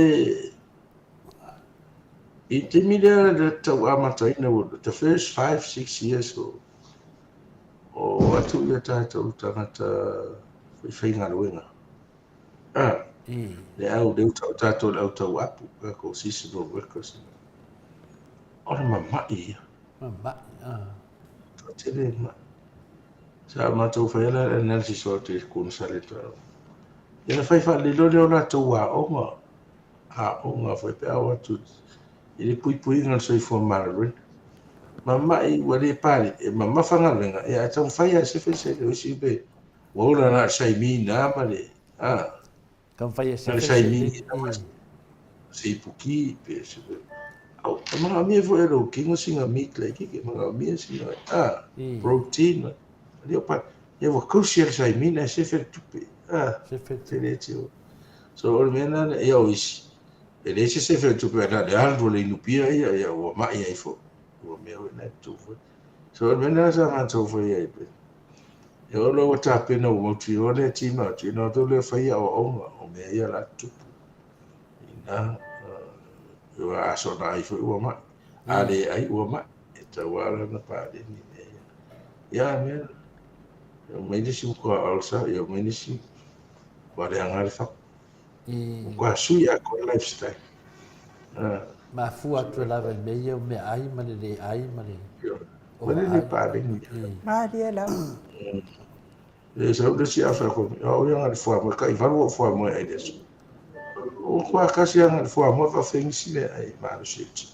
i taimi lea le tau amataina the first 5 6 years o o atu ia tatou tagata faifaigaluega. Ah, le au le uta o tatou le au tau apu, tatou seasonal workers. O le mama'i ia. Mama'i, ah. Tele ma'i. Sa matou faia la le analysis o te consultant. Ia na fai faalelei lea o latou aoga, aoga foi pe a o atu i le puipuiga o le soifua maloloina. Mama'i ua le pale, e mamafa galuega, ia ae taumafai lava e sefe se o isi pe ua ola na o le saimi na ma le, a. Taumafai e sefe se saimi na ma se ipuki pe se au, e manaomia foi e lou kino sina meat laitiiti, e manaomia sina, a, protein, le o pa, ia ua kausi e le saimi na e sefe le tupe, a, Sefe le se le tio. So o le mea lena, ia o isi, e leai se sefe o le tupe, ae na o le alu o le inupia ia, ia ua mai ai foi, ua mea foi lena e tutu foi. So o le mea lena sa matou faia ai pe. E oo loa ua tapena ua mautinoa lea tima atu, ona o atu lea fai aoaoga o mea ia o le a tutupu. Ina, ua a soona ai foi ua mai. A le ai ua mai. E tatau lava la ona paleni mea ia. Ia mea, e omai nisi ua ulcer, ia omai nisi ua leaga le fatu. Ua sui atoa le lifestyle. Mafua atu lava i mea ia o meaai ma le le ai ma le Ma le le paleni. Malie lava. E sau le isi afe ko o ia le fuamoe kai valu o fuamoe ai le aso. O kua kasi anga le fuamoe fa fengisi le ai malosi ti.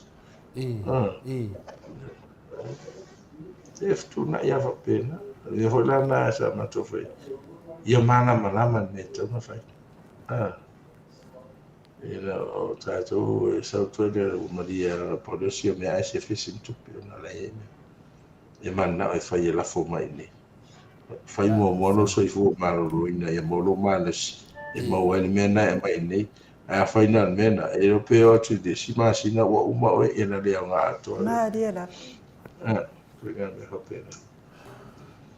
E fetuunai lava faapena. O le mea foi la lena sa matou fai, ia malamalama le mea e tatau ona fai. Ina o tatou e sau atu ai le ua malie lava pau le isi o mea ae sefe sina tupe ona o la e i ai mea e mananao e fai e lafo mai i inei. Fai muamua lou soifua maloloina ia maua lou malosi e maua ai le mea lena e aumai i inei. Ae afai na o le mea lena, e iloa pe o atu i le isi masina ua uma oe, ia na le aoga atoa lea. Malie lava. Ituaiga mea faapena.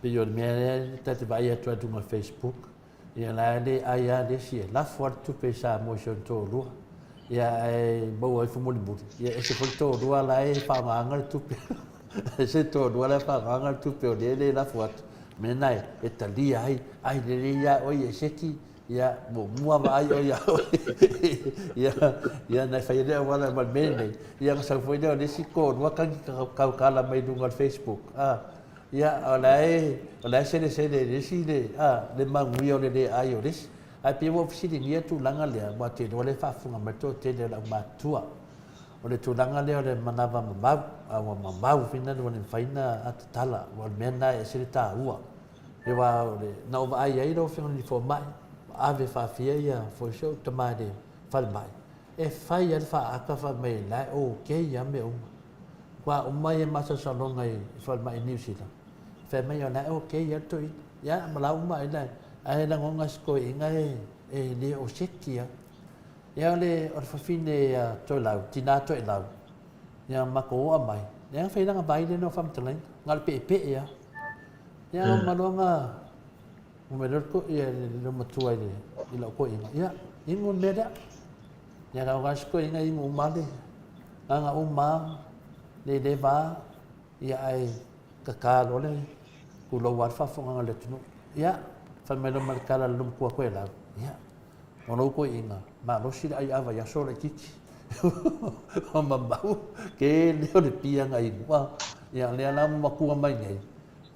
Pei o le mea lea ta te vaai atu ai i luga o Facebook, ia la e le ai lava le isi e lafo lava le tupe i Samoa i si ona toalua, ia ae maua ifo mulimuli, ia ese foi le toalua la e faaaogaina le tupe, ese le toalua la e faaaogaina le tupe o lea e le lafo atu. O le mea lena e talia ai, ai lelei lava oe e seki, ia muamua vaai oe ia oe, ia, ia ona e fai ai lea auala ma le mea lenei, ia ona sau foi lea o le isi toalua tagi tautala mai luga o le Facebook, a. Ia, o la e, o la e selesele e le isi le, a, le manuia o le le ai o le isi. Ae pei ua ou fesiligia le tulaga lea, aua ou te iloa o lea e faafofoga mai le toatele o le aumatutua. O le tulaga lea o le manava mamau, a ua mamau foi lea ua le mafai ona tatala, aua o le mea lena e ese le taua. Aua o le, na ou vaai ai lau Afioga i le Fomai, ave faafia ia foi si ou tama i le falemai, e fai lava le faata fai mai o la e okay lava mea uma. Aua uma ia masalosaloga i falemai i Niu Sila, fai mai o la e okay lava le toeaina. Ia ma la uma ai la, ae lagona si toeaina e le o seki lava. Ia o le o le fafine a Toelau, tina Toelau, ia matou oa mai, lea na fai lana vai lea o faamatalaina, na o le peepee lava. Ia ma loa na mai loa le loomatua i lau toeaina, ia inu le mea lea. Ia na o si toeaina inu uma le Nana uma le le va ia ae kaka loa le tulou lava le faafofogaga a le atunuu. Ia, fai mai loa ma le tala a le loomatua Toelau, ia, o lou toeaina, malosi le ai ava i aso laitiiti. Ua mamau tele o le pia na inu. Ia, o lea la ua matua mai nei,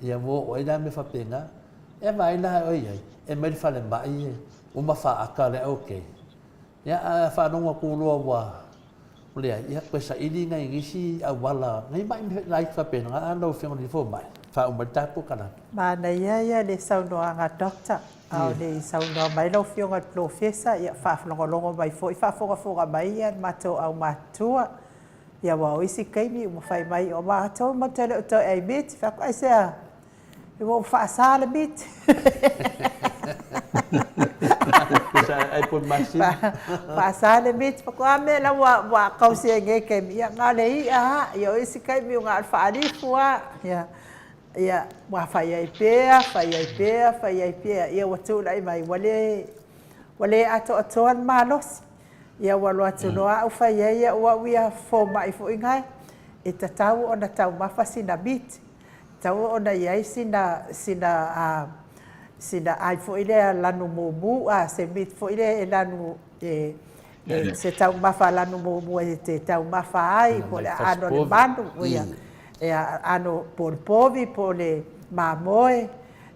ia ua oo ai la mea faapena. E vaai la oe i ai, e mai le falemai uma faata lea okay. Ia, ae faalogo atu loa ua leai, ia toe saili nai nisi auala, nai mai laiti faapena a lau Afioga i le Fomai, faauma ai le tatou kalana. Manaia ia le saunoaga Doctor, a o le i saunoa mai lau Afioga i le Polofesa, ia faalogologo mai foi, faafogafoga mai ia le matou aumatutua. Ia aua o isi taimi ua fai mai, o matou matou te le o toe ai miti, fai atu, aisea? Ua ou faasa le miti. Ai po masina. Faasa le meat faatoa mea la ua ua kausi ai nei taimi, ia na o le i'a lava. Ia o isi taimi na o le faalifu lava. Ia, ia ua fai ai pea, fai ai pea, fai ai pea, ia ua tulai mai ua le ua le atoatoa le malosi. Ia ua alu atu loa au fai ai au au ia fomai foi nae, e tatau ona taumafa sina meat, tatau ona i ai sina sina a sina ai foi lea lanu mumu a se meat foi lea e lanu e se taumafa lanu mumu e te taumafa ai po o le aano o le manu ia e aano po o le povi po o le mamoe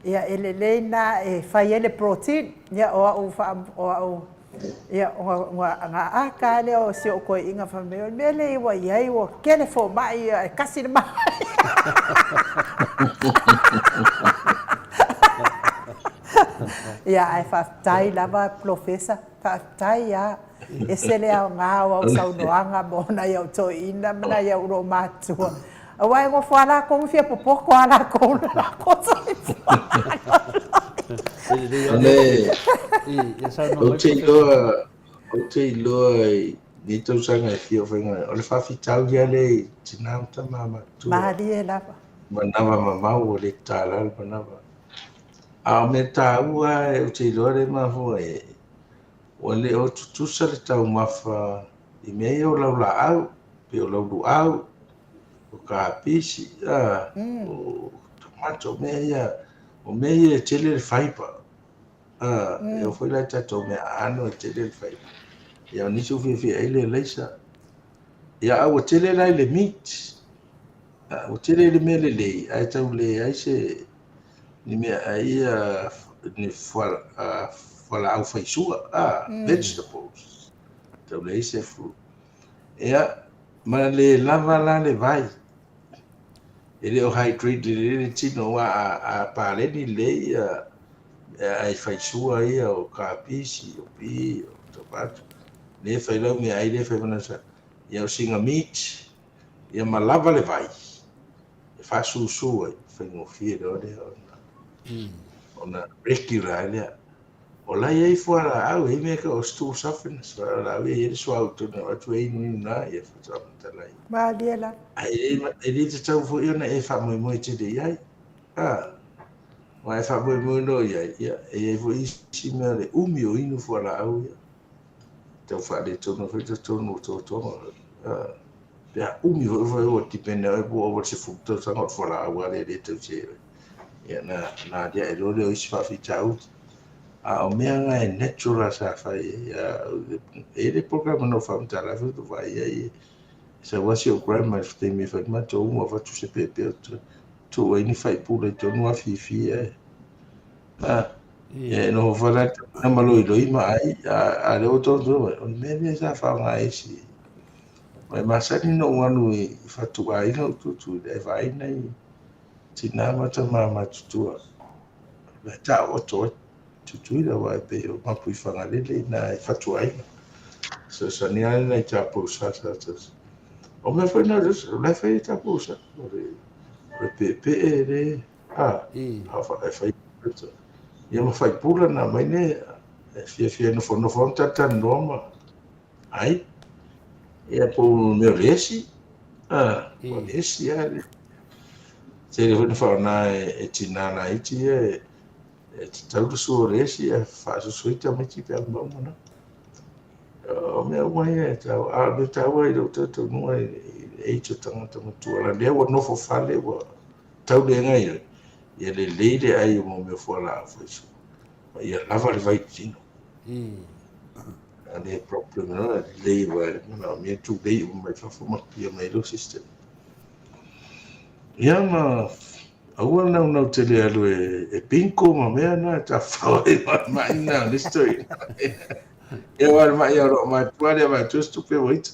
ia e lelei na e fai ai le protein. Ia o au o au Ia, ona ata lava lea o si ou toeaina fai mai, o le mea lea ua i ai ua tele fomai ae tasi le manaia. Ia, ae faafetai lava Polofesa, faafetai lava. E ese le aoga o au saunoaga mo nai au toeaiina ma nai au loomatutua, aua e nofo lava latou ma fia popoto lava latou i le latou soifua Ou te iloa, ou te iloa i nei tausaga e fia o faiga, o le faafitauli lava lea i tina ma tama matutua. Malie lava. Manava mamao ua le tatala le manava. A o mea taua ou te iloa lea e mafua ai, ua le o tutusa le taumafa i mea ia o laulaau, pei o lauluau, o kapisi, a, o tomato, o mea ia, o mea ia e tele le fiber. A, e oo foi la i tatou mea aano e tele le fiber. Ia o nisi ua fiafia ai le alaisa. Ia a ua tele la i le meat, a, ua tele i le mea lelei, ae tau leai se ni mea ai ia ni fualaau faisua, a, vegetables. Tau leai se fruit. Ia, ma le lava la le vai. E le o hydrate lelei le tino, aua a, a paleni lelei ia meaai faisua ia o kapisi, o pi, o tomato, lea e fai lau meaai lea e fai ma sa, ia o sina meat, ia ma lava le vai, e faasusu ai, faigofie loa lea ona, ona regular ai lea. O la e i ai fualaau, e i ai mea e tau o stool softeners, fualaau ia e i ai le suauu i totonu e avatu e inuinu na, ia faatoa matala ai. Malie lava. Ae e le tatau foi ona e faamoemoe tele i ai. A, aua e faamoemoe loa i ai, ia, e i ai foi isi mea o le umi o inu fualaau ia. Tau faaletonu ai foi totonu o totoga. A, pe a umi foi foi ua depend ai po ua ova i le 10 tausaga o le fualaau lava lea e le tau se oe. Ia na, na aliae loa lea o isi faafitauli. A o mea na e natural sa fai ai. E i ai le program na ou faamatala ai foi ou vaai ai e sau lava si ou grandma i le taimi e fai le matou uma avatu se pēpē tuu ai ni faipula i totonu afifi ae a e noho fale na maloiloi ma ai a lea ua tonu mai o le mea lea sa faaaoga ai si e masani na ou alu i fatuaiga ou tutu e vaai nai tina ma tama matutua e taooto ai Tutuila aua e pei o Mapuifagalele i ina i Fatuaiga. Fesoasoani lava lena i tatou sa sa sa. O mea foi na o la e fai e tatou sa. O le o le peepee le a a e fai ia ma faipula na aumai le e fiafia nofonofo ma talatalanoa ma ai ia po o mea o le esi a o le esi lava le tele foi na faaaoga e tina laiti ia e E tatau le sua o le esi ae faasusu ai tamaiti pe a uma uma na. O mea uma ia e taua. A o le mea taua i lou talitonuga i le age o tagata matua, la lea ua nofo fale ua tau le gaoioi, ia lelei le ai o mea o fualaau faisua, ma ia lava le vai i le tino. A le problem loa, lelei aua e manaomia tulei uma mai fafo ma clear mai lou system. Ia ma Aua le naunau tele e alu e bingo ma mea na e tafafao ai ma le ma'i na o le isi toeaina. Ia aua o le ma'i o loo matua lea avatu se tupe ua ita.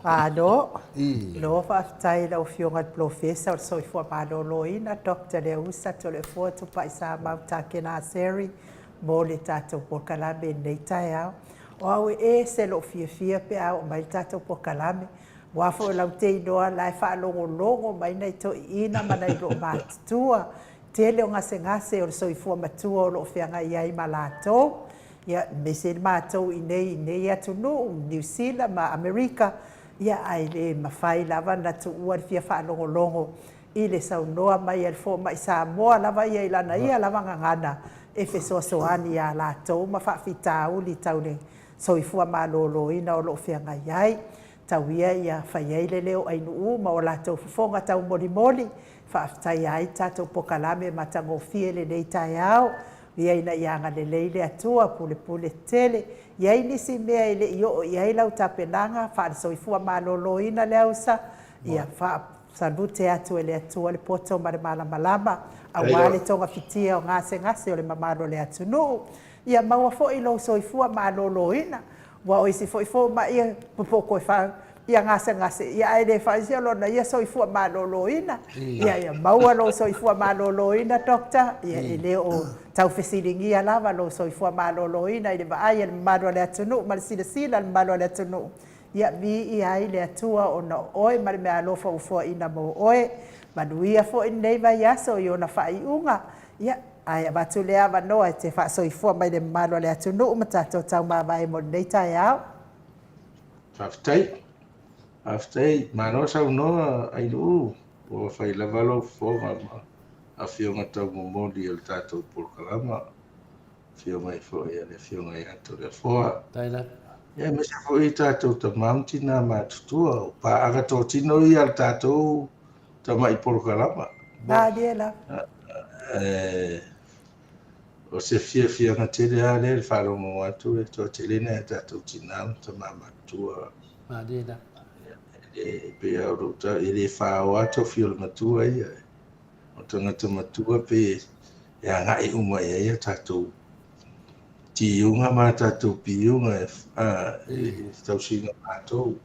Malo. Malo faafetai i lau Afioga i le Polofesa o le Soifua Maloloina, Doctor Leausa Toleafoa Tupaisamau Takena Seri mo le tatou polokalame i lenei taeao. O au e ese lou fiafia pe a oo mai le tatou polokalame, aua foi o lau te iloa la e faalogologo mai nai toeaiina ma nai loomatutua tele o gasegase o le soifua matua o lo o feagai ai ma latou, ia, aemaise matou i inei i nei atunuu, Niu Sila ma Amerika, ia, ae le mafai lava ona tuua le fia faalogologo i le saunoa mai a le fomai Samoa lava ia i lana ia lava gagana e fesoasoani iā latou ma faafitauli tau le soifua maloloina o lo o feagai ai. Tau ia ia fai ai le leo o Ainuu ma o latou fofoga taumolimoli, faafetaia ai le tatou pokalame matagofie i lenei taeao. Ia ina ia agalelei le Atua, pulepule tele. I ai nisi mea e le i oo i ai lau tapenaga faale-soifua maloloina le ausa, ia faasalute atu e le Atua le poto ma le malamalama aua le togafitia o gasegase o le mamalu o le atunuu. Ia maua foi lou soifua maloloina Ua o isi foi fomai e popo e fa ia gasegase ia ae le fai sia lona ia soifua maloloina. Ia ia maua lou soifua maloloina doctor ia e le o tau fesiligia lava lou soifua maloloina i le vaai a le mamalu o le atunuu ma le silasila a le mamalu o le atunuu. Ia viia ai le Atua ona o oe ma le meaalofa ua foaina mo oe. Manuia foi lenei vaiaso i ona faaiuga. Ia Ae avatu le avanoa e te faasoifua mai le mamalu o le atunuu ma tatou taumavae mo lenei taeao. Faafetai. Faafetai. Malo saunoa Ainuu. Ua fai lava lou fofoga ma afioga taumomoli o le tatou polokalama. Afio mai foi a le afioga ia Toleafoa. Taila. Ia, aemaise foi tatou tama ma tina matutua. O paaga totino ia a le tatou tamai polokalama. Malie lava. O se fiafiaga tele lava lea i le faalogologo atu e toatele nai a tatou tina ma tama matutua. Malie lava. E pei lava o lou tau, e le faoa lava tofi o le matua ia. O tagata matua pei e agai uma i ai a tatou tiuga ma a tatou piuga i le tausiga o matou.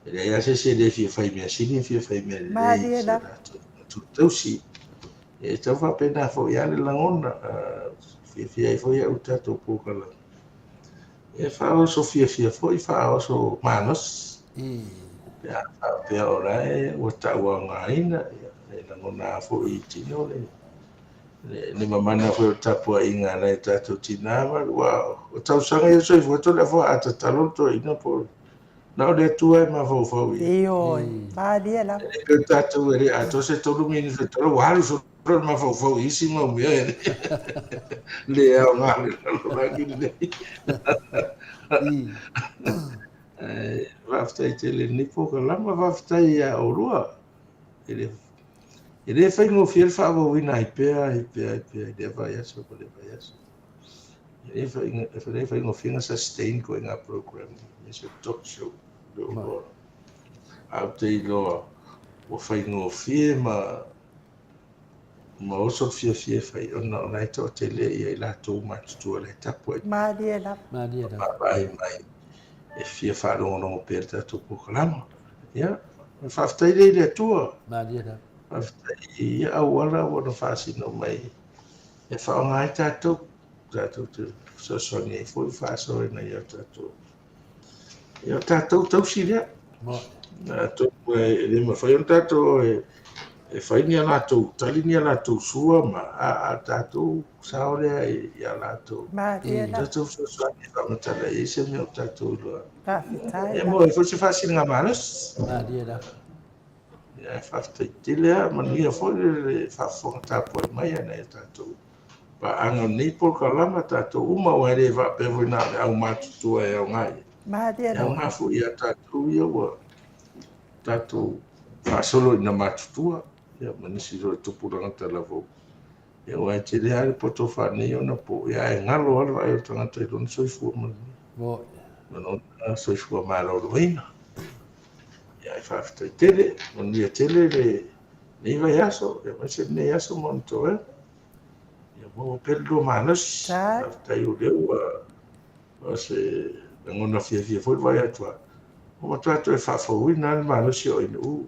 E leai lava se isi e le fia fai mea sili ma fia fai mea lelei i si o latou matua tausi. E tau faapena foi lava le lagona, fiafia ai foi au i le tatou polokalame. E faaoso fiafia foi, faaoso malosi. Pe a faapea o la e ua tauaogaina, e lagona lava foi i tino le le mamana foi o le tapuaiga a nai o tatou tina ma aua o tausaga ia o soifua Toleafoa a tatalo le toeaina po o na o le Atua e mafaufau i ai. Ioe, malie lava. E pei o tatou e le atoa se 3 minute tatalo ua alu solo le mafaufau i isi mau mea e le aoga i le lalolagi lenei. Ae faafetai tele i lenei polokalama, faafetai ia oulua i le E le faigofie le faaauauina ai pea, ai pea, ai pea i lea vaiaso ma lea vaiaso. E le faigofie ona sustain ituaiga program aemaise o talk show. Ae ou te iloa ua faigofie ma ma oso le fiafia e fai ona o la e toatele ia i latou matutua o la e tapuai. Malie lava. Malie lava. Vaavaai mai e fia faalogologo pea i le tatou polokalama. Ia, faafetai lea i le Atua. Malie lava. Faafetai i ia auala ua na faasino mai e faaaoga ai tatou, tatou te fesoasoani ai foi faasoaina i a tatou i a tatou tausi lea. Atonu e le mafai ona tatou e fai ni a latou tali ni a latou sua ma a tatou sao lea ia latou. Malie lava. Tatou fesoasoani e faamatala i ai se mea o tatou iloa. Faafetai. E maua ai foi se faasiligamalosi. Malie lava. Ia, faafetai tele lava, manuia foi le faafofoga tapuai mai a nai o tatou paaga o lenei polokalama, tatou uma, aua e le faapea foi na o le aumatutua e aoga i ai. Malie E lava. aoga foi ia tatou ia ua tatou faasolo ina matutua, ia ma nisi foi o tupulaga talavou. Ia aua e tele lava le poto faaneionapo, ae galo lava le vaai o le tagata i lona soifua manuia, ma lona soifua maloloina. Ia, ae faafetai tele, manuia tele lenei vaiaso, aemaise lenei aso ma ona toega. Ia maua pea le lua malosi. Faafetai o lea ua o se lagona fiafia foi le vaai atu a ua matua toe faafouina lava le malosi o Ainuu.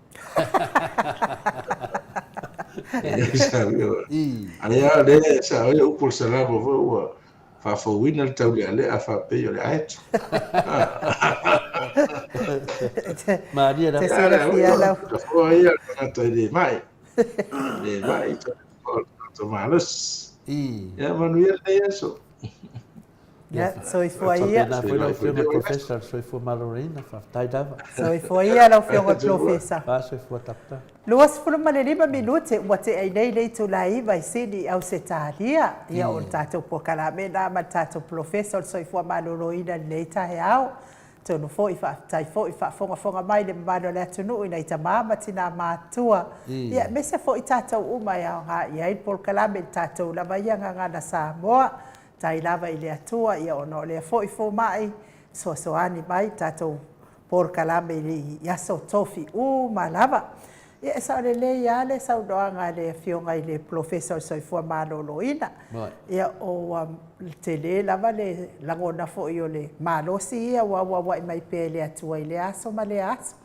Ai lava lea sao ai upu o le Salamo foi ua faafouina le taulealea faapei o le aeto. Malie lava. Te silafia lau. Ia le tagata e le mai. Le mai. matou malosi. Ia manuia lenei aso. Ia, soifua ia. Faapena foi lau Afioga i le Polofesa o le Soifua Maloloina, faafetai lava. Soifua ia lau Afioga i le Polofesa. Soifua Doctor. 25 minute ua tea ai nei le itula e 9 i Sini i Ausetalia. Ia, o le tatou polokalame lena ma le tatou Polofesa o le Soifua Maloloina i lenei taeao. Atonu foi, faafetai foi faafogafoga mai le mamalu o le atunuu i nai tama ma tina matutua, ia aemaise foi tatou uma e aoga i ai le polokalame i le tatou lava ia Gagana Samoa. Tai lava i le Atua, ia ona o lea foi fomai fesoasoani mai i tatou polokalame i aso tofi uma lava. Ia e sao lelei lava le saunoaga a le Afioga i le Polofesa o le Soifua Maloloina. Ia ua tele lava le lagona foi o le malosi ia ua auauai mai pea e le Atua i lea aso ma lea aso.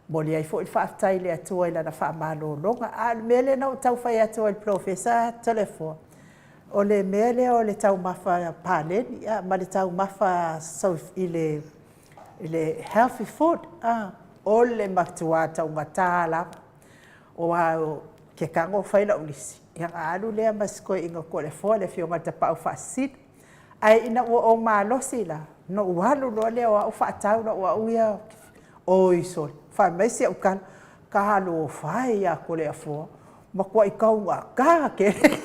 Momoli ai foi le faafetai i le Atua i Lana faamalologa. A o le mea lea na ou tau fai atu ai i le Polofesa Toleafoa, o le mea lea o le taumafa paleni ma le taumafa i le healthy food, o le matua taugata lava. Aua ou te tago fai lau lisi, ona alu lea ma si toeaina o Toleafoa, le afioga i le Tapaau Faasisina. Ae ina ua ou malosi la, ona ou alu loa lea o au faatau lau au ia, oi sole, fai mai si au tala, talofa e ia Toleafoa, matuai taugata tele.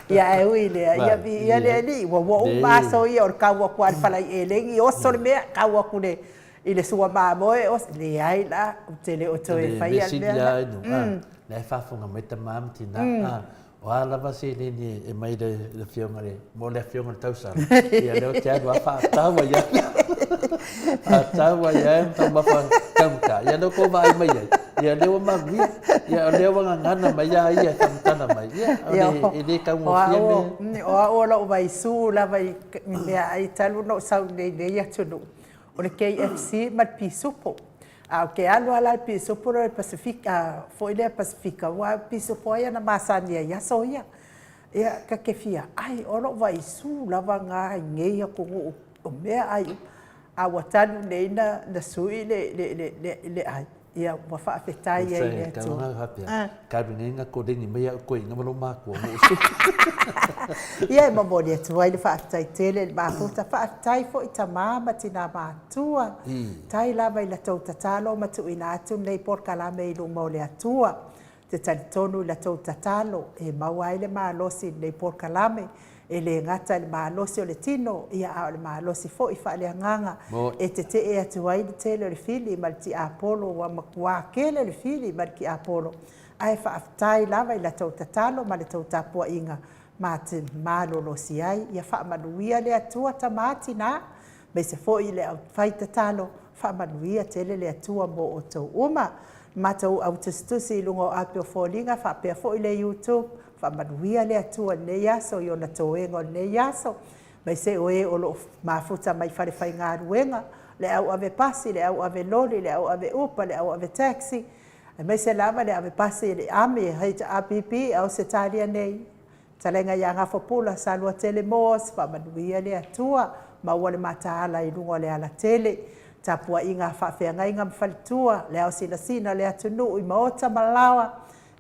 Ia ae ui i lea, ia viia le Alii, ua ua uma aso ia o le tau atu lava i le palai elegi, oso le mea, tau atu i le sua mamoe, oso, leai la, ou te le o toe faia le mea lena. O le mea sili lava, o la e faafofoga mai tama ma tina, O a lava seleni e mai le afioga i le, mo le afioga i le tausala, ia lea ou te alu lava faatau ai lava. Faatau ai lava ma taumafa taugata, ia lea ua tou vaai mai ai, ia lea ua manuia, ia o lea ua gagana mai lava ia e faamatala mai, ia e le taugofie mea. O au o lou vaisu lava i meaai talu ona ou sau i nei atunuu, o le KFC ma le pisupo. A ou te alu lava la i le pisupo lea o le Pasefika, foi lea Pasefika, aua o le pisupo lava ia na masani ai i aso ia. Ia, ta te fia ai, o lou vaisu lava lena i nei atunuu o meaai uma. A ua talu nei ona sui le ai, ia ua faafetai ai i le Atua. Talu nei na koleni mai au toeaiina ma lou matua ma ou Ia e momoli atu ai le faafetai tele i le mafuta, faafetai foi tama ma tina matua, tai lava i la tou tatalo ma tuuina atu lenei polokalame i luma o le Atua. Ou te talitonu i la tou tatalo e maua ai le malosi i lenei polokalame, e le gata i le malosi o le tino, ia a o le malosi foi faaleagaga e tetee atu ai le tele o le fili ma le tiapolo, ua matua tele le fili ma le tiapolo, ae faafetai lava i la tou tatalo ma le tou tapuaiga ma te malolosi ai. Ia faamanuia le Atua tama tina, aemaise foi le au fai tatalo, faamanuia tele le Atua mo outou uma. Matou au tusitusi i luga o api o foliga faapea foi le YouTube, Faamanuia le Atua i lenei aso i ona toega o lenei aso, aemaise o e o lo o mafuta mai falefaigaluega, le au ave pasi, le au ave loli, le au ave upa, le au ave taxi, aemaise lava le ave pasi i le Army, HRPP, Ausetalia nei, Fetalaiga ia Gafapula, Saluatele Moores, faamanuia le Atua, maua le mataala i luga o le alatele, tapuaiga a faafeagaiga ma faletua, le aosinasina o le atunuu i maota ma laoa,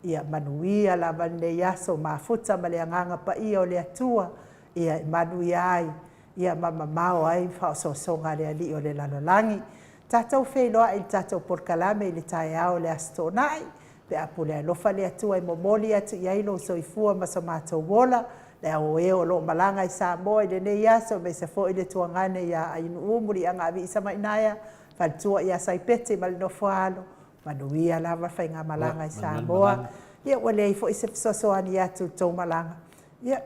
Ia manuia lava lenei aso mafuta ma le Agaga Paia o le Atua, ia e manuia ai, ia ma mamao ai faaosoosoga a le Alii o le lalolagi. Tatou feiloai i le tatou polokalame i le taeao o le Aso Toonai, pe a pule alofa le Atua e momoli atu i ai lou soifua ma so matou ola, le ao o e o lo o malaga i Samoa i lenei aso aemaise foi le tuagane ia Ainuu Muliagaviisa Samainaea, faletua ia Saipeti ma le Nofoaalo, Manuia lava faigamalaga i Samoa. Ia ua leai foi se fesoasoani atu i le tou malaga. Ia,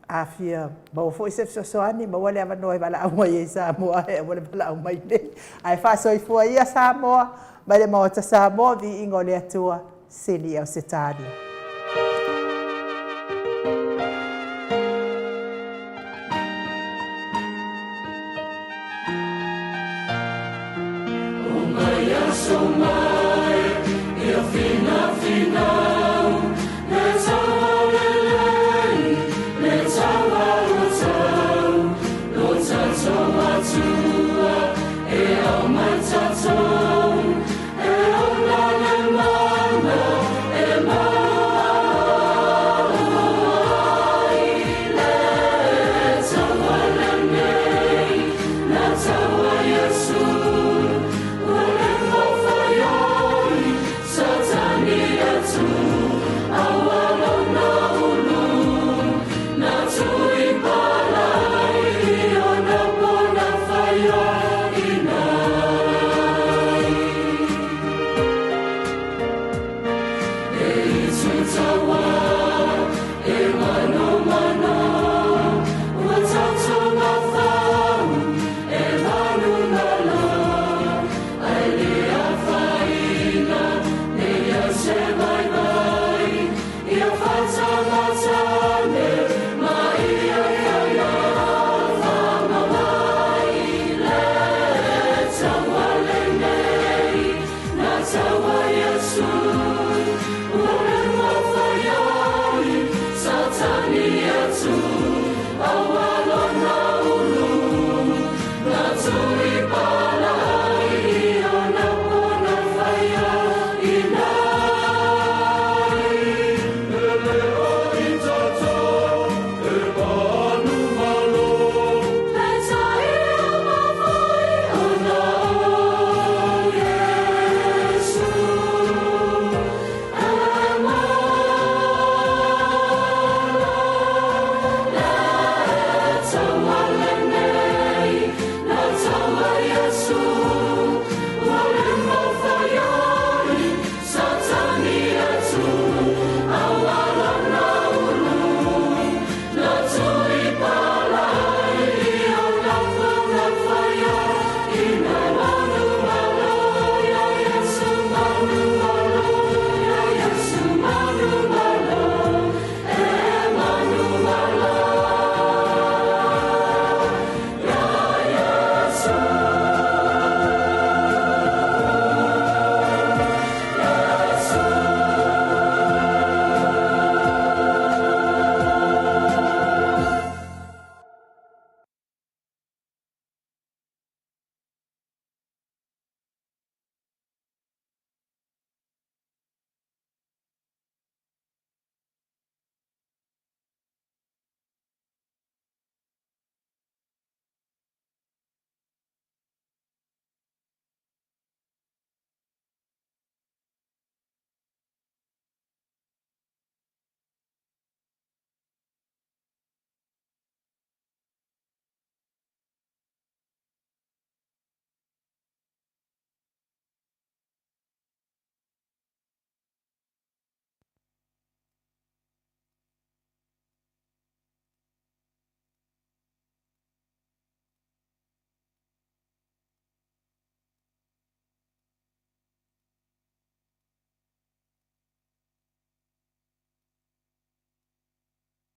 a fia maua foi se fesoasoani, maua le avanoa e valaau mai ai i Samoa, ae aua le valaau mai nei. Ae faasoifua ia Samoa mai le Maota Samoa, viiga o le Atua, sili i Ausetalia.